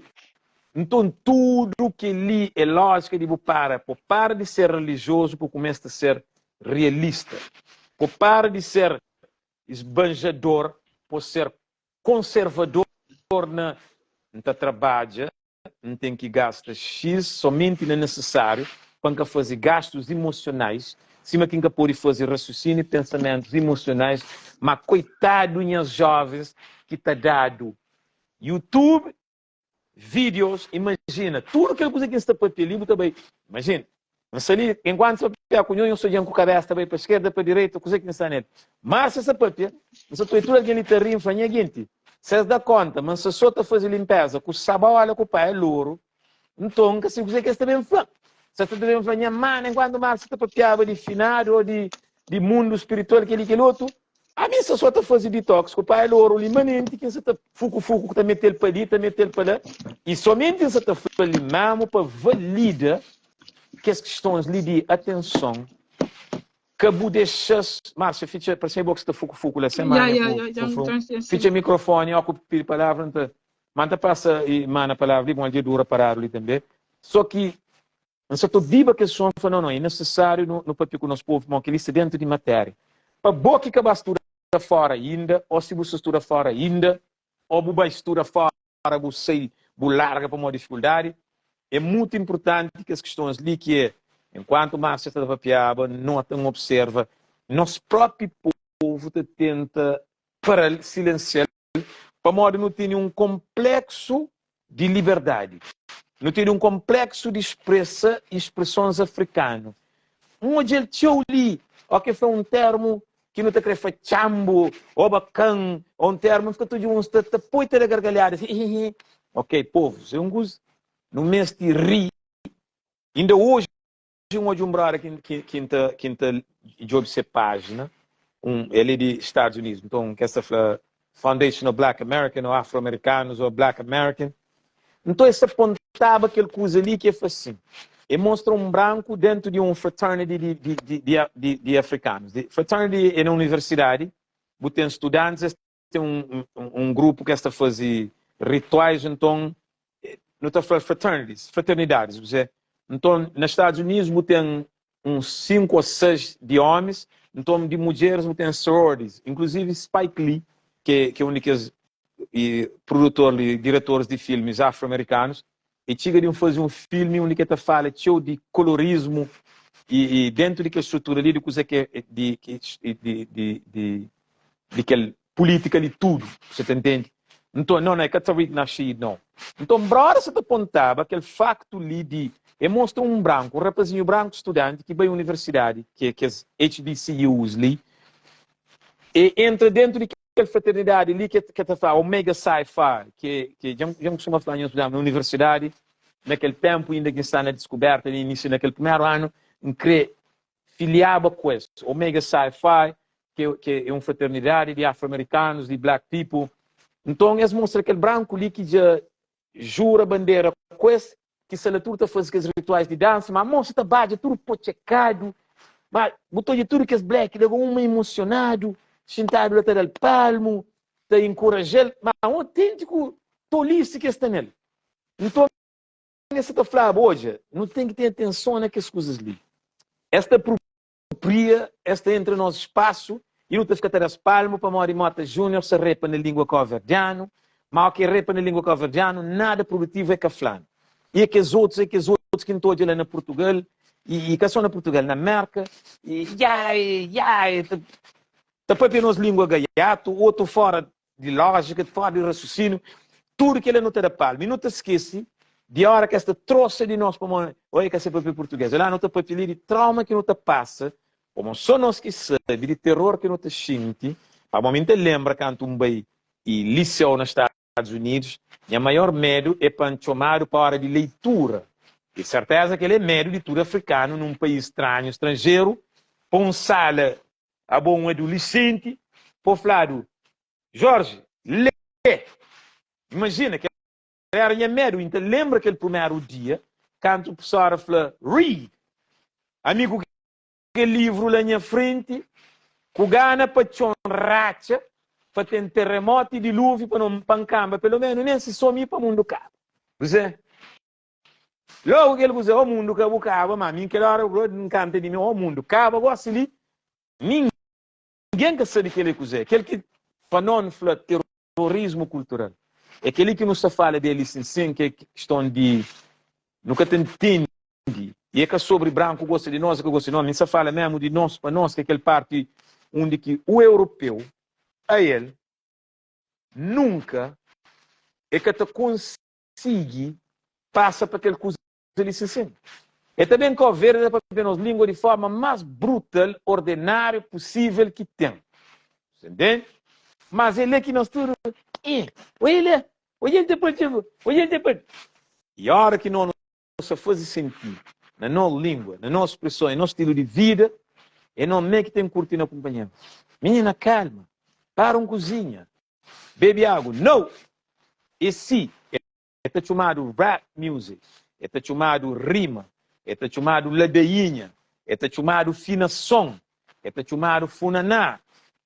Nton tudu kel-li é lójika di bu para, po para di ser ralijozu po kumesa ta ser rialista, po para di ser sbanjador po ser konservador na N ta trabadja, N ten ki gasta X somenti na nisisáriu pa N ka faze gastus imosionais, sima ki N ka pode faze rasiosíniu i pensamentus imosionais, má koitadu nhas jóvens ki ta dadu YouTube, vídeos, imajina tudu kel kuza ki N sta papia li, bu ta bai, imajina, N sta li, enkuantu N sta papia ku nho, nho sta odja-m ku kabésa ta bai pa skerda, pa direita, kuza ki N sta nel. Márcia sta papia, N sta ta obi tudu algen li ta ri, N fla, Nha genti, si es da kónta ma N sta sô ta faze linpéza ku sabola ku paia loru, nton N ka sabe kuza ki es ta ben fla-m. Si es ta ben fla, Nha mana, enkuantu Márcia ta papiaba di finadu ô di mundu spiritual, kel-li, kel otu, Ami N sta so ta faze detox ku pai loru li manenti ki N sa ta fuku fuku ku ta metel pa li ta metel pa la i somenti N sa ta fla li memu pa valida kes kistons li di atenson ka bu dexa-s Márcia fitxa parse bo ki sta fuku fuku la sen Ya, manha ya, ku ya, ku dja fla dja N fitxa sim. mikrofoni ó ku pidi palavra N ta ma N ta pasa i mana palavra li bon aldia dura paradu li tanbe so ki N sa ta obiba kes son, N fla, Nau, nau, é nisisáriu nu, nu papia ku nos povu, pamodi kel-li sta déntu di matéria. Pa bo ki ka ba studa fóra inda, ô si bu sta studa fóra inda, ô bu bai studa fóra, bu sai, bu larga pamodi difikuldadi, é mutu inpurtanti kes kistons li ki é, enkuantu Márcia sta ta papiaba, N nota, N observa, nos própi povu ta tenta para-l, silensia-l, Pamodi nu tene un konpleksu di liberdadi. Nu tene un konpleksu di spresa spresons afrikanu. N odja-l txeu li, ó ke fla un termu ki nu ta kre fla txanbu, ó bakan, ó un termu, N fika ta odja uns ta ta poi ta da gargalhada, hihihi. Ok, povus, é un kuza, nu meste ri. Inda oji N odja un brother ki ki N ta ki N ta djobe se pájina, un el é di Stadus Unidus, nton kes ta fla Foundation of Black American ô Afro-Amerikanus ô Black American, nton es ta pontaba kel kuza li ki e fla sin, e mostra un branku dentu di un fraternity di di di di di di afrikanus, di fraternity é na universidadi, bu ten studantis es ten un un grupu ki es ta faze rituais, nton nu ta fla fraternities, fraternidadis, bu se. Nton, na Stadus Unidus bu ten uns 5 ô 6 di omis, nton di mudjeris bu ten sororities. Inkluzivi Spike Lee, ki é un di kes produtor li, diretoris di filmis afro-amerikanus, e txiga di un faze un filmi undi ki el ta fala txeu di kolorismu i dentu di kel strutura li di kuze ki é di di di di kel pulítika li tudu, bu ta ntende? Nton, nau, nau, é ka Tariq Nasheed, nau. Nton, broda sa ta pontaba kel faktu li di e mostra un branku, un rapazinhu branku studanti ki bai universidadi, ki é kes HBCUs li, e entra dentu di kel fraternidadi li ki ke ta fla Omega Psi Phi, ki ki dja N kustuma fla nhos, na universidadi, na kel tenpu inda ki N sta na diskuberta, na inísiu, na kel primeru anu, N kre filiaba ku es, Omega Psi Phi, ki ki é un fraternidadi di afro-amerikanus, di black people. Nton, es mostra kel branku li ki dja jura bandera ku es, ki sta la tudu ta faze kes rituais di dansa, ma mosa ta badja tudu potxekadu, ma bu ta odja tudu kes black la uma emosionadu, xintadu la ta da-l palmu, ta inkoraja-l, ma un autêntiku tolisi ki es sta nel. Nton, es sa ta flaba, Odja, nu ten ki ten atenson na kes kuzas li. Es ta apropria, es ta entra nos spasu i nu ta fika ta da-s palmu pamodi Mota Júnior sa repa na língua kauverdianu, ma oki e repa na língua kauverdianu nada produtivu e ka fla-nu. I e kes otus, e kes otus ki N ta odja la na Purtugal, i ka so na Purtugal, na Merka, i iai, iai, ta papia nos língua gaiatu, otu fora di lójika, fora di rasusíniu, tudu kel-la nu ta da palmu. I nu ta skese di óra ki es ta trosa di nos pamodi oi e ka sabe papia purtugês. La nu ta papia li di trauma ki nu ta pasa, pamodi sô nos ki sabe di teror ki nu ta xinti. Pamodi mi N ta lenbra kantu N bai i liseu na Stadus Unidus, nha maior medu é pa N txomadu pa óra di leitura. Di serteza kel-la é medu di tudu afrikanu nun país stranhu, stranjeru, pa un sala Abo un adulisenti, po fladu, Jorge, lê! Imajina, kel éra nha medu. I N ta lenbra kel primeru dia kantu profesora fla, Read! Ami ku kel livru la nha frenti, ku gana pa txon ratxa. Pa ten terremotu i diluviu pa no pa N kanba pelo menu nen si so mi pa mundu kaba. Kuzê? Logu kel kuzê, oh mundu ka bu kaba, ma mi kel ora N kanta di mi, oh mundu kaba gosi li, ningen ka sabe kel é kuzê. Kel ki Fanon fla terorismu kultural. É kel-li ki nu sta fala di el li sin-sin, ki é kiston di nu ka ta ntende I é ka sobri branku gosta di nos, é ka gosta di nos, mi N sa fala memu di nos pa nos, ki é kel parti undi ki u europeu, a el, nunka e ka ta konsigi pasa pa kel kuza li sin sin. E ta ben Kau Verdi ta papia nos lingua di forma mas brutal, ordenáriu pusível ki ten. Você ntende? Mas el é ki nos tudu, ih, oia el é, oia el ta papia, oia el ta papia. I ora ki no sa faze sentidu na nos lingua, na nos spreson, na nos stilu di vida, é nos mê ki ten kurti na kunpanheru. Minina, kalma, para un kuzinha, bebe agu. Nau! É si, é ta txumadu rap music, é ta txumadu rima, é ta txumadu ladainha, é ta txumadu finason, é ta txumadu funaná,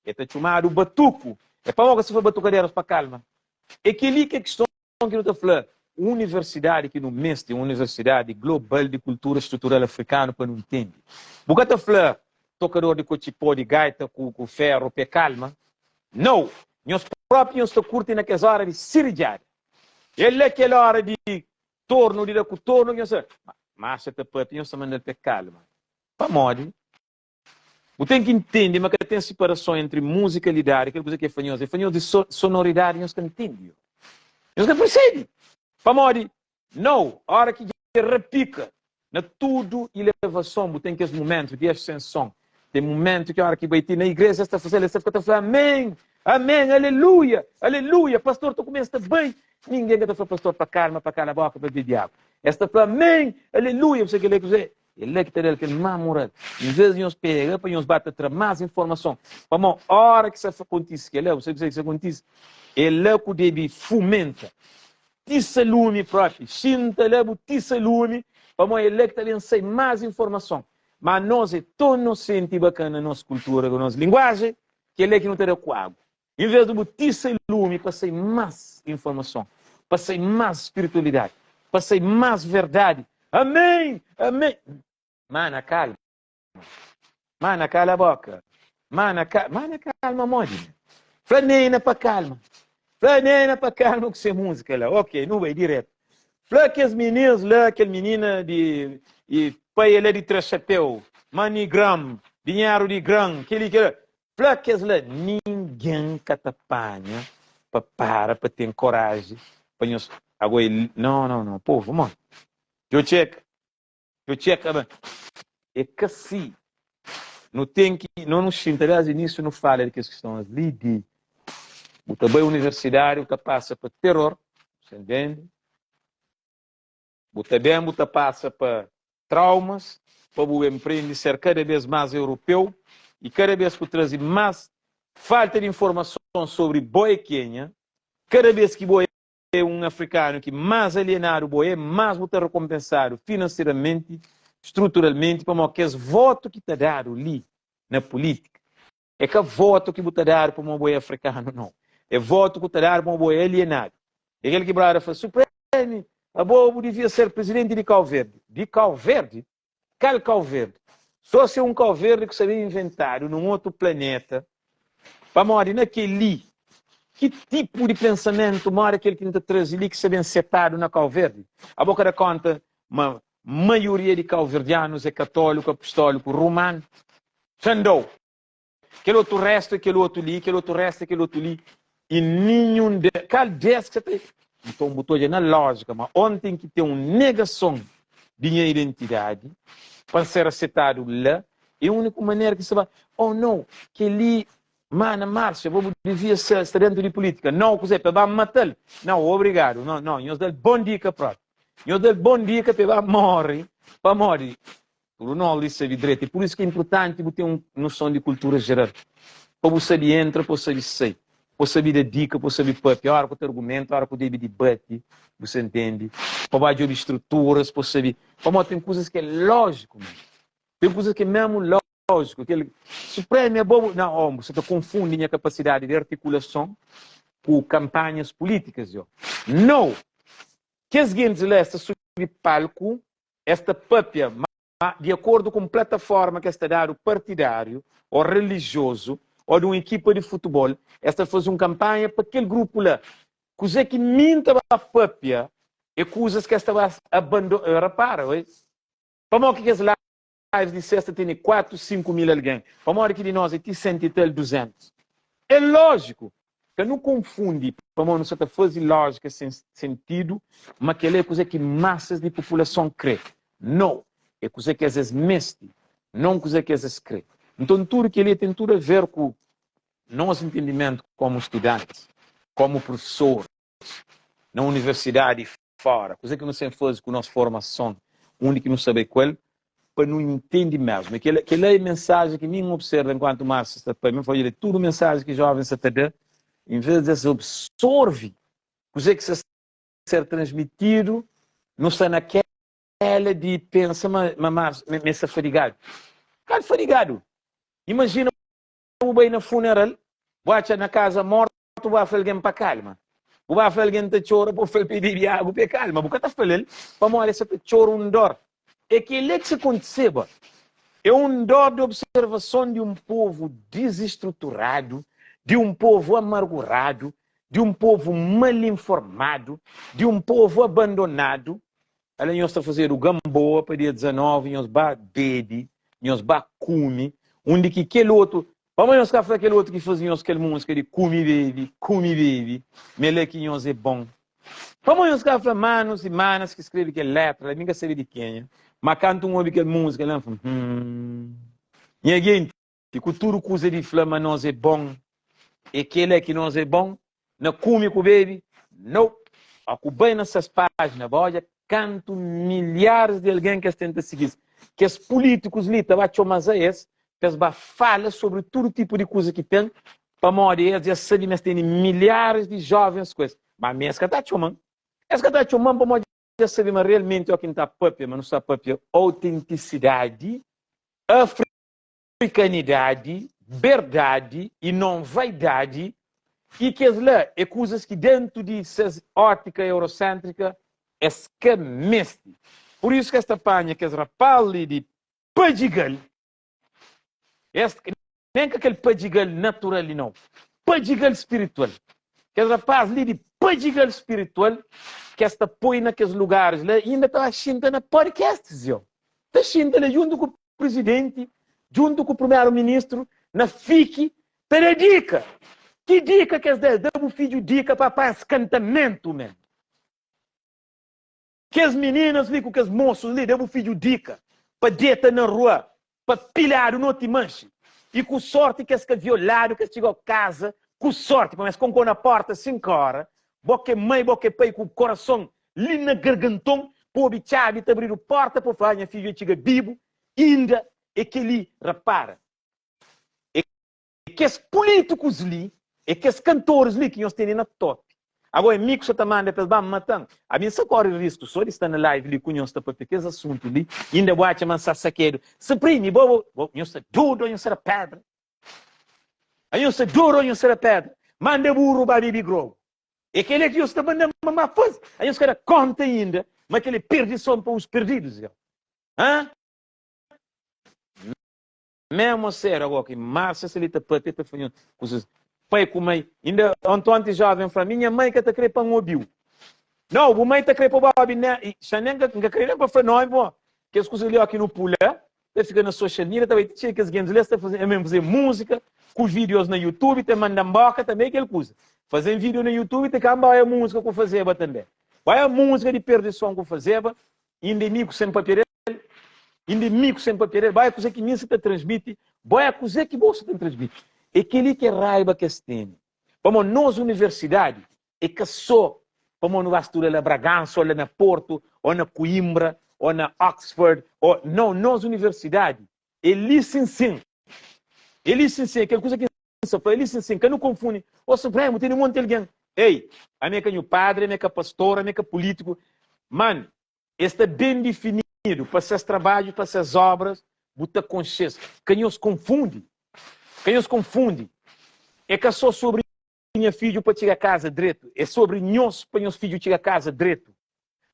é ta txumadu batuku. É pamodi ka sa fla batukaderas pa kalma? É kel-li ki é kiston ki nu ta fla universidadi ki nu meste, un universidadi global di kultura strutural afrikanu pa nu ntende. Bu ka ta fla tokador di kotxipó, di gaita ku ku feru pe kalma. Nau! Nhos propi nhos ta kurti na kes ora di siridjada. El la kel ora di tornu, di da ku tornu ki nhos ta Marxa ta papia nhos ta manda-l pe kalma. Pamodi? Bu ten ki ntende ma ka ten siparason entri muzikalidadi, kel kuza ki é fla nhos, é fla nhos di sonoridadi, nhos ka ntende yo. Nhos ka persebe. Pamodi, nau, ora ki dja rapika na tudu ilevason, bu ten kes mumentu di ascenson. Ten mumentu ki ora ki bai ti na igreja es ta faze-l, es ta fika ta fla amen, amen, aleluia, aleluia. Pastor ta kumesa ta bai, ningen ka ta fla pastor pa kalma, pa kala boka, pa bebe agu. Es ta fla amen, aleluia, bu sabe kel-la é kuzê? É la ki ta da-l kel má mural. Envês di nhos pega pa nhos ba ta tra más informason. Pamodi óra ki sa kontise kel-la, bu sabe kuzê ki sa kontise? É la ku debe fumenta. Tisa lumi própi. Xinta la bu tisa lumi, pamodi é la ki ta ben sai más informason. Má nos é ton nosenti i bakana na nos kultura ku nos linguajen, ki é la ki nu ta da ku agu. Envês di bu tisa lumi pa sai más informason, pa sai más spiritualidadi, pa sai más verdadi. Amén! Amén! Mana kalma. Mana kala boka. Mana ka, mana kalma modi? Fla Neina pa kalma. Fla Neina pa kalma ku se múzika la. Ok, nu bai diretu. Fla kes minis la, kel minina di i pai la di tra xapéu, MoneyGram, dinheru di gran, keli kela. Fla kes la, ningen ka ta panha pa para pa ten koraji pa nhos ago é no no no povu mo djo txeka djo txeka ba é ka si nu ten ki no nu xinta desdi inisiu nu fala di kes kistons li di bu ta bai universidadi bu ta pasa pa teror bu ntende. Bu ta ben, bu ta pasa pa traumas pa bu ben prende ser kada bes más europeu i kada bes ku traze más falta di informason sobri bo é kenha. Kada bes ki bo é un afrikanu ki más alienadu bo é, más bu ta rekonpensadu finanseramenti, struturalmenti, pamodi kes votu ki ta dadu li na pulítika É ka votu ki bu ta dadu pamodi bo é afrikanu, nau. É votu ku ta dadu pamodi bo é alienadu. É kel ki brada fla, Supreme, abo bu divia ser prizidenti di Kau Verdi. Di Kau Verdi? Kal Kau Verdi? So si é un Kau Verdi ku sta ben inventadu nun otu planeta. Pamodi na kel-li, ki tipu di pensamentu moda kel ki N ta traze li ki sta ben setadu na Kau Verdi? Abo ka da konta ma maioria di kauverdianus é katóliku apostóliku romanu? Xandou! Kel otu restu é kel otu li, kel otu restu é kel otu li, i ninhun de, kal des ki sa ta. Nton bu ta odja na lójika ma on ten ki ten un negason di nha identidadi pa N ser asetadu la, é úniku manera ki sa ba, oh no, kel-li, mana Márcia, bo bu divia sta dentu di pulítika. Nau, kuzê, pa ba mata-l? Nau, obrigadu, nau, nau, nhos da-l bon dika própi. Nhos da-l bon dika pa e ba móre, pamodi Tudu nos li sabe dretu. É pur isu ki é inpurtanti bu ten un noson di kultura jeral. Pa bu sabe entra, pa bu sabe sai. Pa bu sabe da dika, pa bu sabe papia. Óra ku ta argumenta, óra ku debe dibati, bu sa ntende. Pa ba djobe struturas, pa bu sabe. Pamodi ten kuzas ki é lójiku mésmu. Ten kuzas ki é mésmu lójiku. Lójiku, kel Supremu é bobu. Nau, oh, bu sa ta konfundi nha kapasidadi di artikulason ku kanpanhas pulítikas, yo. Nau! Kes gentis la, es ta subi palku, es ta papia, ma di akordu ku un plataforma ki es ta dadu partidáriu, ô relijiozu, ô di un ekipa di futibol, es ta faze un kanpanha pa kel grupu la. Kuzê ki mi N ta ba papia é kuzas ki es ta ba abandona. Rapara, oi, pamodi ki kes lives di sesta tene 4, 5 mil algen, pamodi ki di nos é ti 100 i tal, 200? É lójiku, ka nu konfundi, pamodi nu sa ta faze lójika sen sentidu, ma kel-la é kuze ki masas di populason kre. No! É kuze ki es es meste, non kuze ki es es kre. Nton, tudu kel-li ten tudu a ver ku nos ntendimentu komu studantis, komu profesoris na universidadi i fora, kuze ki nu sen faze ku nos formason, undi ki nu sa bai ku el, pa nu intende mesmu. E kel, kel-la é mensajen ki mi N observa enkuantu Márcia sta pa mi, N fla, odja li, tudu mensajen ki jovens sa ta da, en vez di es absorve kuze ki sa ser transmitidu, nu sta na kela di pensa ma, ma Márcia, ma es sta fadigadu. Kal fadigadu? Imajina bu bai na funeral, bu atxa na kaza mortu, bu ba fla algen pa kalma. Bu ba fla algen ta txora, bu fla-l pa e bebi agu pa e kalma. Bu ka ta fla-l pamodi e sa ta txora un dor. É kel-li ki sa kontiseba. É un dor di observason di un povu dizistruturadu, di un povu amarguradu, di un povu mal informadu, di un povu abandonadu. Ala nhos ta fazedu ganboa pa dia 19, nhos ba bebe, nhos ba kume, undi ki kel otu, pamodi nhos ka fla kel otu ki faze nhos kel múzika di kume bebe, kume bebe, ma el é ki nhos é bon. Pamodi nhos ka fla manus i manas ki skrebe kel letra la, mi ka sabe di kenha, ma kantu N obi kel múzika la, N fla, hum, nha genti. I ku tudu kuza di fla ma nos é bon, é kela ki nos é bon? Na kume ku bebe? Nope! Ó ku bai na ses pájina ba odja kantu milharis di algen ki es ten ta sigi-s. Kes pulítikus li ta ba txoma-s a es pa es ba fala sobri tudu tipu di kuza ki ten, pamodi es dja sabe ma es tene milharis di jóvens ku es. Má mi es ka ta txoma-m. Es ka ta txoma-m pamodi dja sabe ma realmenti ó ki N ta pâpia, ma nu sta pâpia autentisidadi afrikanidadi, berdadi i non vaidadi, i kes la é kuzas ki dentu di ses ótika euroséntrika es ka meste. Pur isu ki es ta panha kes rapaz li di Padjigal, es nen ka kel Padjigal natural li nau, Padjigal spiritual, kes rapaz li di Padjigal spiritual ki es ta poi na kes lugaris la inda ta ba xinta na podcasts, yo, ta xinta la djuntu ku Prizidenti, djuntu ku Primeru Ministru, na fiki ta da dika. Ki dika ki es da? Es da bu fidju dika pa panha skantamentu men. Kes mininas li ku kes mosus li da bu fidju dika pa deta na rua, pa piladu noti manxi. I ku sorti ki es ka violadu, ki es txiga kaza ku sorti, pamodi es konko na porta 5 ora, bo ki é mai, bo ki é pai ku korason Li na garganton pa obi txabi ta abridu porta pa fla nha fidju e txiga bibu inda e keli rapara e kes pulitikus li e kes kantoris li ki nhos tene na top ago e mi ku sa ta manda pes ba matan ami nsa kori risku so di sta na live li ku nhos ta papia kes asuntu li inda bu atxa ma nsa sakedu suprimi bo bo nhos sta dudu nhos sta da pedra a nhos sta duru nhos sta da pedra manda buru ba bibi grogu É kel-li ki Deus ta manda-m pa N ba faze. Anhos ka da kónta inda ma kel-li é perdison pa uns perdidus, el. Hã? Mésmu séru agó ki Márcia sta li ta pâpia, ta fla nhos kuzas. Pai ku mai, inda ontonti jóven fla mi, nha mai ka ta krê pa N obi-u. Nau, bu mai ta krê pa bu obi ne, i xa nen ka, N ka krê nen pa fla nómi, pamodi kes kuzas li óki nu pula, ta fika na social media, ta bai ti txeu kes gentis li, es ta faze, es mesmu faze múzika ku vídeos na YouTube, ta manda-m boka tanbe kel kuza. Faze-m vídeo na YouTube, ta ka-m bai múzika ku fazeba tanbe. Bai múzika di perdison ku fazeba, inda mi ku sen papia del, inda mi ku sen papia del, bai kuze ki mi sa ta transmiti, bai kuze ki bo sa ta transmiti. É kel-li ki é raiba ki es tene. Pamodi nos universidadi é ka sô pamodi nu ba studa la Bragança, ô la na Porto, ô na Coimbra, ô na Oxford, ô não, nos universidadi é li sin sin. É li sin sin, é kel kuza ki N sta fla, é li sin sin, ka nu konfundi. Ô Supremu, tene monti algen. Ei, ami é ka nhu padri, ami é ka pastor, ami é ka pulítiku. Man, es sta ben difinidu pa ses trabadju, pa ses obras. Bu ta konxe-s. Ka nhos konfundi. Ka nhos konfundi. É ka sô sobri nha fidju pa txiga kaza dretu. É sobri nhos pa nhos fidju txiga kaza dretu.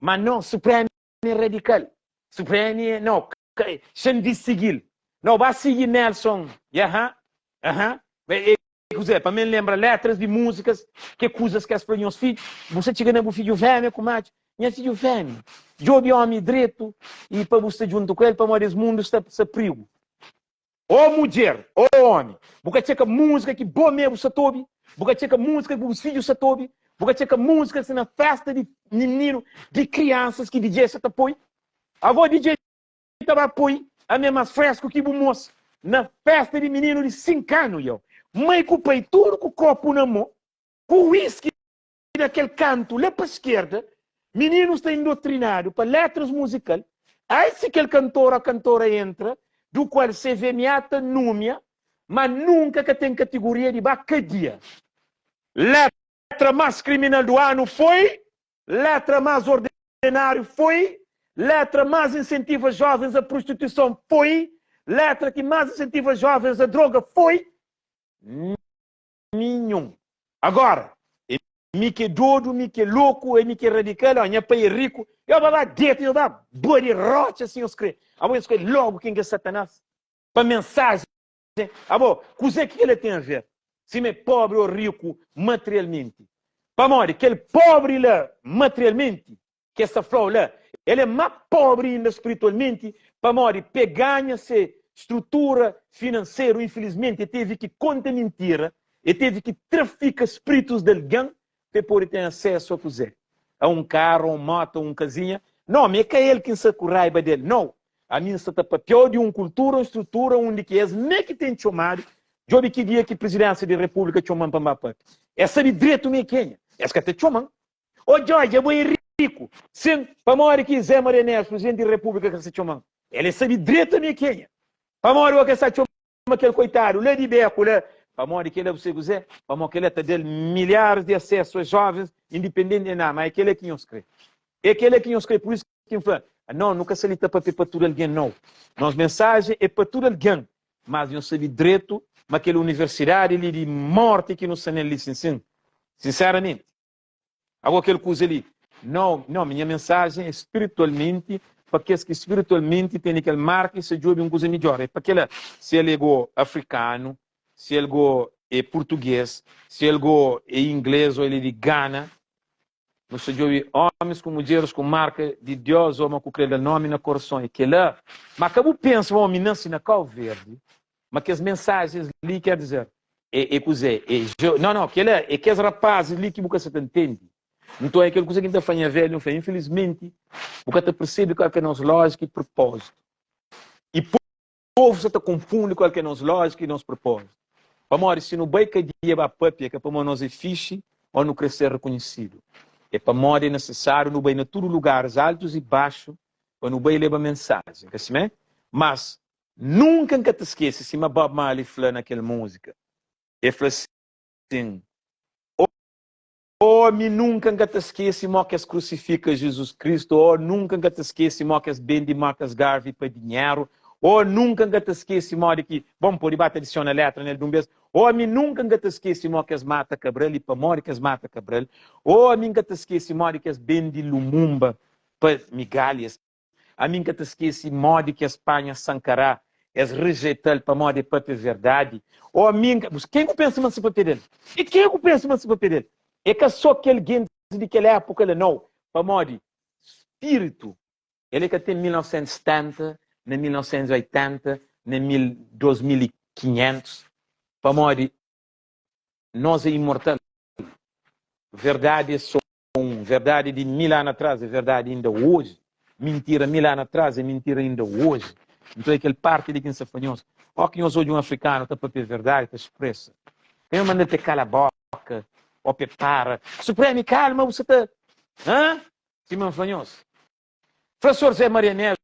Má no, Supreme é radikal. Supreme é, no, ka, xa-m di sigi-l. No, ba sigi Nelson. Aha, aha. É kuzê? Pa mi N lenbra letras di múzikas, ke kuzas ki es fla nhos fidju. Bu sta txiga na bu fidju fémia ku matxu. Nha fidju fémia, djobe ómi dretu i pa bu sta djuntu ku el, pamodi es mundu sta sta prigu. Ó mudjer, ó ómi, bu ka txeka múzika ki bo mê bu sta ta obi, bu ka txeka múzika ki bus fidju sta ta obi, bu ka txeka múzika ki sta na fésta di mininu, di kriansas ki DJ sta ta poi. Agó DJ ta ba poi amé más fresku ki bu mos na festa di mininu di 5 anu yo. Mai ku pai tudu ku kopu na mo, ku whisky na kel kantu la pa skerda, mininu sta indotrinadu pa letras muzikal, ai si kel kantor o kantora entra, du kual CVMA ta numia, ma nunka ka ten katiguria di ba kadia. Letra más kriminal du anu foi Letra más ordenáriu foi Letra más insentiva jovens a prostituison foi Letra ki más insentiva jovens a droga foi Ninhun. Agora, é mi ki é dodu, mi ki é loku, é mi ki é radikal, ó, nha pai é riku, yo ba ba deta, yo ba bua di rotxa si nhos kre. Abo nhos kre logu ken ki é Satanás? Pa mensajen Abo, kuzê ki kel-la ten a ver si mi é póbri ô riku materialmenti? Pamodi kel póbri la materialmenti, ki es ta fla-u la, el é má póbri inda spritualmenti, pamodi pa el ganha se strutura finanseru, infilismenti, el tevi ki konta mintira, el tevi ki trafika spritus di algen pa el pode ten asesu a kuzê? A un karu, a un mótu, a un kazinha? Nau, mi é ka el ki N sta ku raiba di el, nau. Ami N sta ta papia-u di un kultura, un strutura undi ki es mê ki ten txomadu. Djobe ki dia ki Prizidénsia di Repúblika txoma-m pa N ba papia. Es sabe dretu mi é kenha. Es ka ta txoma-m. Ô Djodje, abo é riku. Sin, pamodi ki Zé Maria Neves, Prizidenti di Repúblika, ka sta txoma-m? El é sabe dretu ami é kenha. Pamodi o ke sta txoma Ma kel koitadu la di beku la, pamodi kela bu sabe kuzé? Pamodi kela ta da-l milharis di asesu a jovens indipendenti na, ma é kela ki nhos kre. É kela ki nhos kre, pur isu ki N fla, no, nu ka sta li ta papia pa tudu algen, nau. Nos mensajen é pa tudu algen, mas nhos sabe dretu ma kel universidadi li di morti ki nu sta nel li, sin, sin, sinseramenti. Agora kel kuza li, no, no, minha mensagem é spiritualmenti pa kes ki spiritualmenti tene kel marka i sa djobe un kuza midjor. É pa kela, si el é go afrikanu, si el go é purtuguês, si el go é inglês ou el é di Gana, nu sa djobe omis ku mudjeris ku marka di Dios ou ma ku kre da nomi na korason. É kela. Ma ka bu pensa ma omi nasi na Kau Verdi, Ma kes mensajens li ker dizer é, é kuzê? É je, não, não, kel-la é kes rapazis li ki bu ka sa ta ntende. Nton, é kel kuza ki N ta fla nha velhu, N fla, infilismenti, bu ka ta persebe kal ki é nos lójika i propózitu. I povu sa ta konfundi kal ki é nos lójika i nos propózitu. Pamodi si nu bai kadia ba papia, é ka pamodi nos é fixi ô nu kre ser rekonhesidu. É pamodi é nisisáriu nu bai na tudu lugaris, altus i baxu, pa nu bai leba mensajen. Ka simé? Mas, Nunka N ka ta skese sima Bob Marley fla na kel múzika. El fla sin, Ó, mi nunka N ka ta skese mó ki es krusifika Jizus Kristu, ó, nunka N ka ta skese mó ki es bende Marcus Garvey pa dinheru, ó, nunka N ka ta skese modi ki, bon, N pode ba ta adisiona létra nel di un bês, ó, mi nunka N ka ta skese mó ki es mata Cabral i pamodi ki es mata Cabral, ó, mi N ka ta skese modi ki es bende Lumumba pa migalhas. Ami N ka ta skese modi ki es panha Sankará, es rejeita-l pamodi e papia verdadi. Ô ami N ka. Ken ku pensa ma N sa papia del? E ken ku pensa ma N sa papia del? É ka sô kel gentis di kel épuka la, nau. Pamodi spiritu, el é ka ten 1970, na 1980, na mil 2500. Pamodi nos é imortal. Verdadi é sô un. Verdadi di 1000 anu atrás é verdadi inda oji. Mintira 1000 anu atrás é mintira inda oji. Nton é kel parti li ki N sta fla nhos. Ó ki nhos odja un afrikanu ta papia verdadi, ta spresa. Ka nhos manda-l pa e kala boka ô pa e para. Supremi, kalma, bu sa ta. Hã? Sima N fla nhos. Fla Sor Zé Maria Neves,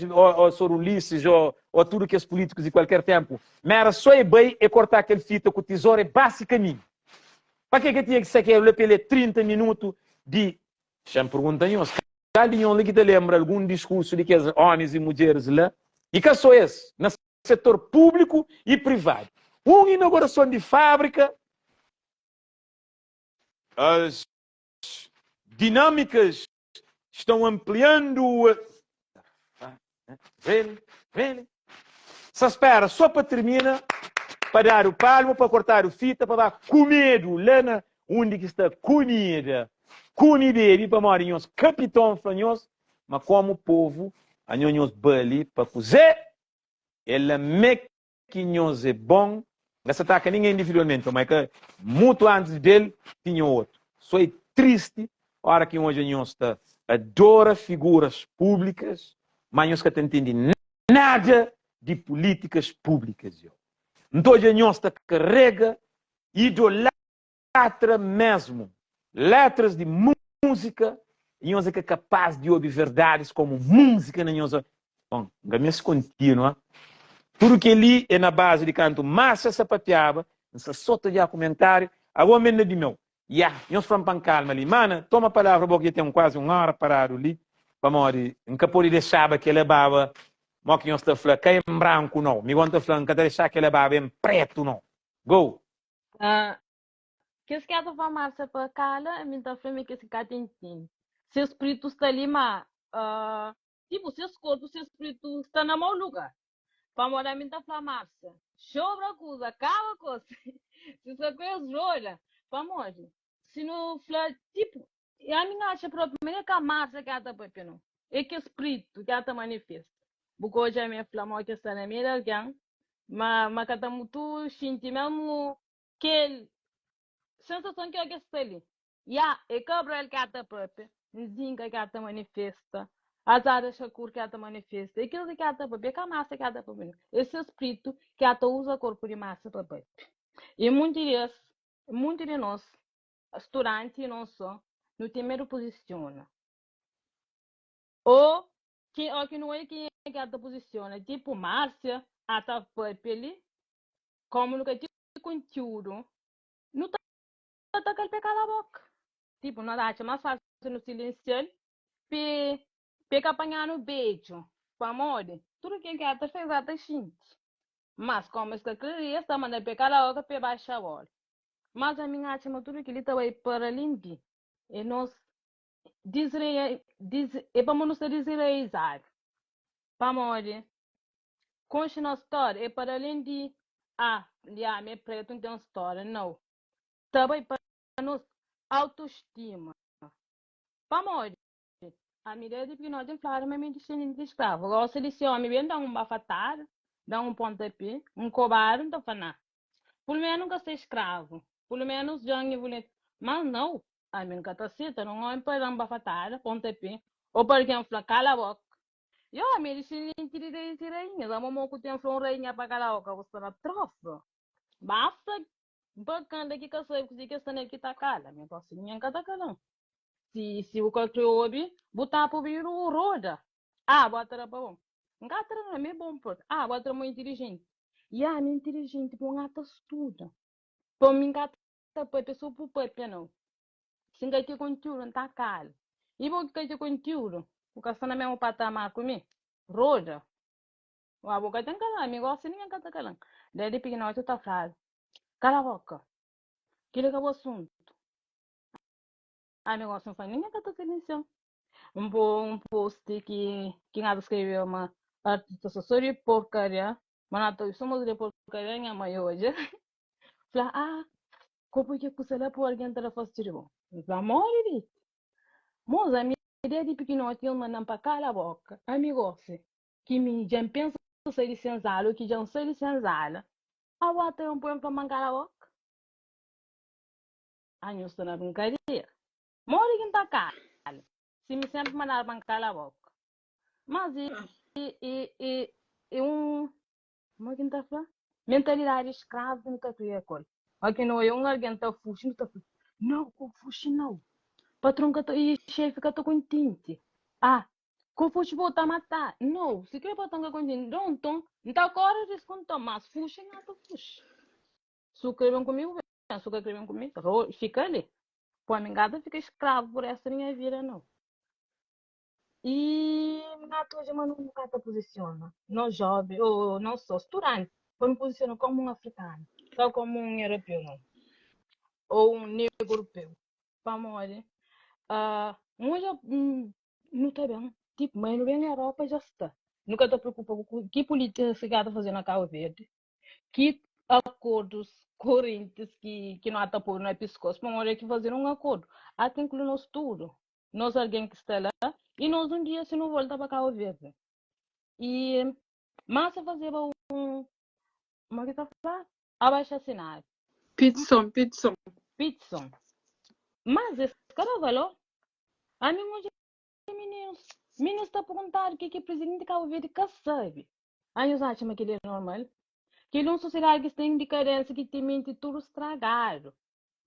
ô Sor Ulisses, ô tudu kes pulítikus di kualker ténpu, ma éra sô e bai e kortá kel fita ku tizora e ba se kaminhu. Pa ke ke tinha ki sakedu la pa e lé 30 minutu di. Xa-m pergunta nhos, kal di nhos li ki ta lenbra algun diskursu di kes ómis i mudjeris la? I ka so es, na setor públiku i privadu. Un inaugurason di fábrika, as dinâmicas estão ampliando Really? Really? Sa spera só pa termina, pa dadu palmu, pa kortadu fita, pa ba kumedu la na undi ki sta kumida. Kume i bebe pamodi nhos kapiton fla nhos ma komu povu anho nhos bali pa kuzê? É la mé ki nhos é bon. N ka sa ataka ningen individualmenti pamodi é ka mutu antis del tinha otu. Só é tristi ora ki N odja nhos ta adora figuras públikas má nhos ka ta ntende nada di pulítikas públikas. Yo N ta odja nhos ta karega idolatra Letra mesmu, letras di múzika i nhos é ka kapaz di obi verdadis komu múzika na nhos Bon, N ka meste kontinua. Tudu kel-li é na bazi di kantu Márcia sa papiaba, N sa so ta odja kumentáriu, ago N ben na di meu. Yah, nhos fla-m pa N kalma li. Mana, toma palavra bo ki dja ten kuazi un óra paradu li, pamodi N ka pode dexaba kel-la baba, mo ki nhos ta fla, ka en branku nau. Mi go N ta fla, N ka ta dexa kel-la baba en prétu nau. Go! Ah, kes ki ata fla Márcia pa kala, ami N ta fla ma é kes ki ka ta intende. Se spritu sta li, má ah, tipu ses korpu, ses spritu sta na mau lugar. Pamodi ami N ta fla Márcia, xobra kuza, kaba kos, si sta ku es roda. Pamodi si nu fla tipu, ami N atxa propi ma é ka Márcia ki ata papia nau, é kes spritu ki ata manifesta. Bu ka odja mi fla mo ki sta na meiu di algen, ma ma ka ta mutu xinti mesmu kel sensason ki oki sta li. Ya, é Cabral ki ata papia, Nzinga ki ata manifesta, Azada Shakur ki ata manifesta, é kes li ki ata papia, é ka masa ki ata papia, é se spritu ki ata uza korpu di masa pa papia. E munti di es, munti di nos, studanti i non so, nu ten medu puzisiona. O Ki o ki nu oia kenha ki ata puzisiona tipu Márcia ata papia li komu nu ka ti kontiudu nu ta atakal pe kala boka tipu nu ta atxa mas fásil nu silensial pe pe ka panhanu bedju pamodi tudu ken ki ata fla es ata xinti mas komu es ka kre es ta manda pe kala boka pe baxa bola mas ami n atxa ma tudu kili ta bai para alén di e nos É pamodi nu sta diziraizadu. Pamodi konxe nos stória é para alén di ah, di ami é pretu N ten stória. Nau. Ta bai pa nos autostima. Pamodi ami desdi pikinoti N fladu ma mi é disendenti di skravu. Gosi di si omi ben da-m un bafatada, da-m un pontapé, un kobadu, N ta fla, nah, pulumenu N ka sta skravu, pulumenu dja N evolui. Mas nau. Ami N ka ta seta nun omi pa da-m bafatada, pontapé, ô pa algen fla, Kala boka! I omi é disendenti di reis i rainhas. Amo mo ku ten fla un rainha pa kala boka, bu sta na trosa. Basta bakan da ki ka sabe kuzê ki es sta nel ki ta kala. Mi gosi ningen ka ta kala-m. Si si bu ka kre obi, bu tapa obidu bu roda. Ah, bu atra pa bo. N ka atra nau, mi é bon propi. Ah, bu atra mo intilijenti. Ya, mi é intilijenti, bo N ata studa. Pa mi N ka ta papia so bu papia nau. Si N ka ten kontiúdu N ta kala. I bo ki ka ten kontiúdu, bu ka sta na mesmu patamar ku mi? Roda! Ua bo ka ten kala, mi gosi ningen ka ta kala-m. Desdi pikinoti ta fladu, Kala boka! Kila ka bu asuntu. Ami gosi N fla, ningen ka ta silensia-m. N po un post ki ki N ata skrebe ma artista so so di porkaria, ma na ta obi so múzika di porkaria nha mai odja. Fla, ah, ko poi ke kusa la po algen ta da fasi di bo. N fla, modi di? Mos, ami desdi pikinoti el manda-m pa kala boka. Ami gosi, ki mi dja N pensa sai di senzala o ki dja N sai di senzala, abo ata ben poi-m fla-m pa N kala boka? Anho sta na brinkadera. Modi ki N ta kala si mi senpri mandadu pa N kala boka? Mas e, e, e, e un Kuma ki N ta fla? Mentalidadi di skravu ki nu ta kria ku el. Óki ki nu odja un algen ta fuxi, nu ta fla, Nau, ka fuxi nau. Patron ka ta, i xefi ka ta kontenti. Ah, ka fuxi bo ta mata. Nau, si kre patron ka kontenti, nton, nton, N ta kore risku nton, mas fuxi N ka ta fuxi. Si bu kre ben ku mi, bu ben, si bu ka kre ben ku mi, fika li. Poi mi N ka ta fika skravu pa restu di nha vida nau. I N ata odja ma nu ka ta puzisiona nos jóven, ô nos sô studanti, pa nu puzisiona kómu un afrikanu, ka kómu un europeu nau, ô un negru europeu. Pamodi N odja nu ta ben, tipu, ma nu ben Europa dja sta. Nu ka ta preokupa ku ki pulítika ki ka ta faze na Kabu Verdi, ki akordus korentis ki nu ata podu na piskos, pamodi é ki fazedu un akordu, ata inklui nos tudu. nos algen ki sta la i nos un dia si nu volta pa Cabo Verde. I Márcia fazeba un, como ki ta fla? Abaixo assinado. Pitson, pitson. Pitson. Mas es ka da valor. Ami N odja mininus, mininus ta perguntadu ke ki presidenti di Cabo Verde ka sabe. Anhos atxa ma kel-li é normal? Kel-li é un sosiedadi ki sta en dikadénsia, ki ten menti tudu stragadu.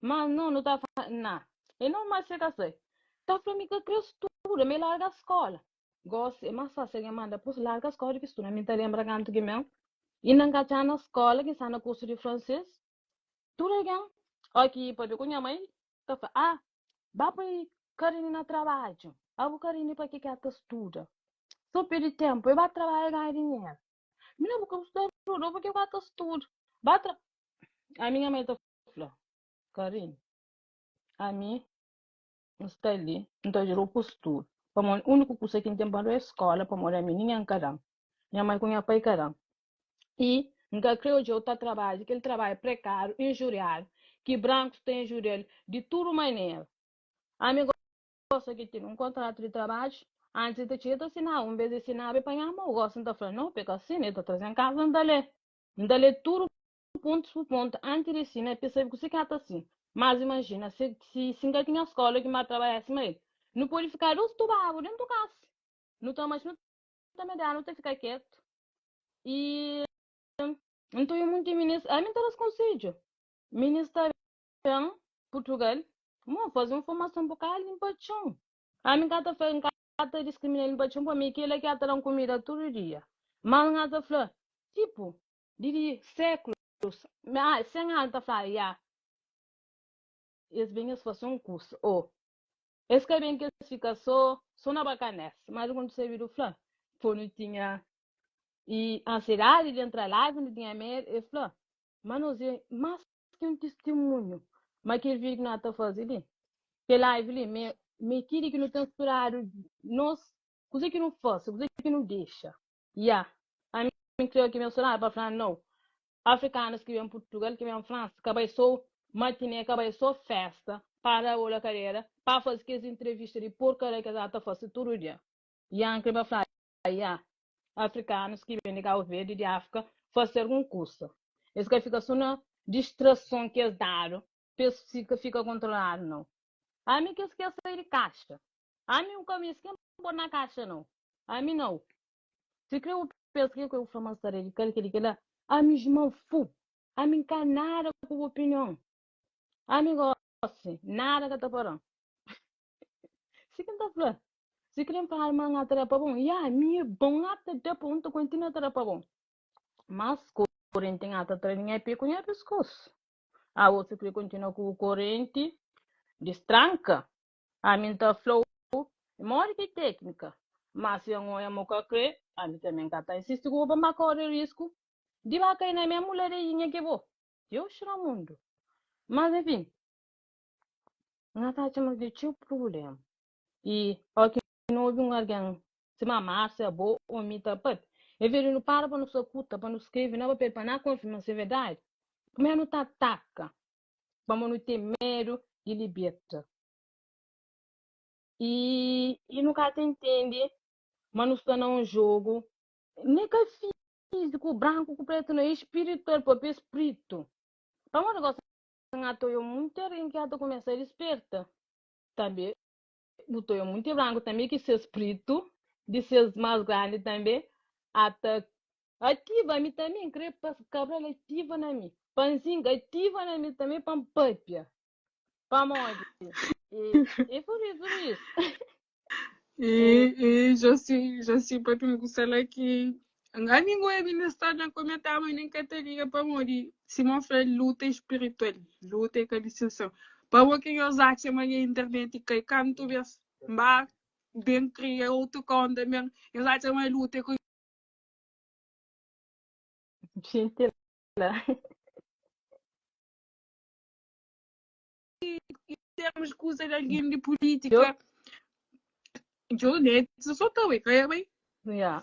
Mas no, nu ta fla, na, é normal si el ka sai. Ta fla mi ka kre studa, mi larga skola. Gosi é más fásil algen manda pus larga skola di ki studa. Mi ta lenbra kantu ki meu inda N ka txa na skola, ki N sta na kursu di fransês, tudu algen ó ki pabia ku nha mai ta fla, ah, ba poi Karine na trabadju, abo Karine pa ke ki el ta studa? So perde ténpu, el ba trabadja ganha dinheru. Mi na bu ka bu sta rudu, pa ke bu ka ta studa? Ba tra. Ami nha mai ta fla, Karine, ami N sta li, N ta djuda-u ku studu, pamodi úniku kusa ki N ten pa da-u é skóla, pamodi ami ningen ka da-m, nha mai ku nha pai ka da-m. I N ka krê odja-u ta trabadja kel trabadju prekáriu, injuriadu, ki brankus ta injuria-l di tudu manera. Ami gosta ki ten un kontratu di trabadju, antis el ta txiga el ta sinaba, un bês el sinaba el panhaba mau, gosi N ta fla, Nau, pa e ka sina, el ta traze-m kaza N ta lé. N ta lé tudu pontu ku pontu anti di sina pa e sabe kuse ki a ta sina. Mas imajina si si N ka tinha skola ki N ba trabadja sima el. Nu pode fika dos tubabu dentu kasa. Nu ta maxi nu ta medá nu ta fika ketu. I N ta obi munti minis, ami N ta da-s konsedju. Minis ta ben Purtugal, mo faze un formason bokadu limpa txon. Ami N ka ta fla, N ka ta diskrimina limpa txon pamodi kila ki a ta da-m kumida tudu dia. Mas N ta fla, tipu, Di di séklus, ah, 100 anu ta fla, ya, es ben es fase un kusa, ô, es ka ben ki es fika sô, sô na bakanés. Mas kómu sabidu fla, pô nu tinha i ansiedadi di entra live, nu tinha medu, el fla, ma nos é más ki un tistimunhu, ma kel vídiu ki nu ata faze li, kel live li, ma é kili ki nu ten speradu nos, kuze ki nu fase, kuze ki nu dexa. Ya, ami N krê ki mensionadu pa fla nau. Afrikanus ki ben Purtugal, ki ben Fransa, ka bai so matiné, ka bai so festa, para ola kadera, pa faze kes intrevista di porkaria ki es ata fase tudu dia. Ya, N krê pa fla ya, afrikanus ki ben di Kabu Verdi, di Afrika, fase algun kusa. Es ka fika so na distrason ki es dadu pa es fika kontroladu, nau. Ami kes ki es sai di kaxa. Ami N ka meste ken pô na kaxa, nau. Ami nau. Si kre bu pensa ke ku eu fla ma sta radical keli kela, ami jman fu. Ami nka nada ku bu opinion. Ami gosi nada ka ta paran. Si ki nta fla. Si kre nfala ma nha ta da pa bon, ya mi e bon nha ta da pa bon, nta kontinua ta da pa bon. Mas korenti nha ta tra di nha pe ku nha piskosu. Abo si kre kontinua ku bu korenti, distranka. Ami N ta fla-u modi ki téknika, má si N oja ma bu ka krê, ami tanbê N ka ta insisti ku bo pa N ba kóre risku di ba kai na mésmu ladeinha ki bo. Deus na mundu! Mas, enfin, N ta atxa ma ten txeu prubléma. I óki nu obi un algen sima Márcia, bo ô mi ta pâpia, envês di nu para pa nu sakuta, pa nu skrebe na papel pa nu konfirma si é verdadi, primeru nu ta ataka pamodi nu ten medu di liberta. I, i nu ka ta intende ma nu sta na un jogu, ne ka fíziku, branku ku pretu, no, é spiritual, papia spritu. Pamodi gosi N ata oja munti algen ki ata kumesa disperta, tanbe bu ta oja munti branku tanbe ki ses spritu di ses mas grandi tanbe ata Ativa mi tanbe N kre pa Cabral ativa na mi pa Nzinga ativa na mi tanbe pa N papia pamodi e pur isso pur isso. E, e Josi, Josi papia un kusa la ki ami N obi na sta na komentá ma nen ka ta liga pamodi sima N fla luta é spiritual, luta é ka distinson. Pamo ki nhos atxa ma nha internet kai kantu bes N ba. ben kria otu konta ben, nhos atxa ma luta é ku. Xinti la. Em termos de kuza di algen di pulítika, djo net so ta bai, ka é bai? Yeah.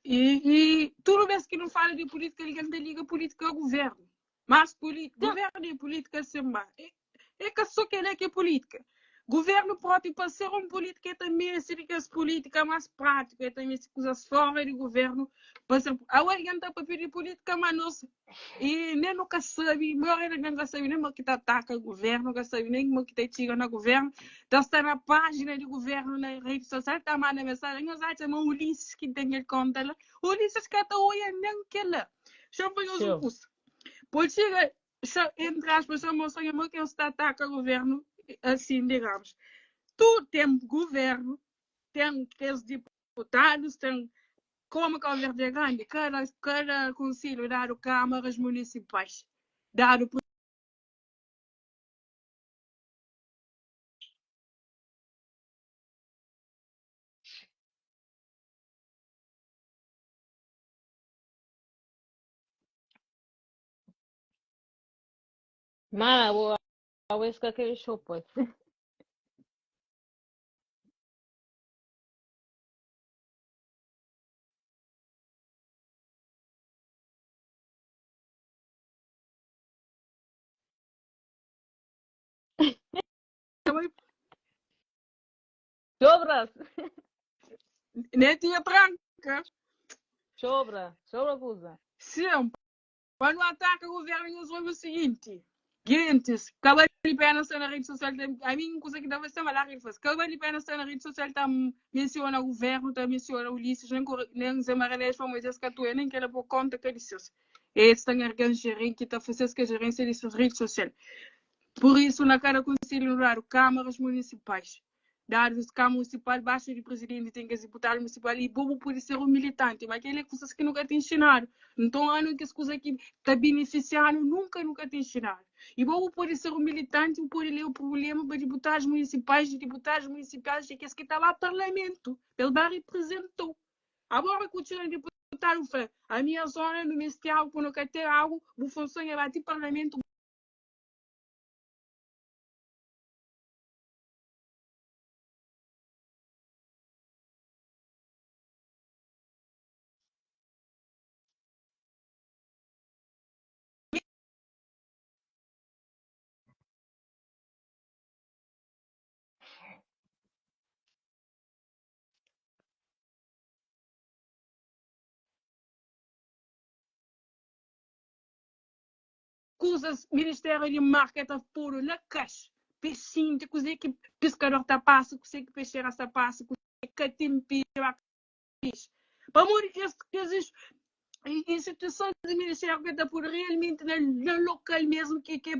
E tudu bes ki nu fala di pulítika, algen ta liga pulítika a guvernu. Mas guvernu e pulítika sin ba. É ka so kela ki é pulítika. Guvernu propi pa ser un pulítika e ta meste di kes pulítika mas prátiku, e ta meste kuzas fora di guvernu pa ser. Awa algen ta papia di pulítika ma nos e nen nu ka sabe, maioria di algen ka sabe nen mo ki ta ataka guvernu, ka sabe nen mo ki ta txiga na guvernu, ta sta na pájina di guvernu na redi sosial ta manda mensajen, nhos atxa ma Ulisses ki ten kel konta la? Ulisses ka ta oia nen kela. Xa-m fla nhos un kusa, pode txiga Xa, entre aspas, xa mostra nha mo ki nhos ta ataka governu asin, digamos. Tu ten governu, ten kes diputadus, ten como Cabo Verde é grandi, kada kada konselhu dadu kamaras munisipais, dadu Mana, bo abo es ka kre xopa. Sobra. Nem tinha tranca. Sobra, sobra kuza. Sim, Pa nu ataka governu nhos obi o seguinte, gentis, ka bali pena sta na rede social ta ami un kuza ki ta fasi ta malaka ki fasi, ka bali pena sta na rede social ta menciona governu, ta menciona Ulisses, nen nen Zé Maria Neves pamodi es ka tué nen kela po konta ka di ses. Es ta ngargan gerente ki ta fasi es ka gerencia di ses rede social. Pur isu na kada konselhu nu dadu kamaras munisipais. Dadus ka munisipal, baxu di prizidenti ten kes diputadu munisipal i bo bu pode ser un militanti, ma kel-li é kusas ki nu ka ta inxinadu. Nton, anu kes kusa ki ta benefisia-nu nunka nu ka ta inxinadu. I bo bu pode ser un militanti, bu pode leba prubléma pa diputadus munisipais, di diputadus munisipais é kes ki ta ba parlamentu pa es ba riprizenta-u. Agora ku txeu diputadu fla, ami nha zona nu meste agu, pa nu ka ten agu, bu funson é ba ti parlamentu. Kuzas Ministério di Mar ka ta podu na kaxa pa es xinti kuzê ki piskador ta pasa, kuzê ki pexeras ta pasa, kuzê ki ka ten pexi ba pexi. Pamodi kes kes instituison di ministério ka ta podu realmenti na na lokal mesmu ki ki.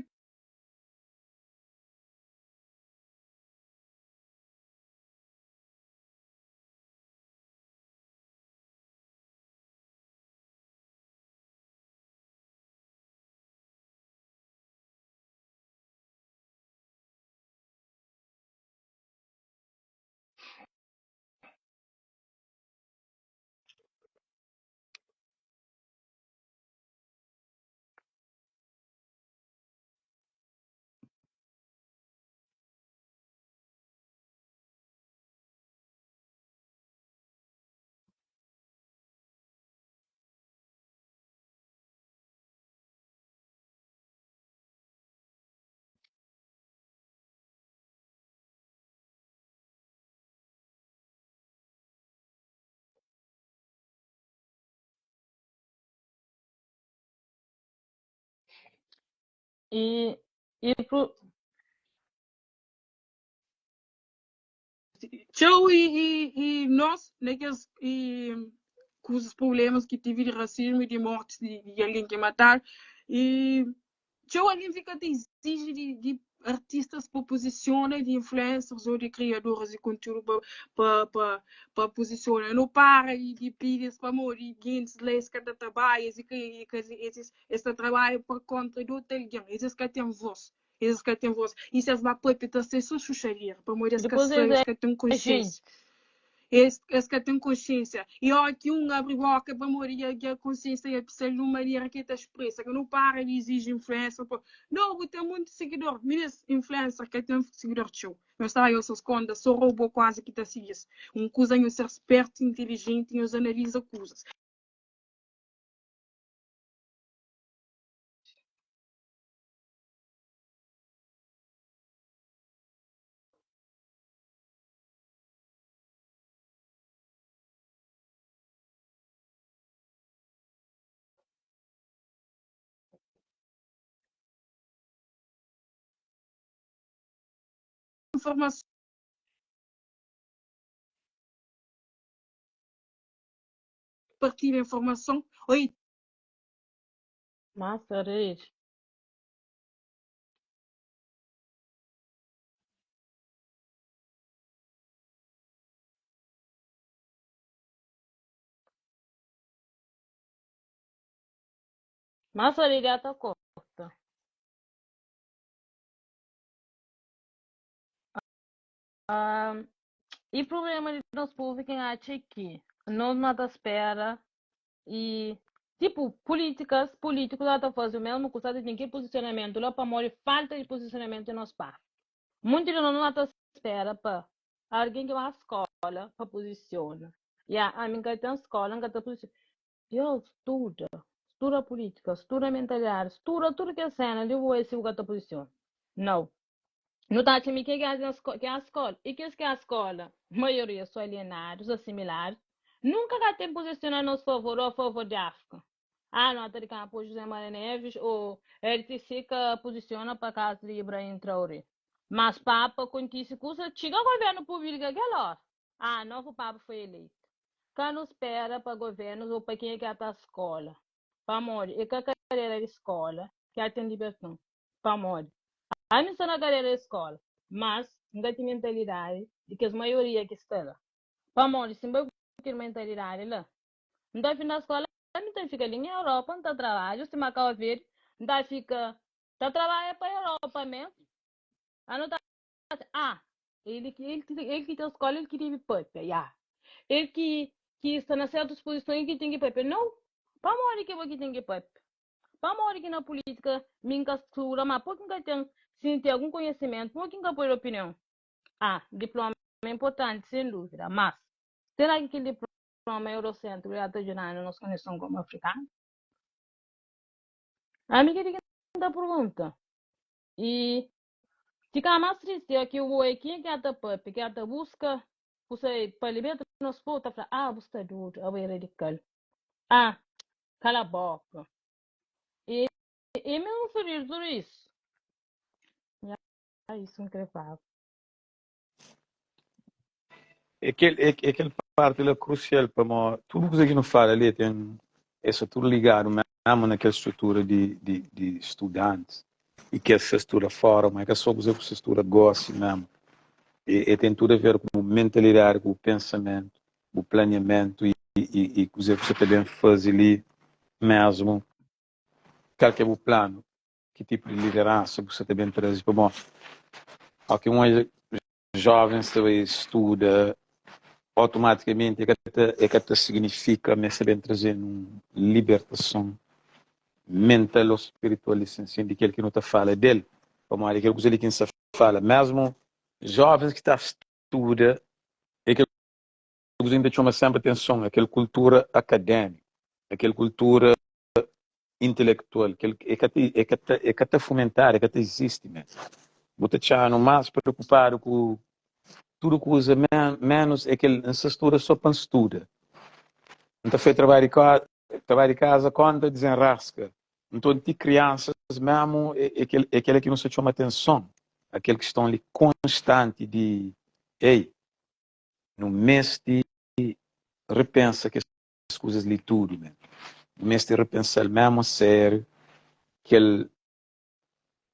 E, e pro, Txeu e, e, e nós na kes e, kuzas, problemas ki tive di rasismu e di mortis di, di algen ki matadu e txeu algen fika ta iziji di, di artistas pa pozisiona, di influencers ou di kriadoras di kontiúdu pa, pa, pa, pa pozisiona. Nu para di, di pidi es pamodi gentis la es ka ta trabadja, es ka, es, es ta trabadja pa konta di otu algen, es ka ten vos. Es ka ten vos. I si es ba papia ta ser so xuxaria, pamodi es ka Dipôs sabe, es es ka ten é konsiensia. gente. Es, es ka ten konsiensia. I óra ki un abri boka pamodi dja, dja konsiensia dja pisa-l di un manera ki el ta spresa, ka nu para di iziji influencer pa, no, bu ten monti sigidor. Minis, influencer ka ten sigidor txeu. Nhos ta bai ses konta, so robô kuazi ki ta sigi-s. Un kuza nhos ser spertu, intilijenti, nhos analiza kuzas. Informason. Partilha informason. Oi. Massa rede. Massa rede ata corta. Ah, e problema di nos povo ki N atxa é ki nos no ta spera E tipo, políticas, políticos lá ta faze o mesmo kusa, ta ten kel posicionamento lá pamodi falta de posicionamento di nos parte. Munti di nos não ta spera pa alguém ki ba skola pa posiciona. Ya, ami nka ten skola, nka ta posiciona. Yo, studa, studa política, studa mentalidade, studa tudo kes cena li, bu bai si bu ka ta posiciona. Não. Nu ta atxa mi ke ki a skola. I kes ki a skola, maioria so alienadus, assimiladus, nunka ka ten posiciona a nos favor ou a favor di Afrika. Ah, nota di kampu José Maria Neves ou RTC ka posiciona pa kazu di Ibrahim Traoré. Mas papa kontise kusa, txiga governu publika kel ora. Ah, novu papa foi eleitu. Ka nu spera pa governus ou pa kenha ki ata skola. Pamodi e ka karera di skola ki a ten liberton. Pamodi? Ami sta na kadera di skola, mas N ka ten mentalidadi di kes maioria ki sta la. Pamodi? Si N bai ku kel mentalidadi la, N ta finda skola, ami ta fika li na Europa, N ta trabadja, sima Kau Verdi, N ta fika ta trabadja pa Europa mesmu. Anu ta ah, el ki el ki el ki ten skola, el ki debe papia, ya. El ki ki sta na sertus puzison, el ki ten ki papia. Nau, pamodi ki bo ki ten ki papia? Pamodi ki na pulítika mi N ka studa, má pur ki N ka ten, si N ten algun konhisimentu, pur ki N ka poi opinion? Ah, diploma é inportanti, sen dúvida, mas será ki kel diploma euroséntriku li ta djuda-nu na nos kondison komu afrikanu? Ami kel-li ki N ta pergunta. I fika más tristi é ki oi kenha ki a ta pâpia, ki a ta buska kusa pa liberta nos povu, ta fla, ah, bu sta dodu, abo é radikal. Ah, Cala a boca. E, e mesmo ferir tudo isso. Yeah, isso me crepava. É kel, é, é kel parte lá crucial pa mo tudo coisa que não fala ali tem essa tudo ligado mesmo naquela estrutura de, de, de estudantes e que essa estuda fora, mas é que só coisa que se estuda gosta mesmo. E, e tem tudo a ver com mentalidade, com o pensamento. bu planiamentu i kuzê ku bu ta ben faze li mésmu. Kal ki é bu planu? Ki tipu di lideransa bu sta ta ben traze pa bo? Óki un jóven sta bai studa, otomatikamenti e ka ta signifika ma e sta ben traze-nu un libertason mental ô spiritual isensial di kel ki nu ta fala del. Pamodi kel kuza li ki N sta fala, mésmu jóvens ki ta studa é kel kuza ki ta txoma senpri atenson, aquel kultura akadémiku, aquel kultura intelektual, kel é ka ta é ka ta é ka ta fumentadu, é ka ta izisti mesmu. Bu ta txanu más preokupadu ku tudu kuza menus é kel N sta studa só pa N studa. N ta fai trabadju di trabadju di kaza konta dizenraska. Nton ti kriansas mesmu é kel é kel ki nu sta txoma atenson, aquel kiston li konstanti di ei Nu meste repensa kes kuzas li tudu, man. Nu meste repensal mesmu a sériu kel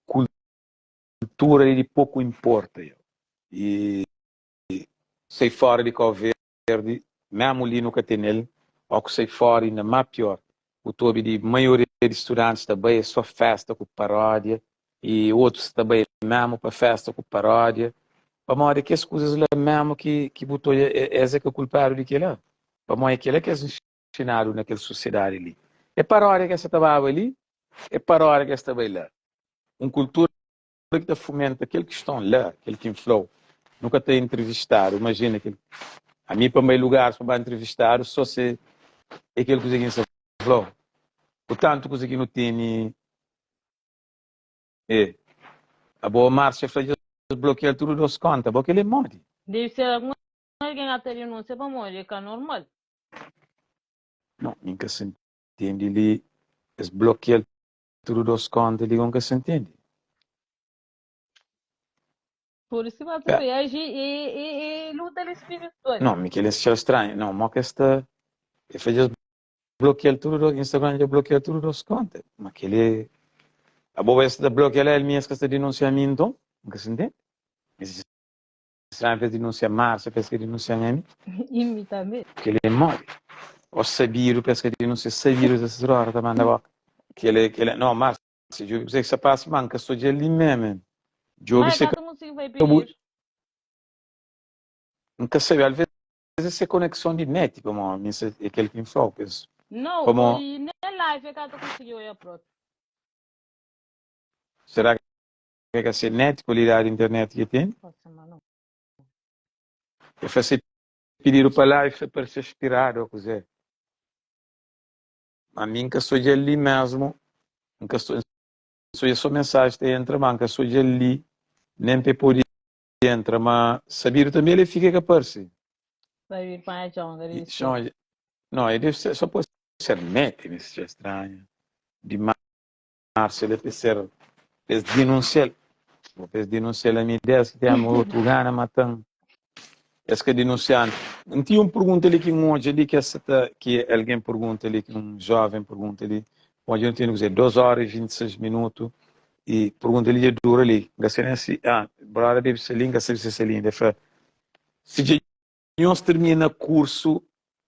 kultura li di poku inporta yo. I sai fora di Kau Verdi, mesmu li nu ka tenel, o ku sai fora inda má pior. Bu ta obi di maioria di studantis ta bai é so festa ku paródia. I otus ta bai memu pa festa ku paródia. Pamodi kes kuzas la memu ki ki bu ta odja es é ka kulpadu di kila. Pamodi é kila ki es nxinadu na kel sosiedadi li. É paródia ki es ta baba li, é paródia ki es ta bai la. Un kultura ki ta fomenta kel kiston la, kel ki N fla-u, nu ka ta intrivistadu. Imajina kel ami pa N bai lugaris pa N ba intrivistadu so si é kel kuza ki N sta fla-u. Ku tantu kuza ki nu tene E abo Márcia fla dja blokia-l tudu dos konta, abo kel é modi? Debe ser algun algen ata denúnsia pamodi é ka normal. Não, mi nka sa ntende li, es blokia-l tudu dos konta li, nka sa ntende. Por isso ba ta reagi e e e luta li spiritual. Não, mi kel é txeu stranhu. Não, mo ke sta e fla dja blokia-l tudu dos Instagram dja blokia-l tudu dos konta. Ma kel é abo es ta blokia-l el mi es ka sta dinunsia mi nton? Nka sa ntende. Es stranhu pa es dinunsia Márcia pa es ka dinunsia-m ami. E mi tambe. Kel é modi? Ó sabidu pa es ka dinunsia sabidu es ta ora ta manda boka. Kel é kel é não Márcia djobe kuzê ki sta pasa ma nka sta odja li meme. Djobe Mas se ka ka ta konsigi fai bu pedidu. nka sabe alvês é se konekson di net pamodi mi se é kel ki N fla-u pes Não, pamodi e nem live ka ta konsigi oia própi. será ki é ka se net kualidadi di internet ki ten? Pode ser, mas não. É fla se pedidu pa live ta parse expiradu ô kuzê. Ma mi N ka sta odja-l li mesmu, N ka sta N sta odja so mensaji ta entra, ma N ka sta odja-l li nen pa e pode entra, ma sabidu tanbe el e fika e ka parse. Sabidu panha txon, ka debe ser. Txon, no, e debe ser, so pode ser net, mi sta stranha di marsu el e ser, pa es dinunsia-l, pa es dinunsia-l ami des ki ten otu gana mata-m. Es ka dinunsia-nu. N tinha un pergunta li ki N odja li ki es sa ta, ki algen pergunta li, ki un joven pergunta li, Bom, dja nu tene kuzê, 2 óra i 26 minutu i pergunta li dja dura li. N ka sabe nen si, ah, brother debe sta li, N ka sabe si el sta li inda. El fla, si dja nhos tirmina kursu,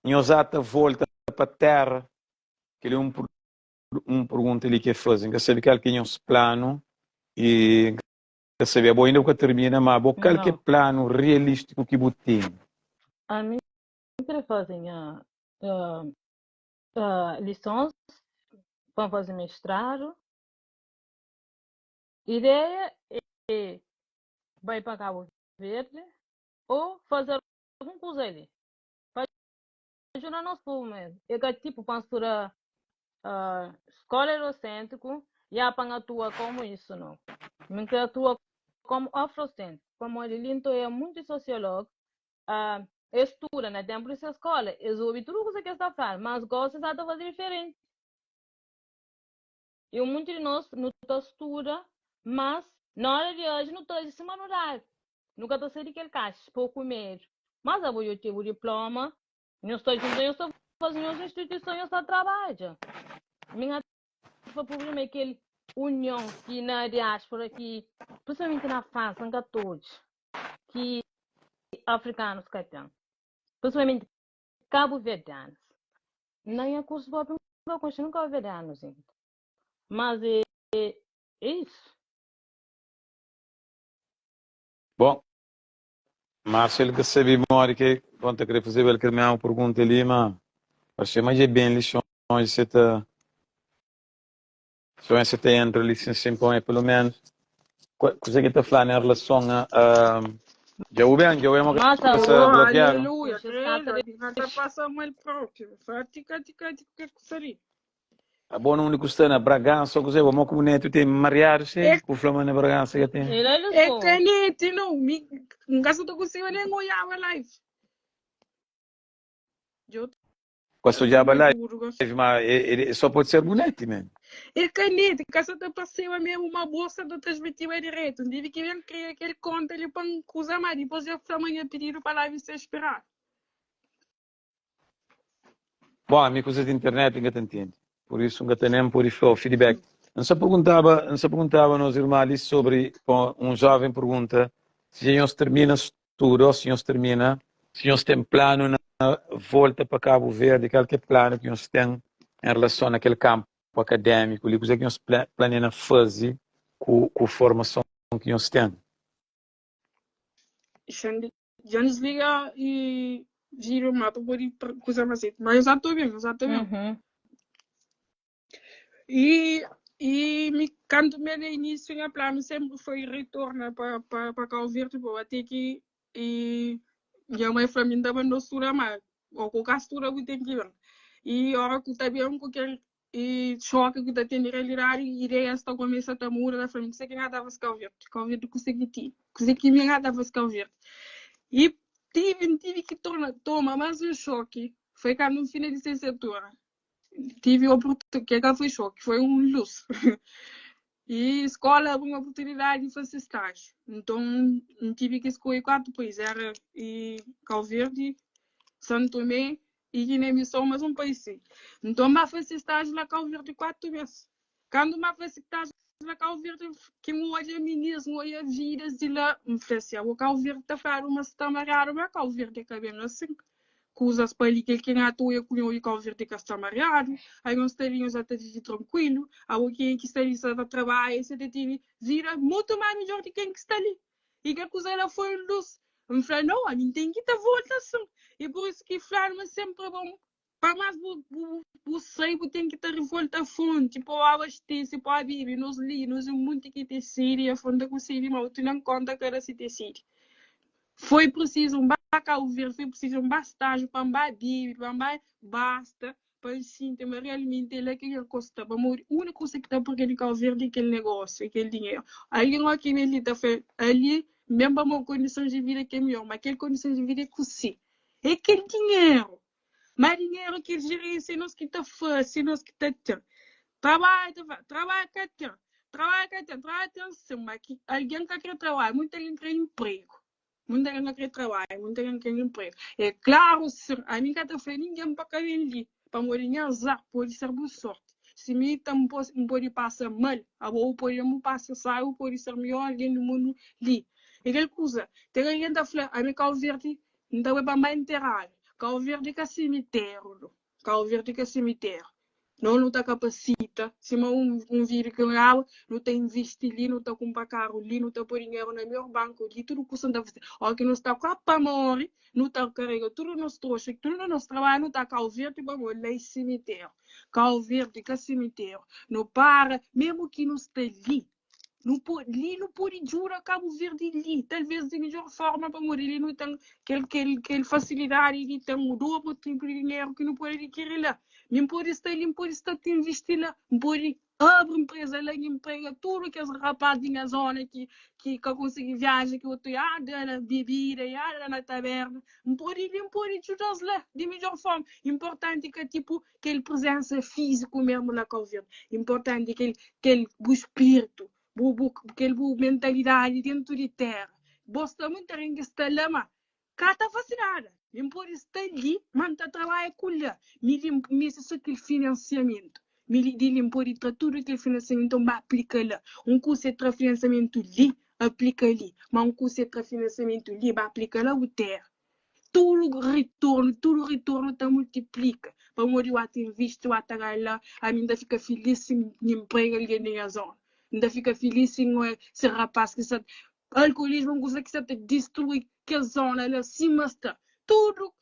nhos ata volta pa téra? Kel-li é un un pergunta li ki el faze. N ka sabe kal ki é nhos planu i N ka sabe, abo inda bu ka tirmina, má abo kal ki é Não. planu realístiku ki bu tene? Ami N kre faze nha uh, uh, lisons pa N faze mestradu. Ideia é bai pa Kabu Verdi ou faze algun kuza li pa ajuda nos povu mesmu. É ka tipu pa N studa uh, skola eurosêntriku ya pa N atua komu isu, nau. Mi N kre atua komu afrosêntriku, pamodi li N ta oia munti sosiológu uh, es studa na tenpu di ses skola, es obi tudu kuza ki es ta fala, mas gosi es ta faze diferenti. I un munti di nos nu ta studa, mas na ora di aji nu ta aji sima nu dadu. Nu ka ta sai di kel kaxa poku medu. Mas abo djo ten bu diploma, nhos ta junta, nhos ta faze nhos instituison, nhos ta trabadja. Mi nha pa problema é kel union ki na diaspora ki, principalmente na França, N ka ta odja ki afrikanus ka ten, principalmente kabuverdianus. Na nha kursu propi N ka konxe nin kabuverdianus inda. Mas é é isso. Bon, Márcio el ka sabe modi ke bon ta kre fazeba el kel mesmu pergunta li, ma parse ma dja ben li xonji se ta xonji se ta entra li sin sin pon é pelo menos kuze ki ta fla na relason a dja bu ben dja bu ben ma Nossa, ka sa Oh, blokiadu aleluia, Puxa, es ka credo, ta ki ka ta pasa mal próprio. Só tika tika tika que kusari. Abo na undi ku sta na Bragança ou kuze bo mo ku bu netu tem mariadu É, si ku fla ma na Bragança ka tem El é é Lisboa. canete, não. Mi, nunca se ta consigo nem olhar a live. Eu Gosta tô odjaba meio live duro, gosto. ma é, é, só pode ser bu neti mesmo. É canete, que só ta pareceu mesmo uma bolsa de transmitir direto. Um dia que vem criar aquele conta ali para usar mais. Depois eu falo amanhã pedido para live se esperar. Bom, ami kuzas di internet N ka ta ntende. Pur isu N ka ta nen pode fla-u feedback. N sa perguntaba, N sa perguntaba nos irma li sobri, bom, un joven pergunta si dja nhos termina studu ou si nhos termina, si nhos ten planu na volta pa Kabu Verdi, kal ki é planu ki nhos ten en relason na kel kanpu akadémiku li, kuzê ki nhos plania na faze. Ku formason ki nhos ten. Dja N desliga e vídeo ma pa pode kuza más jeito. Mas eu já tô bem, eu já tô bem. Uhum. E, e mi, kantu mi na início, nha plano sempre foi retorna pa, pa, pa Cabo Verde, pô, até que e nha mãe fla mi nta mandou studa, mas ou ku ka studa bu tem que ben. E ora ku ta ben ku kel e choque ku ta ten di realidade, ideias ta começa ta muda, ta fla mi kuse ki nha ta fasi Cabo Verde, Cabo Verde kuse ki ti, kuse ki mi nha ta fasi Cabo Verde. E tive, tive que torna, toma mais um choque, foi quando no fim da licenciatura. Tive oportunidade, que ka foi choque, foi um luz. E escola abre uma oportunidade de fazer estágio. Então, tive que escolher quatro países. Era e Cabo Verde, São Tomé e Guiné-Bissau, mas um país sim. Então, mas fazer estágio lá Cabo Verde 4 meses. Quando mas fazer estágio lá Cabo Verde, que me olha meninas, me olha vidas de lá, me falei assim, o Cabo Verde tá falando, mas está amarrado, mas Cabo Verde é bem assim. Coisas para ali que quem atua com o Cabo Verde que está amarrado, aí não estariam já está tranquilo, aí quem que está ali está a trabalhar, você tem vira muito mais melhor de quem que está ali. E que a coisa ela foi um luz. Me falei, não, a mim tem que ter volta assim. E por isso que falaram, mas sempre bom. Para mais bu, bu, bu sei, bu tem que ter revolta a fonte, para abastecer, para beber, nós li, nós um monte que te sede, a fonte com sede, mas tu não conta cada se te sede. Foi preciso um Cabo Verde, foi preciso um estágio para um bibe, para um basta, para sentir, mas realmente ele é que ele custa, para morrer. A única coisa que está por aquele Cabo Verde é aquele negócio, aquele dinheiro. Ali não aqui ele está ali, mesmo para uma condições de vida que é melhor, mas aquele condições de vida é que sim. É aquele dinheiro. Mas dinheiro que gerencia, nós que está fácil, nós que está tendo. Trabalha, trabalha, tem. Trabalha, tem, trabalha, tem, sim, mas que alguém que quer trabalhar, muita gente quer emprego. Muita gente quer trabalho, muita gente quer emprego. É claro, sim, a mim que tá falando ninguém para caber ali, para morrer em azar, pode ser boa sorte. Se me tam pode passar mal, a boa pode me passar sai, pode ser melhor alguém no mundo ali. E aquela coisa, tem alguém tá falando, a mim Cabo Verde não tá para enterrar. Cabo Verde que é cemitério, Cabo Verde que é cemitério. Não não tá capacita. Se um vídeo que eu não tá investir ali, não tá comprar carro ali, não tá pôr dinheiro no meu banco ali, tudo custa tá fazer. Ó que não está com a pamore, não tá carrega tudo nos trouxa, tudo no nosso trabalho, não tá Cabo Verde, vamos lá em cemitério. Cabo Verde que é cemitério. Não para, mesmo que não está ali. Não pode, ali não pode jurar Cabo Verde ali. Talvez de melhor forma para morrer ali não tem aquele facilidade de ter um dobro, triplo de dinheiro que não pode adquirir lá. Nem pode estar ali, pode estar te investir lá, pode abre empresa lá, emprega tudo que os rapazes na zona que conseguem viagem, que outro ah, na bebida, ah, na taberna. Pode vir, pode ajudar lá de melhor forma. Importante que tipo aquele presença físico mesmo lá Cabo Verde. Importante aquele o espírito, bu, bu, aquele bu mentalidade dentro de terra. Gosta muito de que está lá, mas cá está fascinada. Nem pode estar ali, mas está trabalhando com lá. Me me só aquele financiamento. Me de pode ter tudo aquele financiamento, mas aplica lá. Um curso é financiamento ali, aplica ali. Mas um curso é financiamento ali, vai aplicar lá o terra. Tudo retorno tá multiplica. Para morrer o ato investe, o ato lá, a mim ainda fica feliz se me emprega alguém na zona. Ainda fica feliz se não é esse rapaz que está. Alcoolismo é uma coisa que está a destruir que a zona lá acima está. Tudo.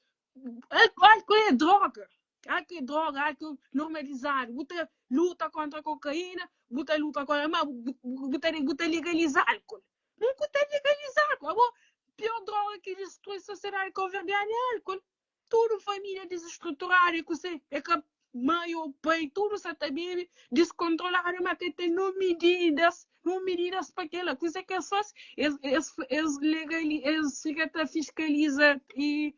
Álcool é droga. Álcool é droga, álcool normalizado. Buta luta contra a cocaína, buta luta contra. Mas buta, legalizar álcool. Nunca legalizar álcool. A pior droga que destrói a sociedade cabo-verdiana é álcool. Tudo família desestruturada, que você é que mãe ou pai, tudo se tá bebe, descontrolado, mas que tem não medidas, não medidas para aquela coisa que é só, eles legali, eles ficam a fiscaliza e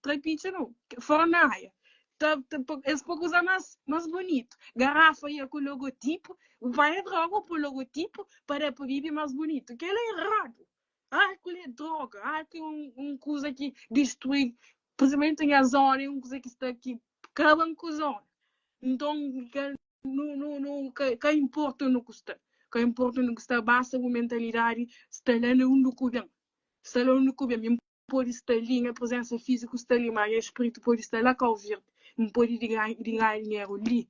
trapicha, não, fornaia. Tá, tá, eles podem usar mais bonito. Garrafa aí com logotipo, vai droga com logotipo para beber mais bonito. Que ele é errado. Álcool é droga, álcool é um coisa que destrui, principalmente na zona, é uma coisa que está aqui, acaba com a zona. Então, que, não, não, não, que, que importa no custa. Que importa no custa, basta a mentalidade, está lá no único bem. Está lá no único bem. Pode estar ali, a presença física está ali, mas o espírito pode estar lá com o verde. Não pode ganhar dinheiro ali.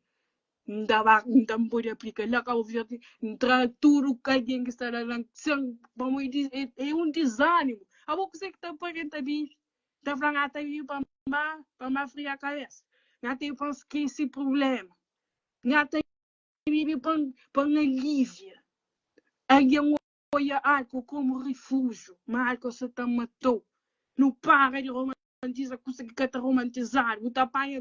N ta ba, N ta N pode aplika la Cabo Verde, N tra tudu algen ki sta la na sen, pamodi é, é un dizanimu. Abo kuzê ki ta aparenta bibi? Ta fla nha ta bibi pa N ba, pa N ba fria kabesa, nha ta bibi pa N skese prubléma, nha ta bibi pa N, pa N alivia. Algen Oia álcool komu rifújiu, ma álcool sa ta matou. Nu para di romantiza kusa ki ka ta romantizadu. Bu ta panha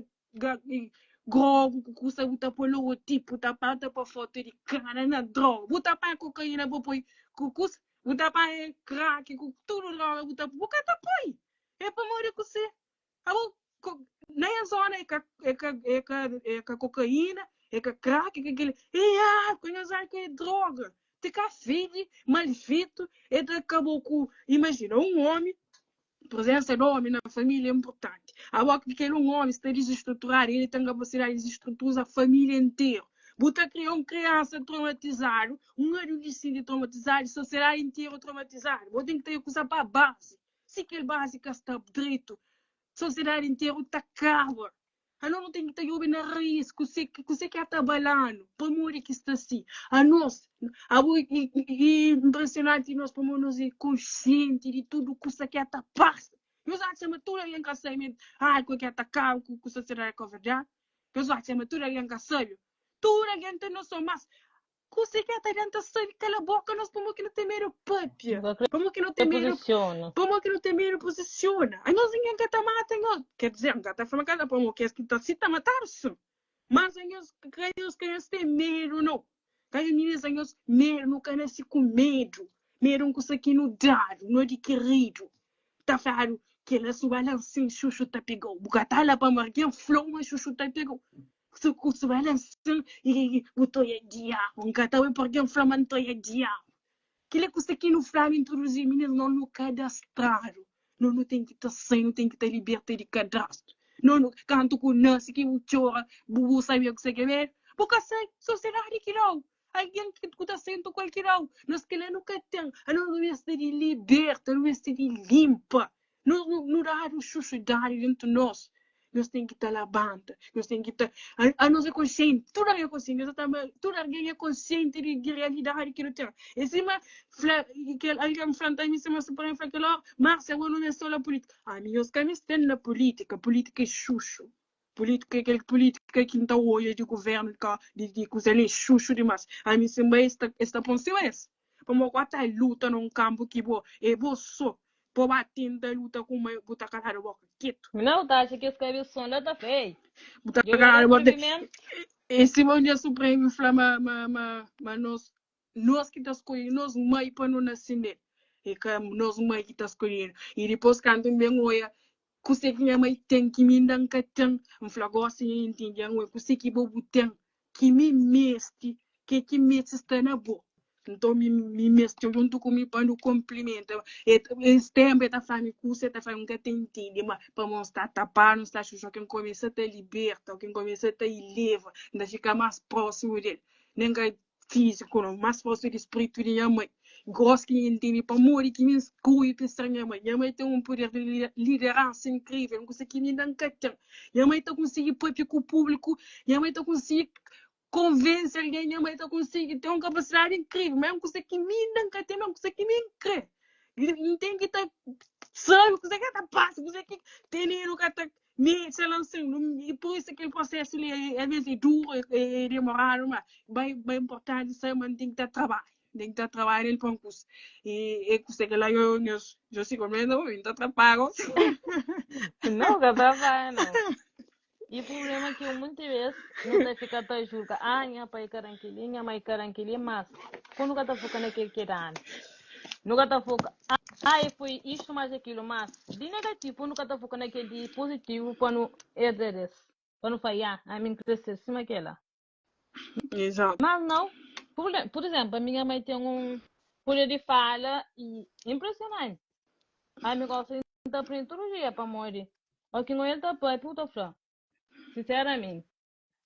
grogu ku kusa bu ta poi logotipu, bu ta panta pa foto di kana na droga. Bu ta panha kokaína bu poi ku kusa, bu ta panha crack ku tudu droga bu ta bu ka ta poi. É pamodi kuse? Abo na nha zona é ka é ka é ka é ka kokaína, é ka crack, é ka kel é álcool, nhos álcool é droga. Ti ka fedi, mal fetu, é ta kaba ku imagina un omi, presensa di omi na família é inportanti. Abo ki kel un omi sta desestruturadu, el ten kapasidadi di desestrutuza família interu. Bu ta kria un kriansa traumatizadu, un adolesenti traumatizadu, sosiedadi interu traumatizadu. Bo ten ki tra kusa pa bazi. Si kel bazi ka sta dretu, sosiedadi interu ta kaba. Anos nu ten ki ta djobe na rais kuse kuse ki ta abala-nu, pamodi ki sta si. Anos, abo e inpresionanti nos pamodi nos e konsienti di tudu kusa ki ta pasa. Nhos atxa ma tudu algen ka sabe ma alku ki ta kaba ku sosiedadi kabuverdianu? Nhos atxa ma tudu algen ka sabe? Tudu algen ten noson, mas Kuse ki ta tenta sabe kala boka nos pamo ki nu ten medu papia pamo ki nu ten medu pamo ki nu ten medu posisiona anhos ninguém ka ta mata anhos ker dizer nka ta fla kala pamo kes ki ta si ta matadu sim mas anhos ka nhos ka nhos ten medu no ka nhos minis anhos medu nu ka nasi ku medu medu un kusa ki nu dadu nu adikiridu ta fladu kela su ba la nsin xuxu ta pegau bu ka ta la pamo argen flau ma xuxu ta pegau Su ku su ela sin i bu ta oia diabu. N ka ta oi pa algen fla ma N ta oia diabu. Kila kusa ki nu fladu introduzi minis no nu kadastradu. No nu ten ki ta sai, nu ten ki ta liberta di kadrastu. No nu kantu ku nasi ki bu txora, bu bu sabia kusa ki é medu? Bu ka sai, sosiedadi ki dau. Algen ki ku ta senta ku el ki dau. Nos kila nu ka ten. Anos nu meste di liberta, nu meste di limpa. Nu nu dadu xuxudadi dentu nos. Nhos ten ki ta labanta, nhos ten ki ta anos é konsienti, tudu algen é konsienti, nhos ta tudu algen é konsienti di di realidadi ki nu ten. É sima fla kel algen fla ta mi sima si pa fla kel ora, Márcia bo nu meste na pulítika. Ami nhos ka meste-m na pulítika, pulítika é xuxu. Pulítika é kel pulítika ki N ta odja di guvernu di ka di di kuza li é xuxu dimas. Ami si N bai es ta es ta pon sima es. Pamodi ku ata luta na un kanpu ki bo é bo so bo ba tenta luta ku ma bu ta kaladu boka ketu. Não, ta acha que esse cabeção lá tá feio. Bu ta Deu kaladu boka atrevimento. É sima un dia Supremo fla ma ma ma ma nos nos ki ta skolhe nos mai pa nu nase nel. É ka nos mai ki ta skolhenu. I dipôs kantu N ben oia Kuse ki nha mai ten ki mi inda N ka ten? N fla, Gósi N intende. Anwe, kuse ki bo bu ten ki mi meste, ke ki meste sta na bo. Nton, mi, mi meste-u djuntu ku mi pa nu konplimenta. E, es ténpu e ta fla-mi kuse, e ta fla-mi, N ka ta intende, ma pamodi N sta tapadu, N sta xuxu, ki N kumesa ta liberta, ki N kumesa ta ileva, N ta fika más prósimu del. Nen ka físiku no, más prósimu di spritu di nha mai. Gósi ki N intende pamodi ki mi N skodje pa ser nha mai. Nha mai ten un puder di lideransa inkrível, un kusa ki mi inda N ka ten. Nha mai ta konsigi pâpia ku públiku, nha mai ta konsigi konvense algen, nha mai ta konsigi ten un kapasidadi inkrível, má é un kusa ki mi inda N ka ten, má é un kusa ki mi N krê. N ten ki ta sabe kuzê ki ta pasa, kuzê ki tene-nu ka ta Mi se la nsin, i pur isu kel prosesu li é ves é duru, é demoradu, ma bai bai inportanti sabe ma N ten ki ta trabadja, N ten ki ta trabadja nel pa N kusa. I é kusa kila yo nhos yo si komenta bo mi N ta trapaa gosi. Não, ka trapaa não. E problema ki munti bes nu ta fika ta julga, ah nha pai ka dan kili, nha mai ka dan kili, mas ku nu ka ta foka na kel ki danu. Nu ka ta foka, ah e foi isto mais aquilo, mas di negativo nu ka ta foka na kel di positivo pa nu herda des, pa nu fala, ya, ami N kre ser sima kela. Exato. Mas não, por, por exemplo, a minha mãe tem um poder de fala e impressionante. Ami gosta de aprende todo dia pamodi o ki el ta papia, u ta fla, sinceramente.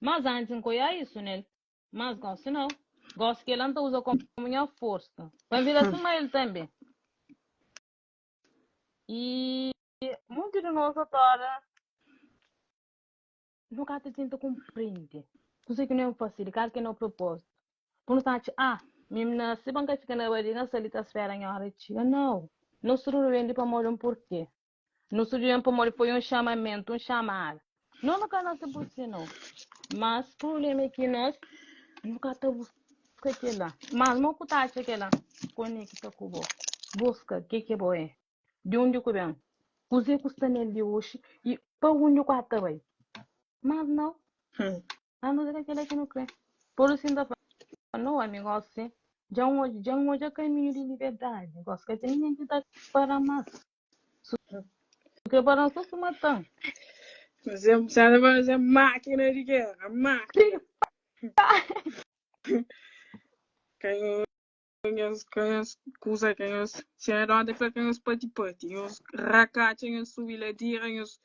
Mas antes N ka oiá isso nel. Mas gosi nau. Gosi kela N ta uza komu nha forsa pa N bira sima el tanbe. I monti di nos otora nu ka ta tenta konprende. Kuzê ki nu ben fase li? Kal ki é no propózitu? Pa nu ta atxa, ah, mi N nase pa N ka fika na bariga, N sta li ta spera nha óra txiga. Nau! Nos tudu nu ben li pamodi un porkê. Nos tudu ben pamodi foi un xamamentu, un xamada. Nos nu ka nase pur si nau. Mas prubléma é ki nos nu ka ta buska kila. Mas mo ku ta atxa kila? Konekta ku bo. Buska ke ki bo é. Di undi ku ben. Kuzê ku sta nel di oxi i pa undi ku a ta bai. Mas nau. Anos é ka kila ki nu kre. Pur isu N ta fla, No, ami gosi dja N odja, dja N odja kaminhu di liberdadi. Gosi ka ten ningen ki ta para mas. Su ke para-m so su mata-m. Você, você vai ser máquina de guerra, máquina. Quem nhos, quem nhos kusa, quem nhos, se é dona fla quem nhos pati pati, nhos racacha, nhos subi ladira, nhos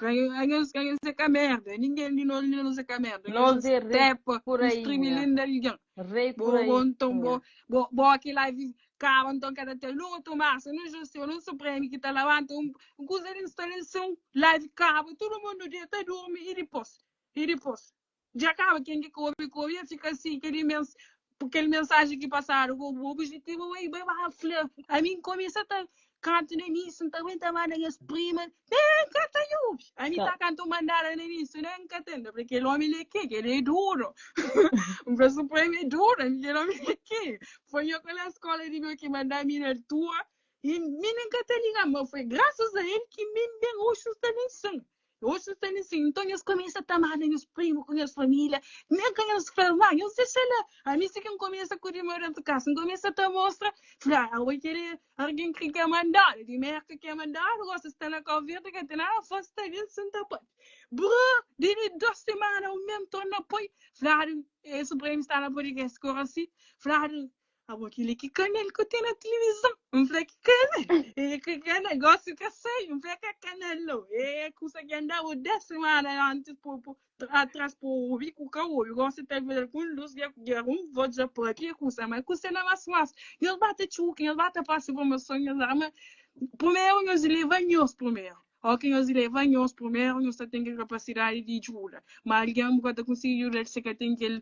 Nhos nhos é ka merda, ninguém li no li nos é ka merda. Nos Nhos é rei tepa, ku nhos treme rainha. linda alguém. Rei ku Bo bo então rainha. bo bo bo aqui live caba então cada tem não outro massa, não justo, não supreme que tá levanta um coisa de instalação, live caba, todo mundo deita dorme e depois, e depois. Já acaba quem que coube, coube, e fica assim, aquele mens aquele mensagem que passaram, o objetivo é vai vai fla. A mim começa a canto no início, não aguenta mais nas primas, nem canta eu. A mim Ka tá canto mandada no início, nem canta, porque aquele homem ele é que, ele é duro. O meu supremo é duro, aquele homem é que. Foi eu com a escola de meu que mandar a minha altura, e mim nem canta ligar, mas foi graças a ele que mim bem hoje está nisso. Oxi sta li sin. Nton nhos kumesa ta manda nhos primu ku nhos família, nen ka nhos fla, Má, nhos dexa la. Ami si ki N kumesa ku di meu dentu kasa, N kumesa ta mostra, fla, Oi, kel algen ki ka mandadu, di Merka ki mandadu, gosi sta na Kau Verdi, ka ten nada fasi, sta li sin ta poi. Bro, di li dos simana, un men torna poi, fladu, e Supremu sta na podcast Korasi, fladu, Abo kili ki kanal ku ten na tilivizon? N fla ki kanal? E ki kanal? Gosi ka sai. N fla ka kanal lo. E kusa ki andaba 10 semana antis po, po, atras po obi ku ka obi. Gosi ta ver ku luz ya ya un voz ja papia kusa, mas kusa na mas mas. Nhos ba ta txuka, nhos ba ta pasa informason, nhos ama. Primeiro nhos leva nhos primeiro. Ó ki nhos leva nhos primeiro, nhos ta ten kel kapasidadi di djuda. Ma algen bu ka ta konsigi djuda-l si ka ten kel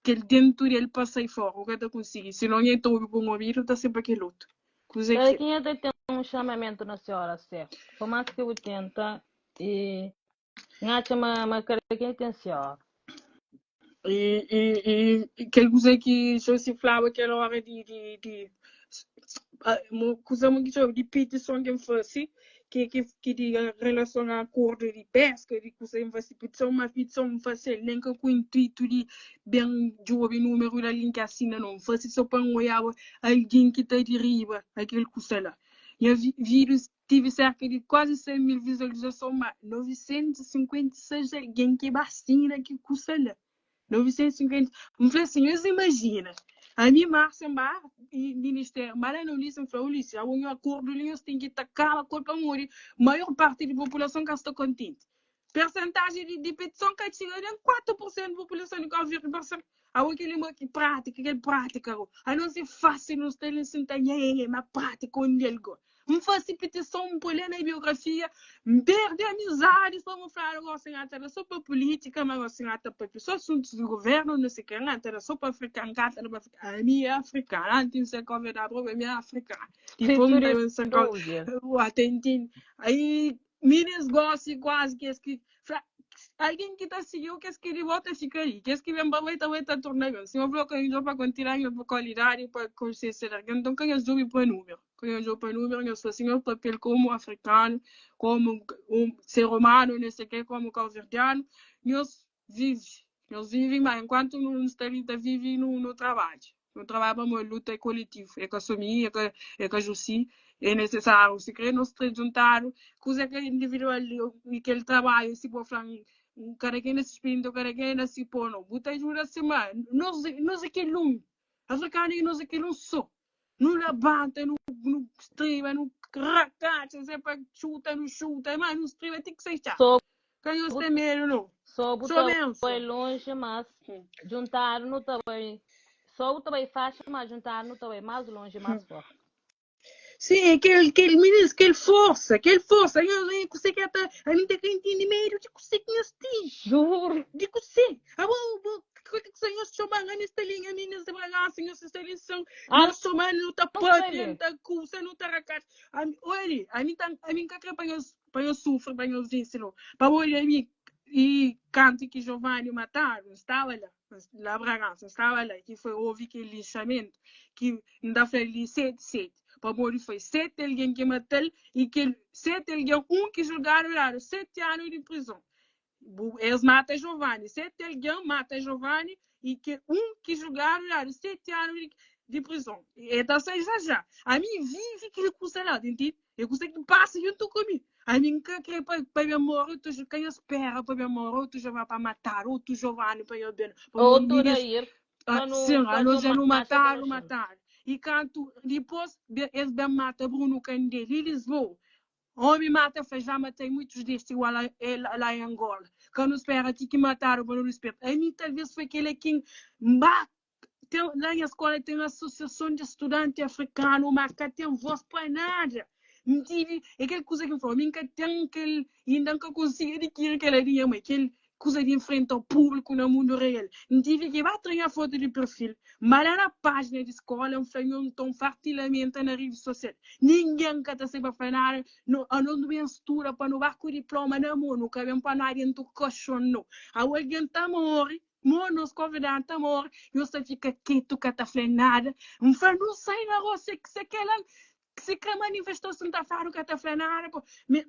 Kel dentu del pa sai fora u ka ta konsigi, sinon e ta obi ku un obidu ta sai pa kel otu. Kuze Kada ki. kenha ta ten un xamamentu na se ora sertu. Pa más ki bu tenta i N atxa ma ma kada kenha ten se ora. I i i kel kuze ki Josi flaba kel ora di di di kuze ki txoma di pitison ki N fase ki ki ki di relason a akordu di peska di kusa N fase pitison ma pitison N fasel nen ka ku intuitu di ben djobe numeru di algin ki asina no N fase so pa N oiaba algin ki ta di riba akel kusa la nha vídius tive serka di kuazi 100 mil vizualizason ma 956 algin ki ba asina ki kusa la 950, N fla sin, nhos imajina, ami Márcia N ba ministériu, N ba la na Ulisses, N fla Ulisses, abo nho akordu li nhos ten ki ta kaba ku el pamodi maior parti di populason ka sta kontenti. Persentajen di, di petison ka txiga nen 4 pur sentu di populason di Kabu Verdi parse abo kel li mo ki prátika, kel prátika go. Anos é fásil nu sta li sin ta nhe, ma prátika undi el go. N fase pitison, N poi-l na biografia, N perde amizadis pa N fladu gosi N ata da so pa pulitika, ma gosi N ata papia so asuntus di guvernu, no sei ke, N ata da so pa afrikanu, N ka ata da pa afrikanu. Ami é afrikanu, antis N ser konvidadu pa ami é afrikanu. Dipôs N ta ben ser ata intende. Aí minis gosi kuazi kes ki fla, algen ki ta sigi-u kes ki di bo ta fika li, kes ki ben pa bo e ta bai ta torna ben. Si N fla ka nhos pa kuantidadi, nhos pa kualidadi, pa konsiensia di algen, nton ka nhos djobe pa numeru. Ku nhos pa númeru, nhos fla si nhos papel komu afrikanu, komu un ser humanu, não sei ke, komu kauverdianu, nhos vivi. Nhos vivi, ma enkuantu nu sta li ta vivi nu nu trabadja. Nu trabadja pamodi luta é koletivu, é ka so mi, é ka é ka Josi, é nesesáriu si kre nos tres djuntadu, kuza ka individual i kel trabadju si bo fla kada ken na si spinta, kada ken na si po, no. Bu ta djuda sima nos nos é kel un, afrikanu i nos é kel un so. Nu labanta, nu, nu striba, nu rakatxa, se pa xuta, nu xuta, mas nu striba ti ki sai txá. Só Ka nhos bu ten medu, no. só bu Só ta bensu. bai lonji, mas juntadu nu ta bai. Só bu ta bai faxi, mas juntadu nu ta bai más lonji, más forti. Sim, kel, kel minis, kel forsa, kel forsa. Nhos, eh, kuse ki ta, a mim ta ka intende medu di kuse ki nhos ten. Juro. Di kuse. A bo, bo, que que nhos txoma, a mim sta li, a minis de Bragança, nhos sta li são, Ah, nhos txoma, nu ta não sei papia, li. nu ta kusa, nu ta rakat. A, olha, a mim ta, a mim ka kre pa nhos, pa nhos sufri, pa nhos vense, não. Pa olha, a mim, e kantu ki Giovanni matadu, N staba la, la Bragança, N staba la, ki foi ovi kel linxamentu, ki N ta fla li seti seti, pamodi foi seti algen ki mata-l i kel seti algen, un ki julgadu dadu seti anu di prizon. Bu, es mata Giovanni, seti algen mata Giovanni i kel un ki julgadu dadu seti anu di, di prizon. E ta sai já já. Ami vive kel kusa la, ta intende? É kusa ki pasa djuntu ku mi. Ami N ka kre pa, pa ben morre otu, ka nhos spera pa ben morre otu Jeová pa matadu, otu Giovanni pa nhos ben, pamodi Otu minis Dair, Ah, pa nu, sim, pa anos nu dja nu marxa pa matadu, nu xinti. matadu. E kantu dipôs es ben mata Bruno Candé li Lisboa, Omi mata fla já matei muitos deste igual a el lá em Angola. Ka nu spera ti ki matadu pa nu rispeta. Ami talvez foi kela ki N ba Ten, la nha skola ten asosiason di studanti afrikanu, ma ka ten vos pa nada. N tive, é kel kuza ki N fla, mi N ka ten kel, inda N ka konsigi adikiri kel-la di nha mai, kel kuza di nfrenta o públiku na mundu real. N tive ki ba tra nha fotu di perfil, N ba la na pájina di skola, N fla, nho nton farti lamenta na redi sosial. Ningen ka ta seba fla nada, no, anos nu ben studa pa nu ba ku diploma na mon, nu ka ben pa nu dentu kaxon, no. Awo algen ta more, Mo nos konvidadu ta more, nhos ta fika ketu ka ta fla nada. N fla nu sai na rua se se kela se ka manifestason ta fladu ka ta fla nada po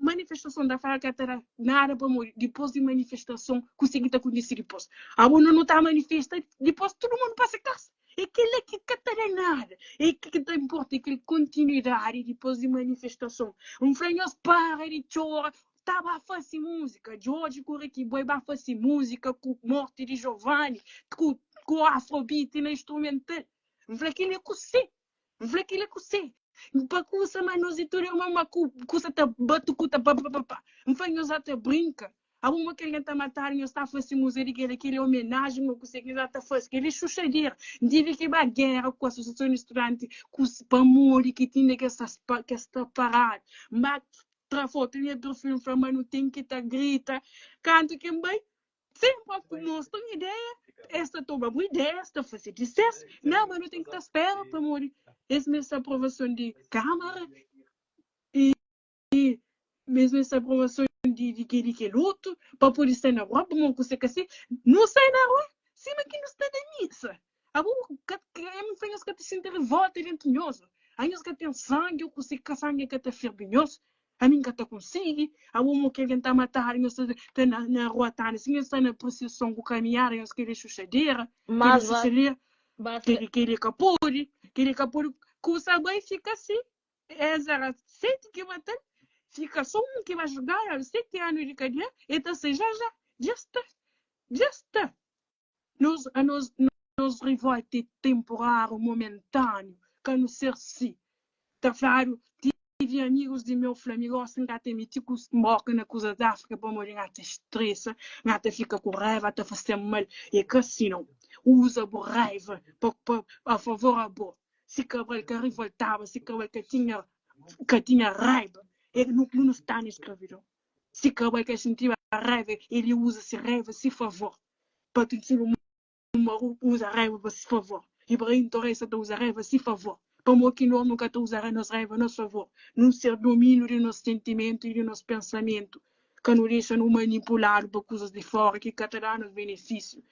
manifestason ta fladu ka ta da nada pamodi dipos di manifestason kuse ki ta kontise dipos? Abo no nu ta manifesta dipos tudu mundu pasa kasa. É kela ki ka ta da nada. É ki ta inporta é kel kontinuidadi dipos di manifestason. N fla nhos para di txora Ta ba fase múzika, Djodje ku Ricky Boy ba fase múzika ku morti di Giovanni, ku ku afrobeat na instrumental. N fla kel-li é kusé? N fla kel-li é kusé? Pa kusa ma nos é tudu irmon ma ku kusa ta batukuta pa pa pa pa. N fla nhos ata brinka. Abo mo kel algen ta matadu nhos ta fase múzika di kel-li, kel-li é omenajen ô kusé ki nhos ata fase? Kel-li é xuxadera. N tive ki ba géra ku asosiason di studanti ku pamodi ki tinda ki es sta ki es sta paradu. N ba Tra foto nha perfil n fla ma nu ten ki ta grita kantu ki n bai senpri ku mostra un ideia es ta toma bu ideia es ta fase di ses na ma nu ten ki ta spera pamodi es meste aprovason di kamara i mesmu es aprovason di di kel i kel otu pa pode sai na rua pamodi kuse ka si nu sai na rua sima ki nu sta na misa Abo ka N fla nhos ka ta sinti revolta dentu nhos? A nhos ka ten sangi ô kuse ka sangi ka ta ferbi nhos? Ami N ka ta konsigi. Abo mo ki algen ta matadu nhos ta ta na na rua ta anda si nhos sta na prusison ku kaminhada nhos kre xuxadera kre Mas ba xuxadera ba kre kre ka pode kre ka pode kusa bai fika si es era seti ki matal fika so un ki ba julgadu seti anu di kadia e ta sai ja ja dja sta dja sta. Nos, anos, nos rivolta é temporário, momentâneo, ka nu ser si. Ta fladu, tive amigos di meu fla mi gosi N ka ta miti ku boka na kuzas di Áfrika pamodi N ta stresa, N ta fika ku raiva, ta fase-m mal. É ka si nau. Uza bu raiva pa, pa, a favor a bo. Si Cabral ka rivoltaba, si Cabral ka tinha, ka tinha raiba, el nu, nu sta na escravidão. Si Cabral ka xintiba raiva, el uza si raiva a si favor. Patricio Lumumba uza raiva pa si favor. Ibrahim Traoré sa ta uza raiva a si favor. Pamodi ki nos nu ka ta uza nos raiva a nos favor? Nu ser domínio di nos sentimentu i di nos pensamentu. Ka nu dexa nu manipuladu pa kuzas di fora ki ka ta da-nu benefísiu.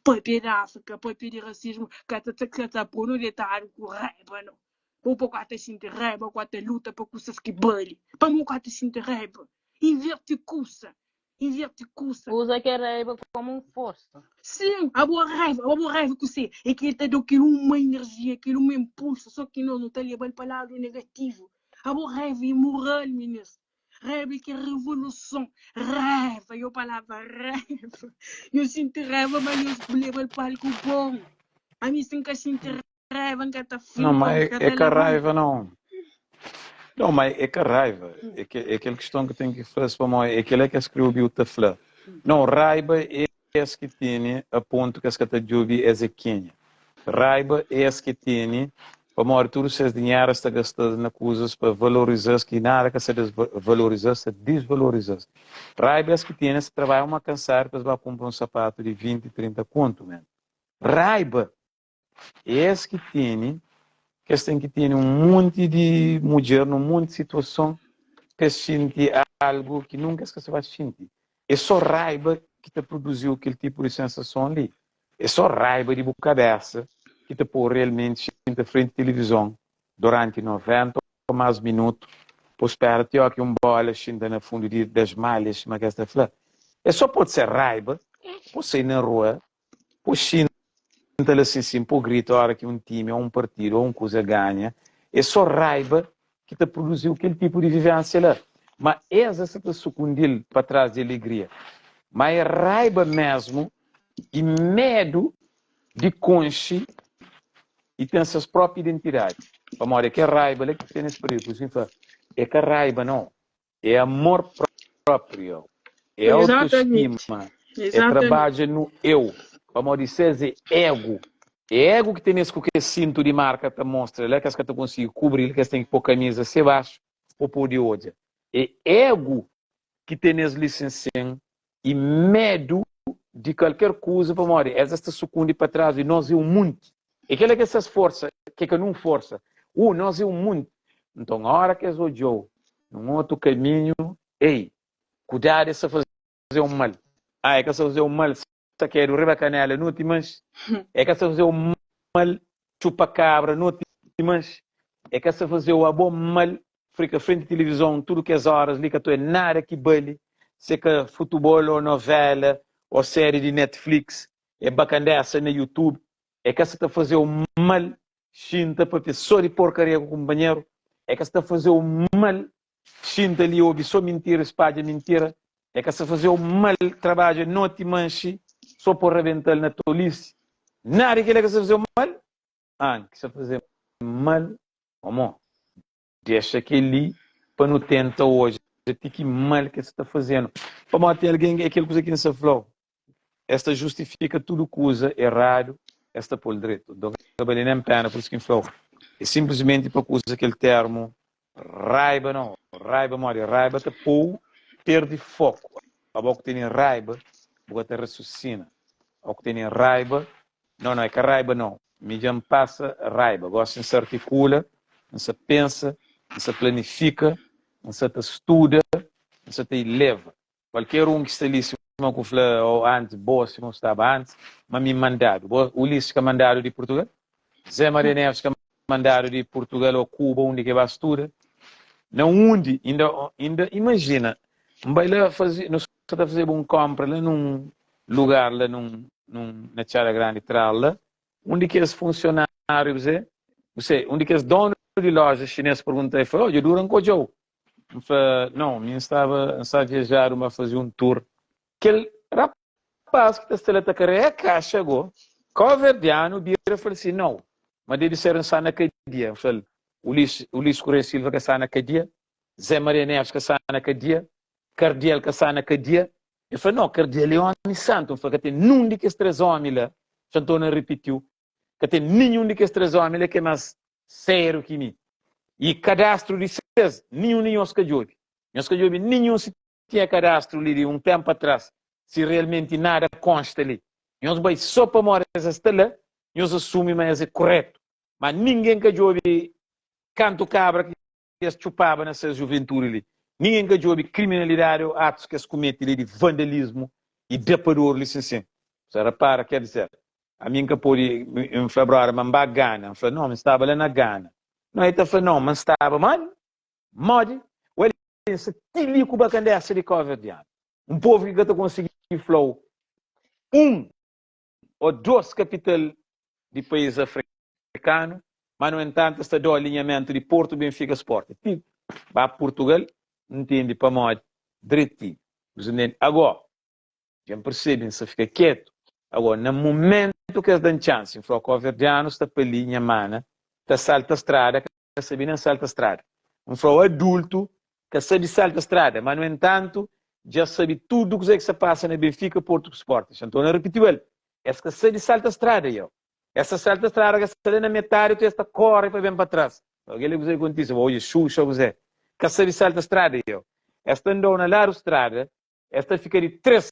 Papia di Áfrika, papia di rasismu ka ta ka ta pô-nu detadu ku raiba, nau. Bo pa ka ta xinti raiba, ka ta luta pa kusas ki bali. Pamodi ka ta xinti raiba? Inverti kusa. Inverti kusa. Uza kel raiba komu un forsa. Sim, abo raiva, abo raiva kuse? É ki el ta dau kel uma energia, kel uma impulsu, só ki nos nu ta lebal pa ladu negativu. Abo raiva é moral, minis. Raiva é kel revoluson. Raiva, yo palavra raiva. Nhos xinti raiva, ma nhos lebal pa algu bon. Ami si N ka xinti raiva, N ka ta Não, flipa, mas N é, ka é ta ka levanta. raiva não. Não, mas é ka raiva. É, que, é aquela questão que tem que fazer para mim. É aquele que escreveu o te fla. Não, raiva é esse que tem a ponto que as que te jubi é zequinha. Raiva é esse que tem. Pamodi tudu ses dinheru es ta gasta-s na kuzas pa valoriza-s ki nada ka sa valoriza-s, sa disvaloriza-s. Raiba es ki tene, es ta trabadja uma kansadu pa es ba kunpra un sapatu di 20, 30 kontu, man. Raiba es ki tene, ki es ten ki tene un monti di mudjer nun monti situason pa es xinti algu ki nunka es ka sa ba xinti. É só raiba ki ta produzi-u kel tipu di sensason li. É só raiba di bu kabésa ki ta pô-u realmenti xinta frenti tilivizon duranti 90 ô más minutu pa bu spera ti óki un bóla xinta na fundu di das malhas, sima ki es ta fla. É só pode ser raiba pa bu sai na rua, pa bu xinta la sin-sin, pa bu grita óra ki un timi ô un partidu ô un kuza ganha. É só raiba ki ta produzi-u kel tipu di vivénsia la. Má es es sa ta sukundi-l pa tras di alegria. Má é raiba mésmu i medu di konxe i ten ses própi identidadi. Pamodi é kel raiba la ki ten es prigu. Pur isu ki N fla, é ka raiba nau, é amor própriu, é autostima, é trabadja nu eu. Pamodi ses é ego. É ego ki ten es ku kes sintu di marka ta mostra la, ki es ka ta konsigi kubri-l, ki es ten ki pô kamiza se baxu pa pode odja. É ego ki ten es lisensen i medu di kalker kuza pamodi es es ta sukundi pa tras di nos é un munti. É kela ki es ta sforsa, ki é ka nun forsa. U, nos é un munti. Nton, ora ki es odja-u nun otu kaminhu, ei, kudadu es ta faze-u mal. Ah, é ka sa faze-u mal sakedu riba kanela noti manxi. É ka sa faze-u mal txupa kabra noti manxi. É ka sa faze-u abo mal Frika frenti tilivizon tudu kes oras li ka ta oia nada ki bali, se ka futubol o novela o seri di Netflix, e bakandesa na YouTube, e ka sa ta fazeu mal xinta papia so di porkaria ku kunpanheru, e ka sa ta fazeu mal xinta li obi so mintira i spadja mintira, e ka sa fazeu mal trabadja noti manxi so po rabental na tolisi, nada di kila ka sa fazeu mal, ah ki sa faze mal omo. Dexa kel-li pa nu tenta odja ti ki mal ki es sta faze-nu. Pamodi ten algen, é kel kuza ki N sta fla-u, es ta justifika tudu kuza eradu, es ta pô-l dretu. Nton, ka bale nen péna. Pur isu ki N fla-u, é sinplismenti pa ku uza kel térmu raiba. Nau, raiba modi? Raiba ta pô-u perde foku. Abo ku tene raiba, bu ka ta rasusina. Abo ku tene raiba, Não, não, é ka raiba não. Mi dja N pasa raiba. Gosi N sa artikula, N sa pensa, N sa planifika, N sa ta studa, N sa ta ileva. Kualker un ki sta li sima ku fla ou antis, bo sima bu staba antis, ma mi mandadu. Bo, Ulisses ka mandadu di Purtugal? Zé Maria Neves ka mandadu di Purtugal ou Kuba undi ki e ba studa? Na undi? Inda, inda imajina, N bai la faze, nu sa ta fazeba un konpra la nun lugar la nun, nun, na Txada Grandi tral la, un di kes funsionáriu bze, bse, un di kes donu di loja xinês pergunta, e fla, oh, dja dura N ka odja-u. N fla, nau, mi N staba, N sta viajadu, N ba faze un tur. Kel rapaz ki ta sta la ta karega kaxa go, koverdianu, bira fla-l si, nau, ma debe ser N sta na kadia. N fla-l, Ulisses, Ulisses Correia Silva ka sta na kadia, Zé Maria Neves ka sta na kadia, Kardial ka sta na kadia? El fla, Nau, Kardial é ómi santu. N fla, Ka ten nun di kes três ómi la, Xantona ripitiu, ka ten ninhun di kes três ómi la ki é más sériu ki mi. I kadastru di ses, ninhun di nhos ka djobe. Nhos ka djobe ninhun si tinha kadastru li di un ténpu atrás, si realmenti nada konsta li. Nhos bai sô pamodi es sta la, nhos asumi ma es é kuretu. Má ningen ka djobe kantu kabra ki es txupaba na ses juventudi li. Ningen ka djobe kriminalidadi ô atus ki es kumete li di vandalismu i da pa dor li sin sin. Sa rapara, ker dizer, ami N ka pode, N fla brother ma N ba Gana, N fla, no, mi staba la na Gana. No, el ta fla, no, ma N staba, modi? Modi? Well, N sta ti li ku bakandesa di Koverdianu. Un povu ki ka ta konsigi fla-u un ô dos kapital di país afrikanu, ma nu entantu es ta da alinhamentu di Porto, Benfica, Sporting. Ti ba Purtugal, N ntende pamodi dretinhu. Bu sa ntende? Agó, dja N persebe, N sa fika ketu. Agó, na mumentu ki es da-m txansi, N fla, Koverdianu sta pa li, nha mana, ta salta strada, ka sabe nen salta strada. N fla-u, adultu ka sabe salta strada, ma nu entantu dja sabe tudu kuzê ki sta pasa na Benfica, Porto ku Sporting. Xantona ripitiu el, es ka sabe salta strada, iau. Es ta salta strada ki es sta li na metadi tu es ta kore pa ben pa tras. Kel-li kuzê ki kontise? Bo odja Xuxa kuzê? Ka sabe salta strada yo. Es ta andau na ladu strada, es ta fika di 3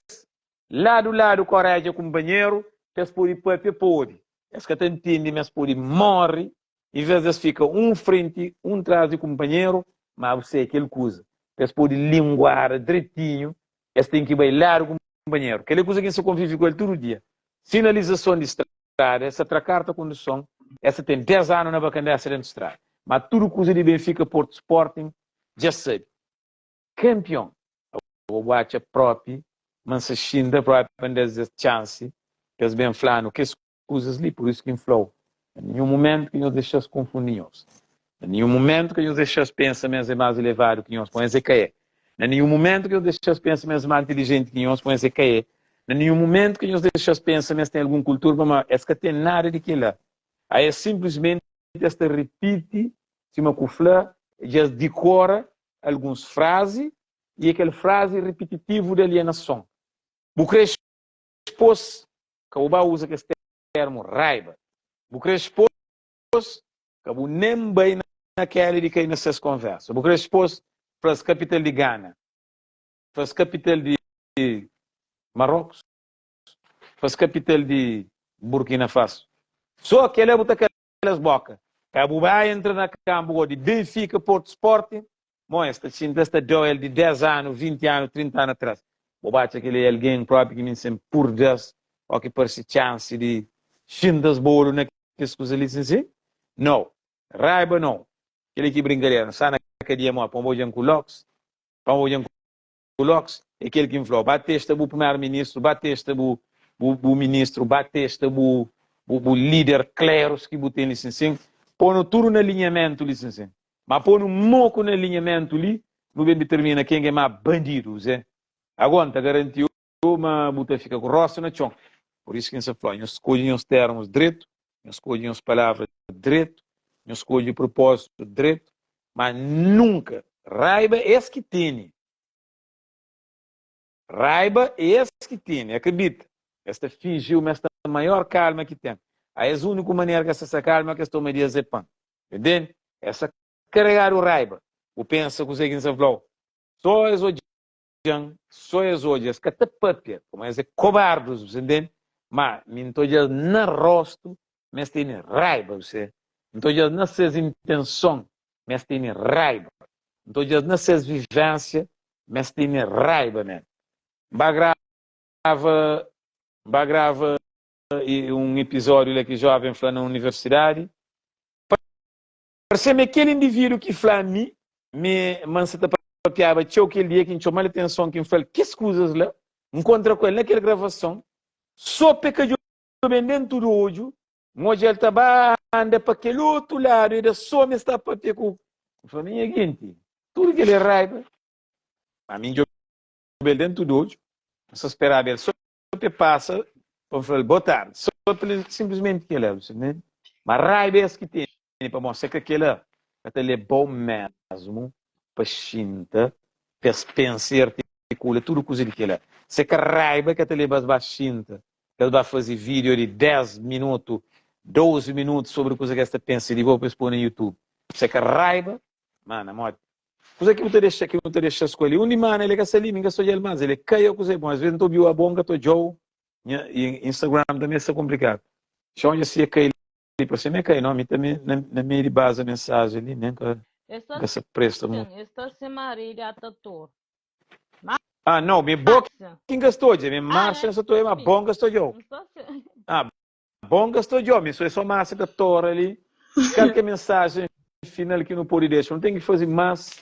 ladu ladu ku oredja kunpanheru pa es pode papia pa obi. Es ka ta ntende ma es pode more Envês di es fika un frenti un tras di kunpanheru, má bu sai kel kuza pa es pode linguara dretinhu, es ten ki bai ladu kunpanheru. Kel-li é kuza ki N sta konvive ku el tudu dia. Sinalizason di strada, es ta tra karta konduson, es ta ten 10 anu na bakandesa dentu strada. Má tudu kuza di Benfika, Porto, Sporting dja sabe. Kanpion! Abo bu atxa propi ma N sta xinta propi pa N da-s es txansi pa es ben fla-nu kes kuzas li. Pur isu ki N fla-u, na ninhun mumentu ka nhos dexa-s konfundi nhos. Na ninhun mumentu ka nhos dexa-s pensa ma es é más elevadu ki nhos, pamodi es é ka é. Na ninhun mumentu ka nhos dexa-s pensa ma es é más intilijenti ki nhos, pamodi es é ka é. Na ninhun mumentu ka nhos dexa-s pensa ma es ten algun kultura, pamodi es ka ten nada di kel-la. A es sinplismenti es ta ripiti sima ku fla, dja es dikora alguns frazi i é kel frazi ripititivu di alienason. Bu krê spôs Ka bu ba uza kes termu raiba. Bu kre spôs, ka bu nen bai na keli di kai na ses konversa. Bu kre spôs, fla-s kapital di Gana, fla-s kapital di Marrokus, fla-s kapital di Burkina Faso. So kela bu ta kala-s boka. Ka bu ba entra na kampu go di Benfika, Porto, Sporting, Mo es ta xinta es ta dau el di 10 anu, 20 anu, 30 anu atras. Bo ba atxa kel-li é algen propi ki mi sen purda-s o ki parse txansi di xinta-s bolu na kes kuza li sin si? Nau. Raiba nau. Kel-li ki brinkadera. N sta na kadia mo pa N ba odja-m ku Lox, pa N ba odja-m ku Lox é kel ki N fla-u. Ba testa bu primeru-ministru, ba testa bu bu ministru, ba testa bu bu lider klerus ki bu ten li sin sin. Pô-nu tudu na linhamentu li sin sin. Ma pô-nu moku na alinhamentu li, nu ben ditermina ken ki é má bandidu, Zé. Agó, N ta garanti-u ma bu ta fika ku róstu na txon. Pur isu ki N sta fla-u, nhos skodje nhos térmus dretu, nhos skodje nhos palavra dretu, nhos skodje prupózitu dretu, má nunka, raiba es ki tene. Raiba é es ki tene, akredita. Es ta finji-u ma es sta na maior kalma ki ten. A es úniku manera ki es ta sta kalma é ki es toma diazepam. Entende? Es sta karegadu raiba. Bu pensa kuzê ki N sta fla-u? Sô es odja-m, sô es odja. Es ka ta pâpia, pamodi es é kobardus, bu ntende? Má mi N ta odja-s na róstu ma es tene raiba, bu se. N ta odja-s na ses intenson ma es tene raiba. N ta odja-s na ses vivénsia ma es tene raiba mésmu. N ba grava, N ba grava un epizódiu la ki jóven fla na universidadi. Parse-m é kel indivídu ki fla mi mi ma N sa ta papiaba txeu kel dia ki N txoma-l atenson ki N fla-l kes kuzas la. N nkontra ku el na kel gravason so pa e ka djobe-m dentu di odju. N odja-l ta ba anda pa kel otu ladu e da so mi sta papia ku. N fla, Minha genti, tudu kel é raiba. Ma mi N djobe-l dentu di odju, N sta speraba el so pa e pasa pa N fla-l bo tardi. So sinplismenti kel-la, bu sabe. Ma raiba es ki tene pamodi se ka kel-la ka ta leba-u mésmu pa xinta pa es pensa i artikula tudu kuza di kel-la. Se ka raiba ka ta leba-s ba xinta pa es ba faze vídeo di 10 minutu, 12 minutu sobri kuza ki es ta pensa di bo pa es poi na YouTube. Se ka raiba, mana, modi? Kuza ki bu ta dexa, ki bu ta dexa-s ku el. I undi mana, el é ka sta li, mi N ka sta odja-l más. El é kai ô kuzê? Bon, asvês N ta obi-u abo, N ka ta odja-u. Nha Instagram tanbê sta konplikadu. Xa odja si é kai li, parse ma é kai, no? Mi tanbê na, na meiu di baza mensajen li, nen ka, Es N sta ka sa presta sin, mutu. es sta sima redi atator. Ah, no, mi é bo Márcia! ki N ka sta odja. Mi é Ah, Márcia é N sa ta odja, ma mi. bo N ka sta odja-u. N sta sin. Ah, Bon ka sta odja-u, mi so é so masa ta tora li. Kal ki é mensajen final ki nu pode dexa? Nu ten ki faze más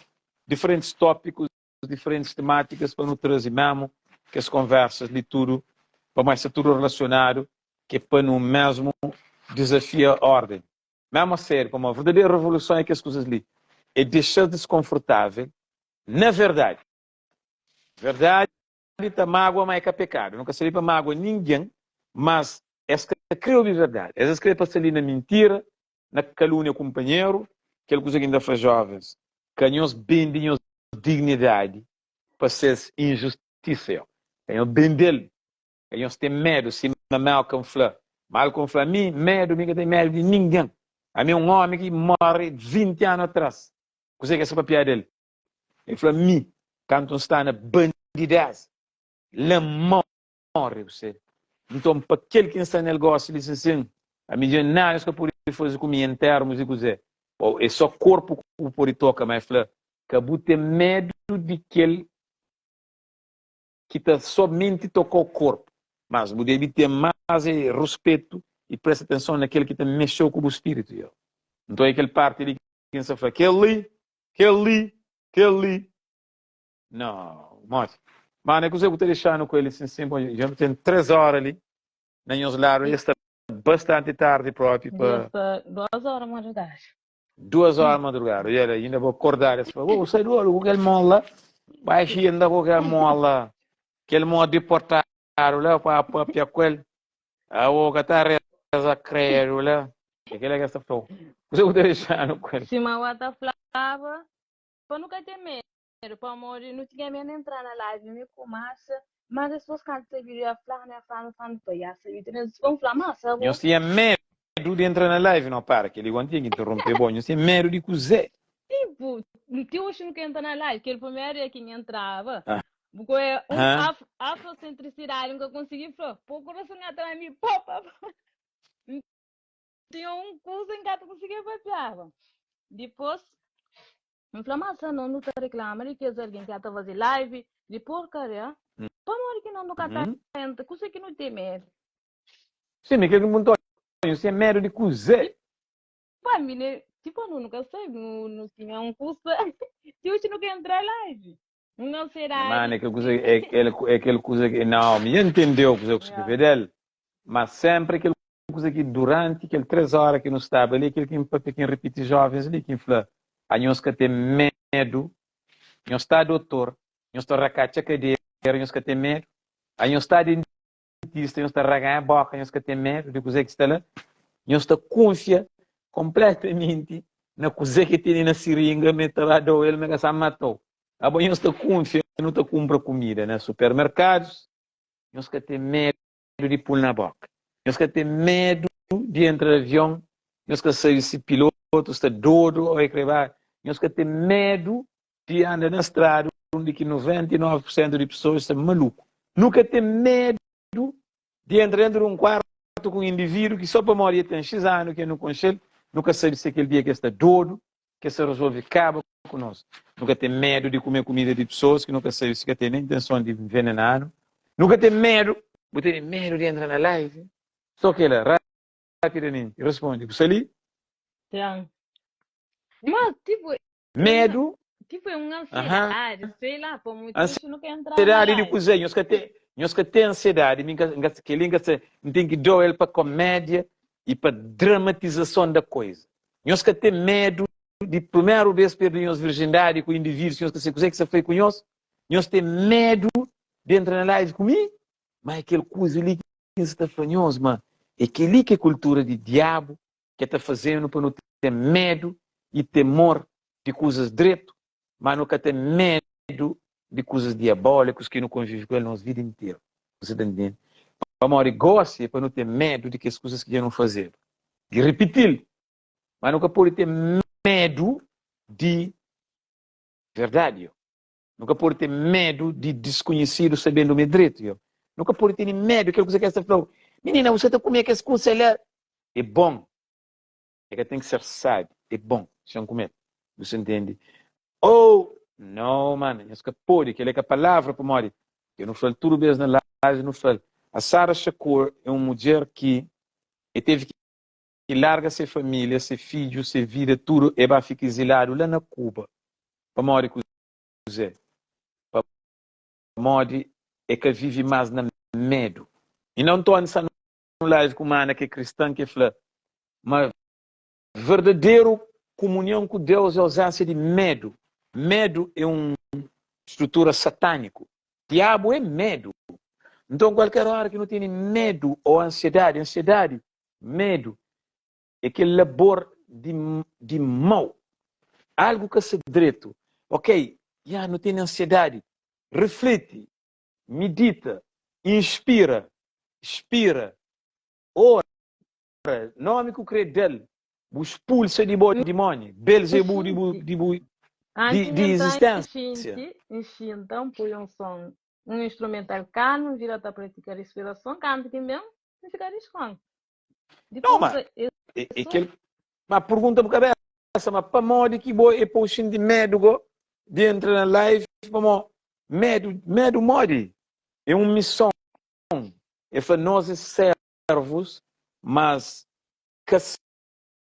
diferentis tópikus, diferentis temátikas pa nu traze mésmu kes konversas li tudu, pamodi sta tudu relasionadu, ki é pa nu mésmu dizafia órden. Mésmu a sériu, pamodi verdaderu revoluson é kes kuzas li, é dexa-s diskonfortável na verdadi. Verdadi ta mágua, má é ka pekadu. Nu ka sta li pa mágua ningen, mas es ka krê obi verdadi. Es es krê pa sta li na mintira, na kalúnia kunpanheru. Kel kuza ki N ta fla jóvens, ka nhos bende nhos dignidadi pa ses injustisa. Ka nhos bende-l, ka nhos ten medu, sima Malcolm fla. Malcolm fla, Mi, medu, mi ka ten medu di ningen. Ami é un ómi ki móre 20 anu atras. Kuzê ki es sta papiá del? El fla, Mi, kantu N sta na bandidéza, la N móre. Bu sabe? Nton, pa kel ki N sta nel gósi li, sin sin, ami dja nada es ka pode faze ku mi en termus di kuzê. Ô, é sô korpu ku bu pode toka. Má el fla, Ka bu ten medu di kel ki ta somenti toka-u korpu, mas bu debe ten más é ruspetu i presta atenson na kel ki ta mexe-u ku bu spiritu. Yo. Nton é kel parti li ki N sta fla, kel-li, kel-li, kel-li. No, modi? Mano, é kuzê ku ta dexa-nu ku el sin sin? Bon, dja nu ten 3 óra li na nhos ladu, dja sta bastanti tardi propi Dja pa. sta 2 óra madrugada. Duas óra madrugada, i ela inda bo kordada, es fla, Ô, sai do ku kel mon la, bai xinta ku kel mon la, kel mon diportadu la, pa papia ku el, abo ka ta reza kredu la. É kel-la ki es ta fla-u. Kuzê ku ta dexa-nu ku el? Sima wa ta flaba, pa nu ka ten medu, pamodi nu tinha medu entra na live mi ku Márcia, mas dipôs kantu ta bira ya fla-nu, ya fla-nu, fla-nu pa ya sabi, dipôs n fla, Márcia, bo. Nhos tinha medu di entra na live? No, para, kel-li gosi N tinha ki interonpe bo. Nhos tinha medu di kuzê? Tipo, ti oxi nu ka entra na live, kel primeru dia ki N entraba, bu ko é un afrocentricidade, N ka konsigi fla, pô kurason nha ta na mi, pô, pô, pô. N tinha un kuza N ka ta konsigi papiaba. Dipôs, N fla, mas anos nu ta reklama di kes algen ki ka ta faze live di porkaria, pamodi ki nos nu ka ta entra? Kuzê ki nu ten medu? Sim, mi kel ki N punta, nhos ten medu di kuzê? Pa mi ne, tipo nu nu ka sabe, nu nu tinha un kusa, ti oji nu ka entra live. Un ansiedadi. Mano, é kel kuza, é kel, é kel kuza ki, não, mi dja ntendeu kuza ku skrebe del, mas sempre kel kuza ki duranti kel 3 hora ki nu staba li, kel ki N papia, ki N ripiti jovens li, ki N fla, anhos ka ten medu, nhos sta dotor, nhos ta rakatxa kadera, nhos ka ten medu, anhos sta dentista, nhos ta raganha boka, nhos ka ten medu di kuzê ki sta la, nhos ta kunfia konpletamenti na kuzê ki tene na siringa, ma el ta ba da-u el, ma el ka sa mata-u. Abo nhos ta kunfia, nu ta kunpra kumida na supermerkadus, nhos ka ten medu di pul na boka, nhos ka ten medu di entra na avion, nhos ka sabe si pilotu sta dodu o e kre ba, nhos ka ten medu di anda na strada undi ki 99 por sentu di pesoas sta maluku. Nu ka ten medu di entra dentru di un kuartu ku un individu ki so pamodi el ten xis anu ki nu konxe-l, nu ka sabe si é kel dia ki el sta dodu, ki el sta rezolve kaba ku nos. Nu ka ten medu di kume kumida di pesoas ki nu ka sabe si ka ten nen intenson di nvenena-nu. Nu ka ten medu. Bu tene medu di entra na live? So kela, rapidamenti, responde. Bu sta li? Ten. Mas, tipo, Medu. Tipo é un ansiedade, sei lá, pa motivo que não quer entrar na Ansiedade di live. kuzê? Nhos ka ten, nhos ka ten ansiedade, mi nka, nka, kel-li nka sa, N ten ki dau el pa komédia i pa dramatizason da koiza. Nhos ka ten medu di primeru bes perde nhos virjindadi ku indivídus ki nhos ka sabe kuzê ki sta fai ku nhos? Nhos ten medu di entra na live ku mi? Ma é kel kuza li ki N sta fla nhos ma é kel-li ki é kultura di diabu ki ta faze-nu pa nu ten medu i temor di kuzas dretu, má nu ka ten medu di kuzas diabólikus ki nu konvive ku el nos vida interu. Bu sta ta ntende? Pamodi gósi é pa nu ten medu di kes kuzas ki dja nu fazeba, di ripiti-l, má nu ka pode ten medu di verdadi. Yo. Nu ka pode ten medu di diskonhisidu sabendu ma é dretu. Yo. Nu ka pode tene medu kel kuza ki es ta fla-u, Minina, bu sta ta kume kes kusa la. É bon. É ka ten ki ser sabi. É bon. Xa-m kume-l. Bu sta ntende? Oh! No, mana, nhos ka pode. Kel-li é ka palavra pamodi eu nu fla-l tudu bês na live, nu fla-l. A Sara Shakur é un mudjer ki e tevi ki larga se família, se fidju, se vida, tudu, e ba fika iziladu la na Kuba. Pamodi kuzê? Pamodi e ka vive más na medu. I na António sta num live ku mana ki é kristan ki fla ma verdaderu kumunion ku Deus é ozénsia di medu. Medu é un strutura satániku. Diabu é medu. Nton kualker ora ki nu tene medu ô ansiedadi, ansiedadi, medu é kel labor di di mau. Algu ka sta dretu. Ok, ya nu tene ansiedadi. Rifliti, midita, inspira, spira, ora. nomi ku kre dal, bu spulsa di bo dimoni, Belzebu di bu N di bu di Anti di N entra N izistensia. xinti, N xinta, N pui un son, un instrumental kalmu, N vira ta pratika respirason, kantu ki N ben, N fika diskonta. Não, Dipôs ma é é, é só kel ma pergunta bu kabesa, ma pamodi ki bo é pou xinti medu go di entra na live, pamo medu, medu modi? É un mison. É fla nos é servus, mas ka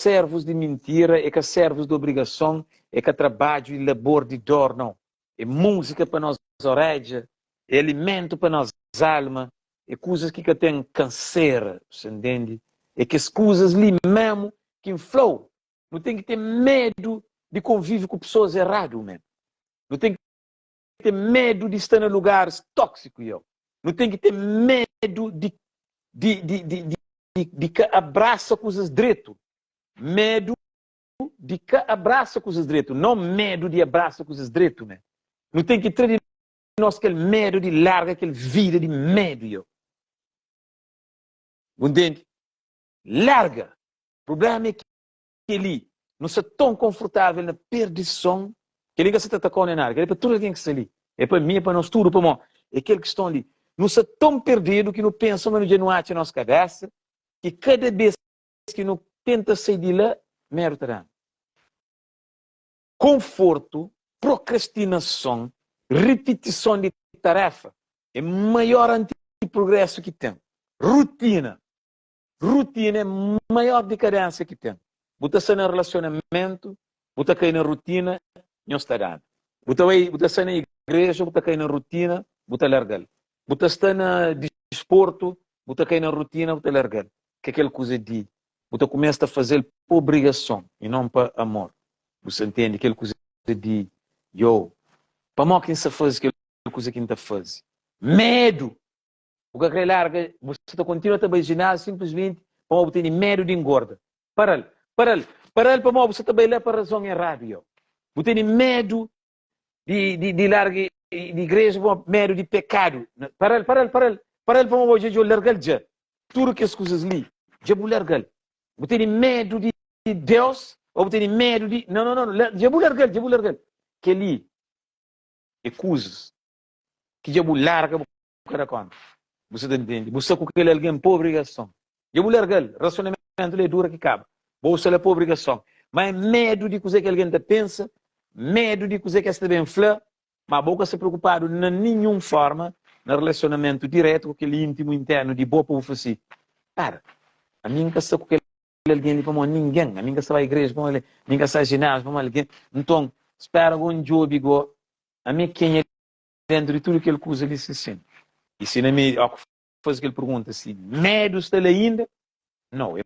servus di mintira, é ka servus di obrigason, é ka trabadju i labor di dor, nau. É múzika pa nos oredja, é alimentu pa nos alma, é kuzas ki ka ten kansera, bu ntende? É kes kuzas li memu ki N fla-u, nu ten ki ten medu di konvive ku pesoas eradu memu. Nu ten ki ten medu di sta na lugaris tóksiku, yo. Nu ten ki ten medu di di di di di di ka abrasa kuzas dretu. Medu di ka abrasa kuzas dretu, non medu di abrasa kuzas dretu, man. Nu ten ki tra di nos kel medu di larga kel vida di medu, yo. Bu ntende? Larga! Prubléma é kel-li, nu sta ton konfortável na perdison, kel-li ka sta ta ataka-u nen nada, kel-li é pa tudu algen ki sta li, é pa mi, é pa nos tudu, pamodi é kel kiston li, nu sta ton perdidu ki nu pensa ma nu dja nu atxa nos kabésa, ki kada bês ki nu tenta sai di la, medu ta da-nu. Konfortu, prokrastinason, ripitison di taréfa é maior anti-prugrésu ki ten. Rutina. Rutina é maior dikadénsia ki ten. Bu ta sta na relasionamentu, bu ta kai na rutina, nhos ta dana. Bu ta bai, bu ta sta na igreja, bu ta kai na rutina, bu ta larga-l. Bu ta sta na disportu, bu ta kai na rutina, bu ta larga-l. Ke kel kuza di bu ta kumesa ta faze-l pa obrigason i non pa amor. Bu sta ntende kel kuza di, Yo, pamodi ki N sta faze kel kuza ki N ta faze? Medu! Bu ka kre larga, bu sta ta kontinua ta bai jináziu sinplismenti pamodi bu tene medu di ingorda. Para-l! Para-l! Para-l pamodi bu sta ta bai la pa razon eradu, yo. Bu tene medu di, di, di larga di igreja pamodi medu di pekadu. Para-l! Para-l! Para-l! Para-l pamodi bo dja dja larga-l dja. Tudu kes kuzas li, dja bu larga-l. Bu tene medu di Deus ô bu tene medu di. Nau, nau, nau, dja bu larga-l, dja bu larga-l. Kel-li é kuzas ki dja bu larga bu ka da konta. Bu sta ta ntende? Bu sta ku kel algen pa obrigason. Dja bu larga-l. Rasionamentu li é dura ki kaba. Bo sta la pa obrigason. Ma é medu di kuzê ki algen ta pensa, medu di kuzê ki es ta ben fla, ma bo ka sta preokupadu na ninhun forma na relasionamentu diretu ku kel íntimu internu di bo pa bu fla si, Para, ami N ka sta ku kel algen li pamodi ningen, ami N ka sta bai igreja pamodi algen, mi N ka sta jináziu pamodi algen. Nton, spera go N djobe go ami é kenha Dentru di tudu kel kuza li si sin. I si na mi ó ku faze kel pergunta si medu sta la inda? Nau, é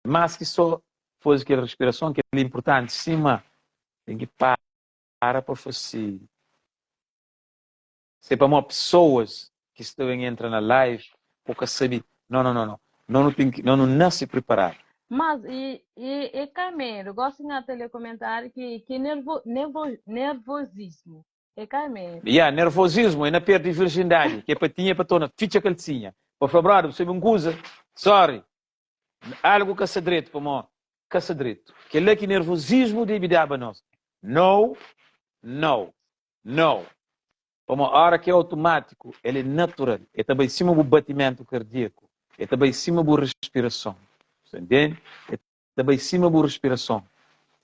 más ki só faze kel respirason, kel li é inpurtanti sin, ma ten ki para pa fase. Se pamó pesoas ki sta ben entra na live po ka sabe, no no no no, no nu ten ki, no nu nase priparadu. Mas e e e ka medu, gosi nha ta lê komentariu ki ki nervo nervo nervosismu. É ka medu. Ya, nervosismo é na perde virgindade, ke pa tinha pa torna fitxa kalsinha. Pa fla brother, bu sabe un kuza? Sorry, algo ka sta dretu pamo ka sta dretu. Kela ki nervosismo debe daba nos. No, no, no. Pamo ora ki é automatiku, el é natural, el ta bai sima bu batimentu kardiaku, el ta bai sima bu respirason. Bu sta ntende? El ta bai sima bu respirason.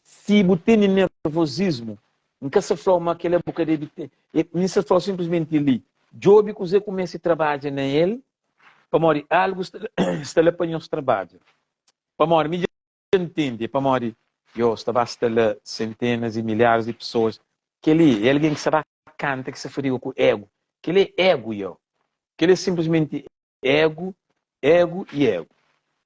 Si bu tene nervozismu, N ka sta fla-u ma kel-la bu ka debe ten. Mi sta fla-u sinplismenti li, djobe kuzê ku meste trabadja na el, pamodi algu sta la pa nhos trabadja. Pamodi mi dja N ntende, pamodi yo sta ba sta la sentenas i milharis di pesoas. Kel-li é algen ki sta ba kanta ki sta fadiga ku egu. Kel-li é egu, yo. Kel-li é sinplismenti Ego, ego i ego.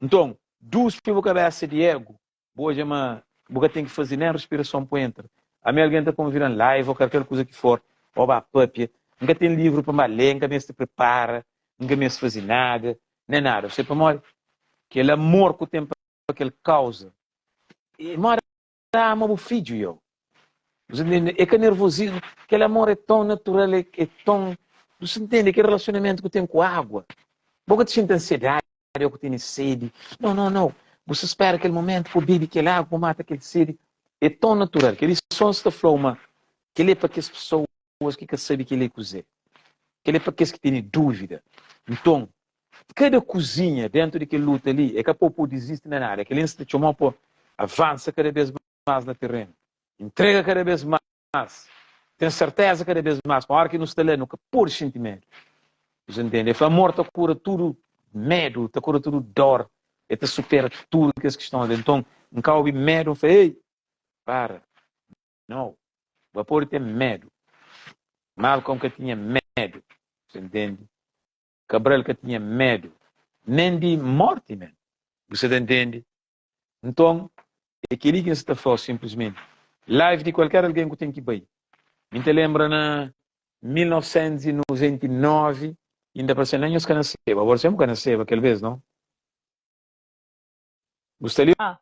Nton, duspi bu kabesa di ego, bu odja ma bu ka ten ki faze nen respirason pa entra. Ami algen ta konvidan live ô kalker kuza ki for, ô ba papia, N ka ten livru pa N ba lé, N ka meste pripara, N ka meste faze nada, nen nada. Bu sabe pamodi? Kel amor ku ten pa kel kauza é moda ta ama bu fidju yo. Bu sa ntende? É ka nervosismu, kel amor é ton natural, é, é ton. Bu sa ntende? Kel relasionamentu ku ten ku água. Bo ka ta xinti ansiedadi. ô ku tene sedi. Nau, nau, nau. Bu sta spera kel momentu pa bu bebe kel agu pa mata kel sedi. É ton natural. Kel-li sô N sta fla-u ma kel-li é pa kes pesoas ki ka sabe kel-li é kuzê. Kel-li é pa kes ki tene dúvida. Nton, kada kuzinha déntu di kel luta li é ka pa bu pô dizisti na nada. Kel-li N sta txoma-u pa avansa kada bês más na terenu, intrega kada bês más, ten serteza kada bês más ma óra ki nu sta la nu ka pode xinti medu. Bu ntende? El fla, Amor ta kura tudu medu, ta kura tudu dor, el ta supera tudu kes kistons li. Nton, N ka obi medu, N fla, Ei, para! Nau, bu ka pode ten medu. Malcolm ka tinha medu, bu ntende? Cabral ka tinha medu, nen di morti, men. Bu sa ta ntende? Nton, é kel-li ki N sta ta fla-u sinplismenti. Live di kualker algen ku ten ki bai. Mi N ta lenbra na 1999, inda parse nen nhos ka naseba. Agora sen bu ka naseba kel bes, no? Bu sta li Ah.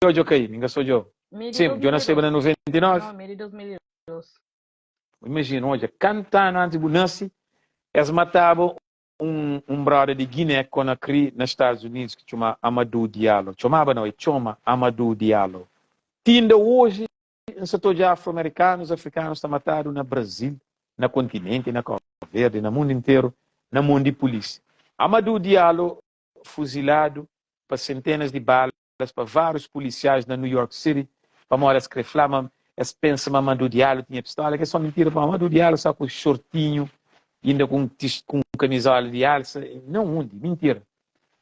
o djo kai? Mi N ka sta odja-u. Mi di Sim, djo naseba na 2002. 99? No, mi di 2002. Imajina, odja, kantu anu antis bu nase, es mataba un un broda di Guiné Conakry na Stadus Unidus ki txoma Amadou Diallo. Txomaba nau, e txoma Amadou Diallo. Ti inda oji N sa ta odja afro-amerikanus, afrikanus ta matadu na Brazil, na kontinenti, na Kau Verdi, na mundu interu, na mon di pulisia. Amadou Diallo fuziladu pa sentenas di balas pa várius pulisiais na New York City pamodi es kre fla ma es pensa ma Amadou Diallo tinha pistola, ke so mintira pamodi Amadou Diallo sta ku shortinhu inda ku un kamizola di alsa, não undi, mintira.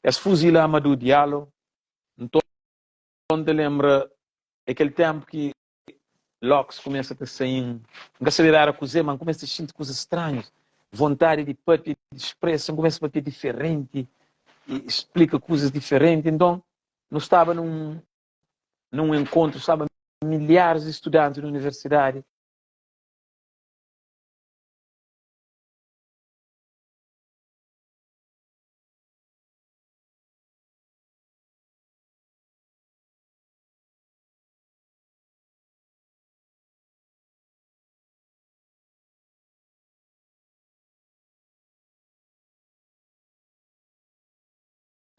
Es fuzila Amadou Diallo, nton ta lenbra é kel tempu ki Lox kumesa ta saí-m, N ka sabeba éra kuzê, má N kumesa ta xinti kuzas stranhus, vontadi di pâpia, di spresa, N kumesa pâpia diferenti i splika kuzas diferenti. Nton, nu staba na un enkontru, staba milharis di studanti na universidadi.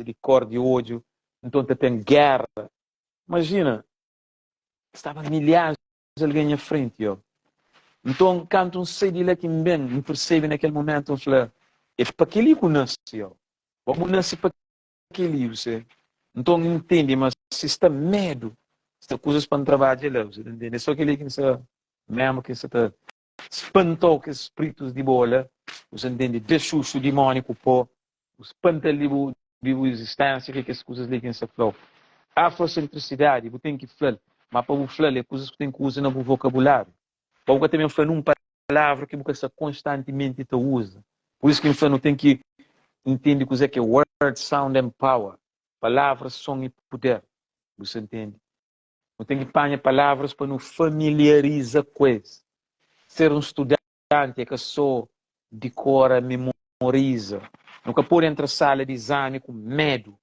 Di kor di odju, nton ta ten géra. Imajina, staba milharis di algen nha frenti, yo. Nton, kantu N sai di la ki N ben, N persebe na kel momentu, N fla, É pa kel-li ku N nase, yo. Bo bu nase pa kel-li, bu se. Nton, N ntende ma si sta medu, sta kuzas pa N trabadja la, bu sa ta ntende. É so kel-li ki N sta, mésmu ki N sa ta spanta-u kes spritus di bo la, bu sa ntende, da xuxu, dimóni ku pó, bu spanta-l di bu di bu izistensia, ki é kes kuzas li ki N sta fla-u. Afrosentrisidadi, bu ten ki fla-l, ma pa bu fla-l é kuzas ku ten ki uza na bu vokabuláriu. Pa bu ka ta ben fla nun palavra ki bu ka sta konstantimenti ta uza. Pur isu ki N fla nu ten ki ntende kuzê ki é word, sound and power, palavra, son i puder. Bu sta ntende? Nu ten ki panha palavras pa nu familiariza ku es. Ser un studanti é ka sô dikora, memoriza. Nu ka pode entra sala di izami ku medu,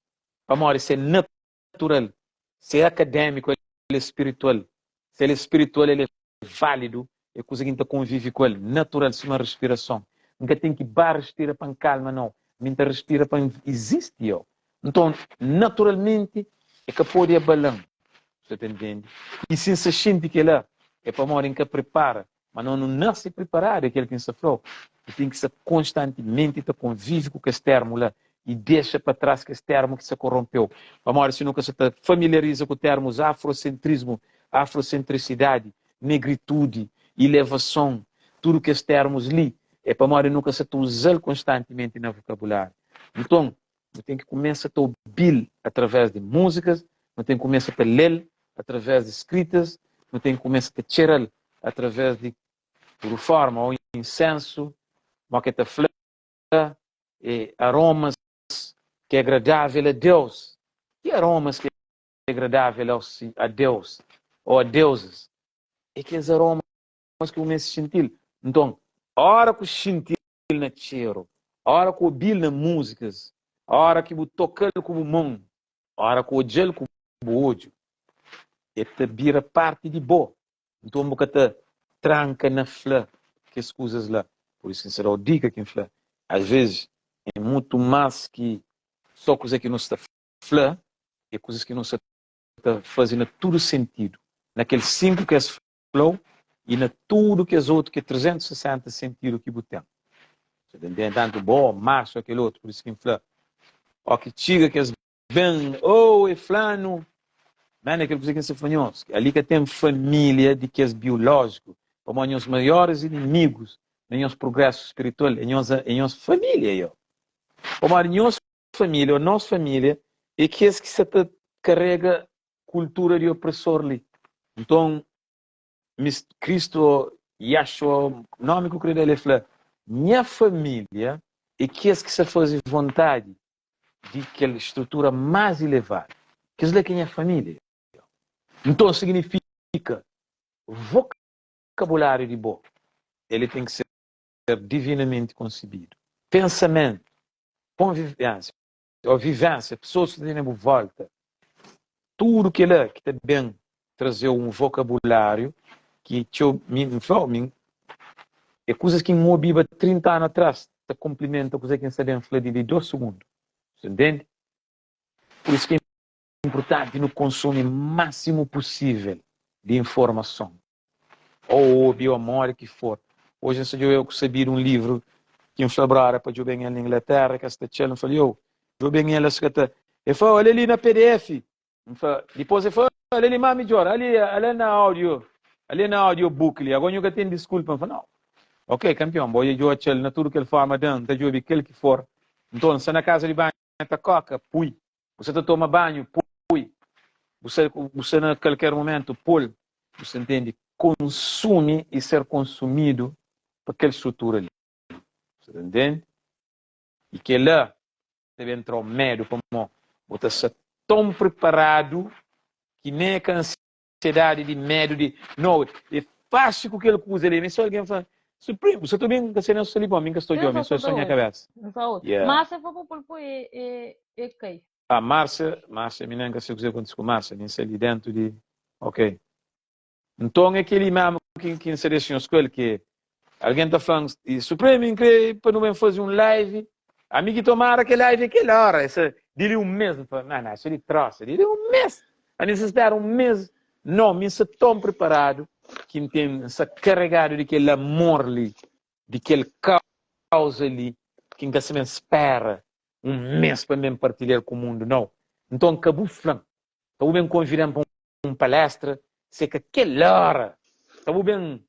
pamodi se é natural, se é akadémiku, el é spiritual. Se el é spiritual, el é válidu, é kuza ki N ta konvive ku el, natural, sima respirason. N ka ten ki ba respira pa N kalma, nau. Mi N ta respira pa N izisti, yo. Nton, naturalmenti, e ka pode abala-m. Bu sa ta ntende? I si N sa xinti kel-la, é pamodi N ka pripara. Ma no nu nase priparadu, é kel ki N sta fla-u. Bu ten ki sta konstantimenti ta konvive ku kes termu la i dexa pa tras kes termu ki sta koronpe-u. Pamodi si nu ka sa ta familiariza ku termus afrosentrismu, afrosentrisidadi, negritudi, ilevason, tudu kes termus li, é pamodi nu ka sa ta uza-l konstantimenti na vokabuláriu. Nton, nu ten ki kumesa ta obi-l através di múzikas, nu ten ki kumesa ta lé-l através di skritas, nu ten ki kumesa ta txera-l através di tudu forma, ô insensu, mo ke ta fla, é aromas ki é agradável a Deus. Ki aromas ki é agradável a Deus ô a deuzis? É kes aromas ki bu meste xinti-l. Nton, óra ku xinti-l na txeru, óra ku obi-l na múzikas, óra ki bu toka-l ku bu mon, óra ku odja-l ku bu odju, el ta bira párti di bo. Nton bu ka ta tranka na fla kes kuzas la. Pur isu ki N sta da-u dika ki N fla, Asves é mutu más ki. Só kuzê ki nu sta fla é kuzas ki nu sta ta faze na tudu sentidu, na kel 5 ki es fla-u i na tudu kes otu ki é 360 sentidu ki bu ten. Sa ta ntende? Tantu bo, Márcio, kel otu, pur isu ki N fla, ó ki txiga kes ben, oh, é flanu, man, é kel kuza ki N sta fla nhos, ali ka ten família di kes biolójiku, pamodi nhos maioris inimigus na nhos prugrésu spiritual é nhos, é nhos família, yo. Pamodi nhos família ô nos família é kes ki sa ta karega kultura di opresor li. Nton, Kristu ô Yahshua, nómi ki bu krê da-l, el fla, Nha família é kes ki sa faze vontadi di kel strutura más ilevadu. Kes-la ki é nha família. Nton, siginifika vokabuláriu di bo, el ten ki ser divinamenti konsebidu. Pensamentu, konvivénsia ô vivénsia, pesoas ki ta tene bu vólta, tudu kel-la ki ta ben traze-u un vokabuláriu ki txeu, mi N fla-u, mi é kuzas ki N obiba 30 anu atrás ta konplimenta kuzê ki N sta ben fla di li dos sugundu. Sa ntende? Pur isu ki é inpurtanti nu konsumi másimu pusível di informason. Ô obi ô modi ki for. Oji N sta djobe ku sabidu un livru ki N fla broda pa djobe-m el na Inglaterra ki es ta txal. N fla-l, Yo, djobe-m el es ka ta. El fla, Olha li na pdf. N fla, dipôs el fla, Olha li más midjór, ali, ali na audio, ali na audiobook li. Agora nhu ka ten diskulpa. N fla, Nau. Ok, kanpion, bo dja djo atxa-l na tudu kel forma, da-m, N ta djobe kel ki for. Nton, N sta na kaza di banhu ta koka, pui. Bu sa ta toma banhu, pui. Bu sa, bu sa na kalker momentu, pul. Bu sa ntende? Konsumi i ser konsumidu pa kel strutura li. Bu sa ta ntende? I kel-la ta ben tra-u medu pamó bu ta sta ton priparadu ki nen é ka ansiedadi di medu di no, é faxi ku kel kuza li. Mi so algen fla, Supreme, bu sa ta obi-m? N ka sta nen sta li, bon, mi N ka sta odja-u, mi so é so nha kabésa. Yeah. Márcia fla pa pô-l poi e, e, e kai. Ah, Márcia, Márcia, mi nen ka sai kuzê kontise ku Márcia, mi N sta li dentu di, ok. Nton é kel-li mésmu ki, ki N sta dexa nhos ku el, ki algen ta fla-m, Supreme, N krê pa nu ben faze un live, ami ki tomara kel live é kel óra, essa, di li un mês, N fla, Não, não, isso é di trósa, di li un mês, ami N sta spera un mês, Não, mi N sta ton priparadu ki N ten, N sta karegadu di kel amor li, di kel kauza li, ki N ka sta ben spera un mês pa N ben partilha-l ku mundu, nau. Nton ka bu fla-m, ka bu ben konvida-m pa un palestra se ka kel óra, ka bu ben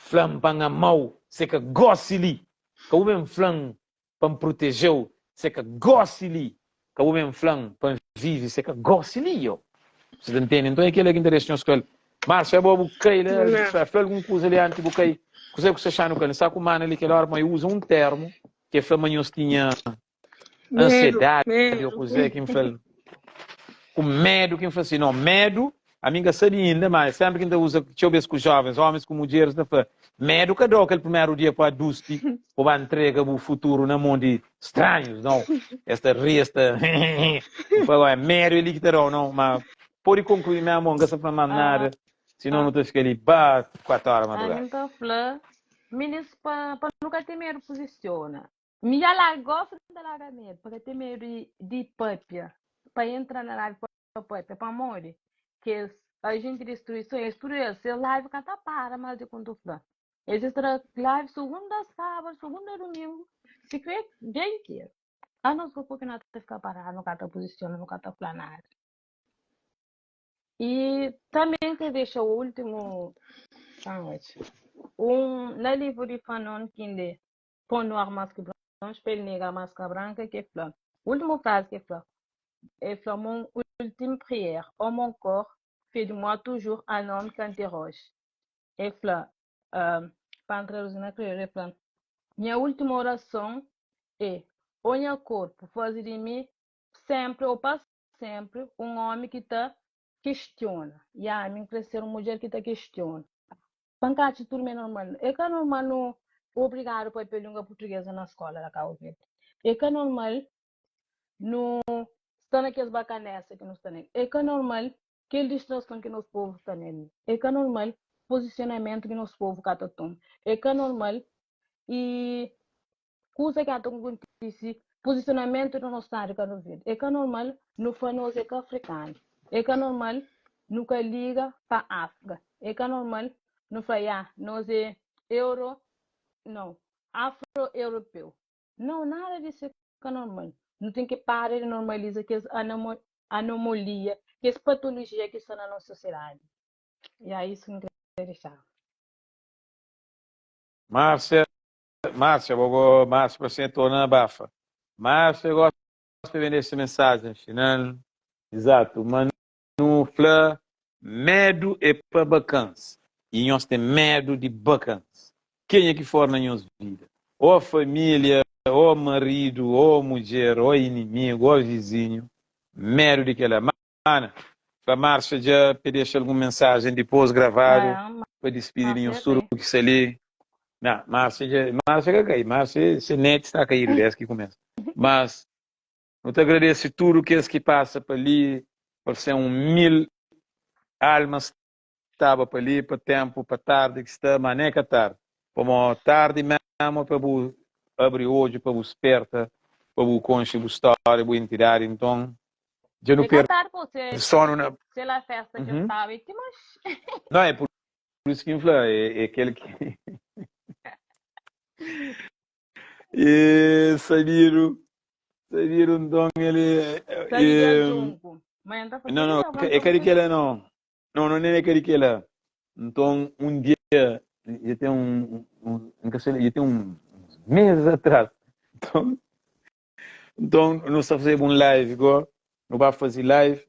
fla-m pa N ama-u se ka gósi li, ka bu ben fla-m pa N proteje-u se ka gósi li, ka bu ben fla-m pa N vive se ka gósi li, yo. Bu ta ntende? Nton é kel-la ki N ta dexa nhos ku el. Márcio, abo bu kai la, fla algun kuza li anti bu kai. Kuzê ku sta xanu ku el? N sta ku mana li kel óra, ma e uza un termu ki e fla ma nhos tinha ansiedadi ô kuzê ki N fla-l. Ku medu ki N fla si, no, medu, ami N ka sabe inda, ma sénpri ki N ta uza txeu bês ku jóvens, ómis ku mudjeris, N ta fla, medu ka da-u kel primeru dia pa dusti bu ba ntrega bu futuru na mon di stranhus, nau. Es ta ri, es ta N fla, é medu é li ki ta da-u, nau. Ma pode konklui mésmu, N ka sta fla más nada, sinon nu ta fika li ba 4 óra Ami madrugada. N ta fla, minis pa pa nu ka ten medu puzisiona. Mi dja larga, gosi N ta larga medu, pa ka ten medu di di papia, pa entra na live pa papia, pamodi kes agenti di distruison, es tudu es, ses live ka ta para mas di kuntu fla. Es ta live sugunda sábadu, sugunda dumingu, si kre dia interu. Anos gosi ki no ta fika paradu, no ka ta puzisiona, no ka ta fla nada. E também que deixa o último um, na livro de Fanon que lê Pão Noir Masque Blanche, Pele Negra Máscara Branca, que fla, última frase que fla, é fla mon ultime prière, oh mon corps, fais de moi toujours un homme qu'interroge. É fla, uh, pa traduzir na crioulo, é fla, minha última oração é, ó nha corpo, faze de mim sempre ou pa sempre un ómi ki ta kistiona. Ya, ami N krê ser un mudjer ki ta kistiona. Pa N ka atxa tudu ma é normal. É ka normal nu obrigadu papia língua purtugeza na skóla na Kabu Verdi. É ka normal nu sta na kes bakanesa ki nu sta nel. É ka normal kel distrason ki nos povu sta nel. É ka normal pozisionamentu ki nos povu ka ta toma. É ka normal i kuza ki ata kontise. Posicionamento di nos stadu di Cabo Verde. É ka normal nu fla nos é ka afrikanu. É ka normal nu ka liga pa Áfrika. É ka normal nu fla ya nos é euro, não, afro-europeu. Não, nada disso é ka normal. Nu ten ki para di normaliza kes anomalia, kes patologia ki sta na nos sosiedadi. Ya, isso ki N kre dexaba. Márcia, Márcia, bo go, Márcia pa sen torna bafa. Márcia gosta pa ben dexa mensajen final. Exato, ma nu fla medu é pa bakans e nhos ten medu di bakans. Kenha ki for na nhos vida, o familia, o maridu, o mudjer, o inimigu, o vizinhu, medu di kela. Mana, fla Márcia dja pe dexa algun mensajen dipos gravadu pa dispidi di nhos tudu ki sta li. Na, Márcia dja, Márcia ka kai, Márcia se net sta kaídu des ki kumesa. Mas nu ta agradese tudu kes ki pasa pa li, parse un 1000 almas staba pa li, pa tempu, pa tardi ki sta, ma ne ka tardi. Pamo tardi memu pa bu abri odju, pa bu sperta, pa bu konxe bu storia, bu entidadi. Nton, dja nu É ka tardi pô, perde sonu na. se la festa dja staba é ti manxi. Não, é por isso ki N fla, é kel ki. E sabidu, sabidu nton ele. Sabi di azungu. Ma N ta fla, Não, não, sabi di é ka di azungu. kela não. Não, não, nem é ka di kela. Nton, un dia, dja ten un, un, N ka sai, dja ten uns meses atrás. Nton, nton nu sta fazeba un live go, nu ba faze live,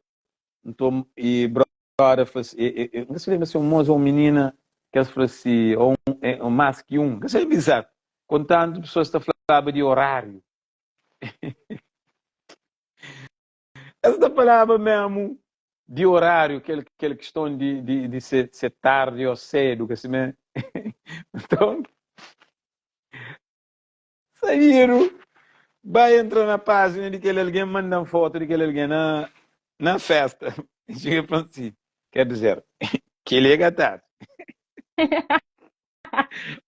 nton, e broda fla si, e, e, N ka sai lembra si é un moza ou un minina, ki es fla si, ou un, é, ou más ki un, N ka sai lembra izatu. Kontantu pesoas ta flaba di oráriu. Es ta falaba memu di oráriu, kel, kel kiston di, di, di se, se tardi ô sedu, ka simé? Nton, saíru, bai entra na pájina di kel algen, manda-m fotu di kel algen na, na festa. Txiga i fla-m si, Quer dizer, kel-li é ka tardi.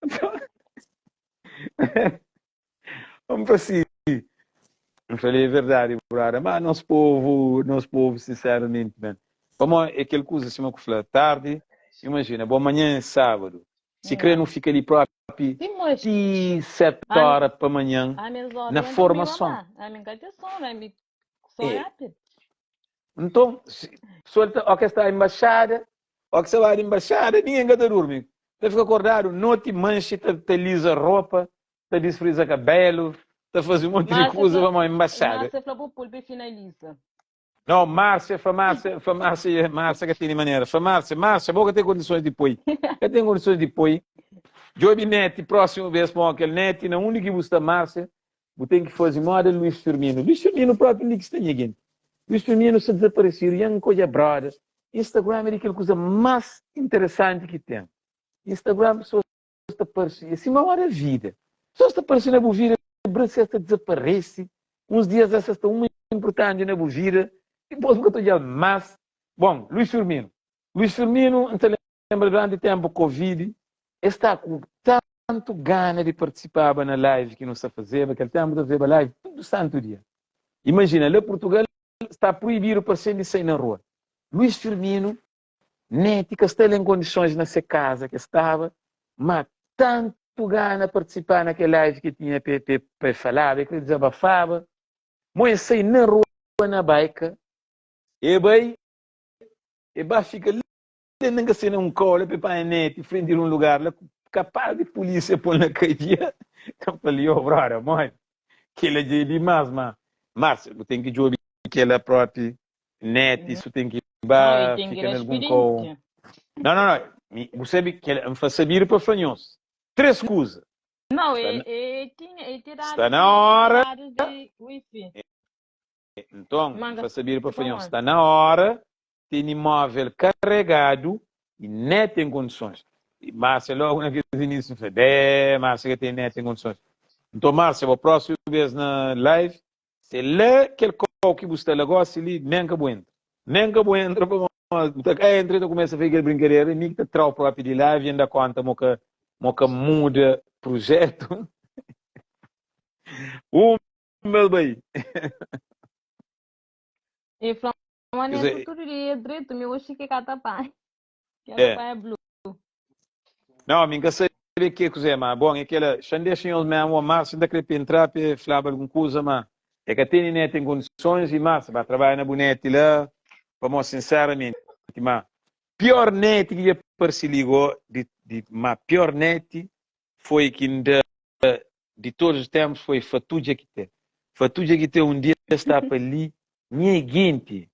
Nton, N fla si, N fla-l, é verdadi, brother, ma nos povu, nos povu, sinseramenti, man, pamodi é kel kuza sima ku fla, tardi, imajina, bo manhan é sábadu, si kre nu fika li propi ti 7 ora pa manhan na formason. É. Nton, pessoal ta, ó ke sta embaixada, ó ke sta ba di embaixada, ninguém ka ta durmi. Ta fika kordadu noti, manxi, ta, ta liza ropa, ta disfriza kabelu, ta faze un monti di kuza pamodi embaixada. Márcia fla bu pul pa finaliza. Não, Márcia, fla Márcia, fla Márcia, Márcia ka tene manera. Fla Márcia, Márcia, bo ka ten kondisões di poi. Ka ten kondisões di poi. Djobe net próximo vez pamodi kel net na undi ki bu sta Márcia, Bu ten ki faze moda Luís Firmino. Luís Firmino propi undi ki sta nha genti? Luís Firmino sta dezaparesidu, dja N ka odja broda. Instagram é di kel kuza más interesanti ki ten. Instagram pesoas ta parse, é sima moda vida. Pesoas ta parse na bu vida, brasi es ta dezaparese. Uns dias es sta uma inpurtanti na bu vida, dipôs bu ka ta odja-l más. Bon, Luís Firmino. Luís Firmino, N ta lenbra duranti ténpu Covid, es sta ku tantu gana di partisipaba na live ki nu sta fazeba, kel ténpu ta fazeba live tudu santu dia. Imajina, la Purtugal sta proibidu pa sen di sai na rua. Luís Firmino neti ka sta la en kondisons na se kaza ke staba, ma tantu gana partisipa na kel live ki tinha pe pe pa e falaba, e kre dizabafaba, mo e sai na rua na baika, e bai e ba fika la na ka sai na un kau la pa e panha neti frenti di un lugar la kapaz di pulisia pol na kadia ta fla yo broda modi kela dja e dimas ma Márcia bu ten ki djobi kela propi neti su ten ki ba fika na algun kau não não não mi bu sabi kela N fla sabidu pa fla nhos 3 kuza Não, e, e tinha, e te dado, sta na hora de wifi. Nton, N fla sabidu pa fla nhos sta na hora tene móvel karegadu i net en kondisons. I Márcia logu na kes inísiu fla, Bé, Márcia ka tene net en kondisons. Nton, Márcia, bo prósimu bes na live, se la kel kau ki bu sta la gosi li, nen ka bu entra. Nen ka bu entra pamodi bu ta ka entra i ta kumesa faze kel brinkadera i mi ki ta trau propi di live i N da konta mo ka mo ka muda prujetu. el bai. E fla ma Quer neto dizer, tudo dia é dreto, mi oxi que ka ta panha. Que ta é. panha blue. Não, mi nka sabe ke kuzé, ma bom, é kela, xa dexa nhos mesmo, o Márcio nta kre pa entra pa flaba algun kuza, ma é ka tene net em condições e Márcio ba trabalha na bu net la, pamo sinceramente, ma pior net ki dja parse li go, di, di, ma pior net foi ki nda di todos os tempos foi Fatou Diakité. Fatou Diakité um dia sta pa li, nha genti,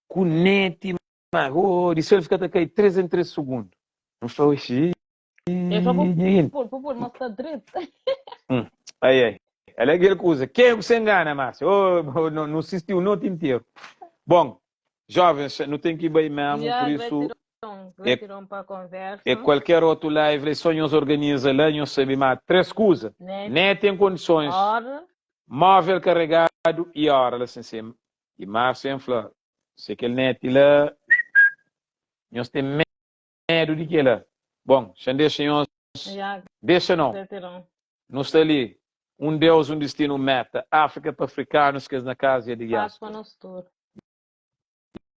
ku net ma oh, di sel fika ta kai 3 em 3 segundo. N fla, oxi, Eu só vou nha genti. pôr, pôr, pôr, mas tá dreto. Hum. Ai, ai. Ela é aquele coisa. Quem é que se engana, Márcio? Oh, oh, não, não assistiu o noite inteiro. Bom, jovens, não tem que ir bem mesmo, Já, por isso gratidão, é, gratidão para a é conversa. qualquer outro live, é só nos organiza lá, nós sabe mais três coisas. Né? Nem tem condições, Hora, móvel carregado e hora, lá assim, assim. E Márcio fala, se aquele net lá, nós tem medo de que lá. Bom, já deixa nós, já, deixa não. gratidão. Não está ali. Um Deus, um destino, um meta. África para africanos, que é na casa e de Paz para diáspora. nós todos.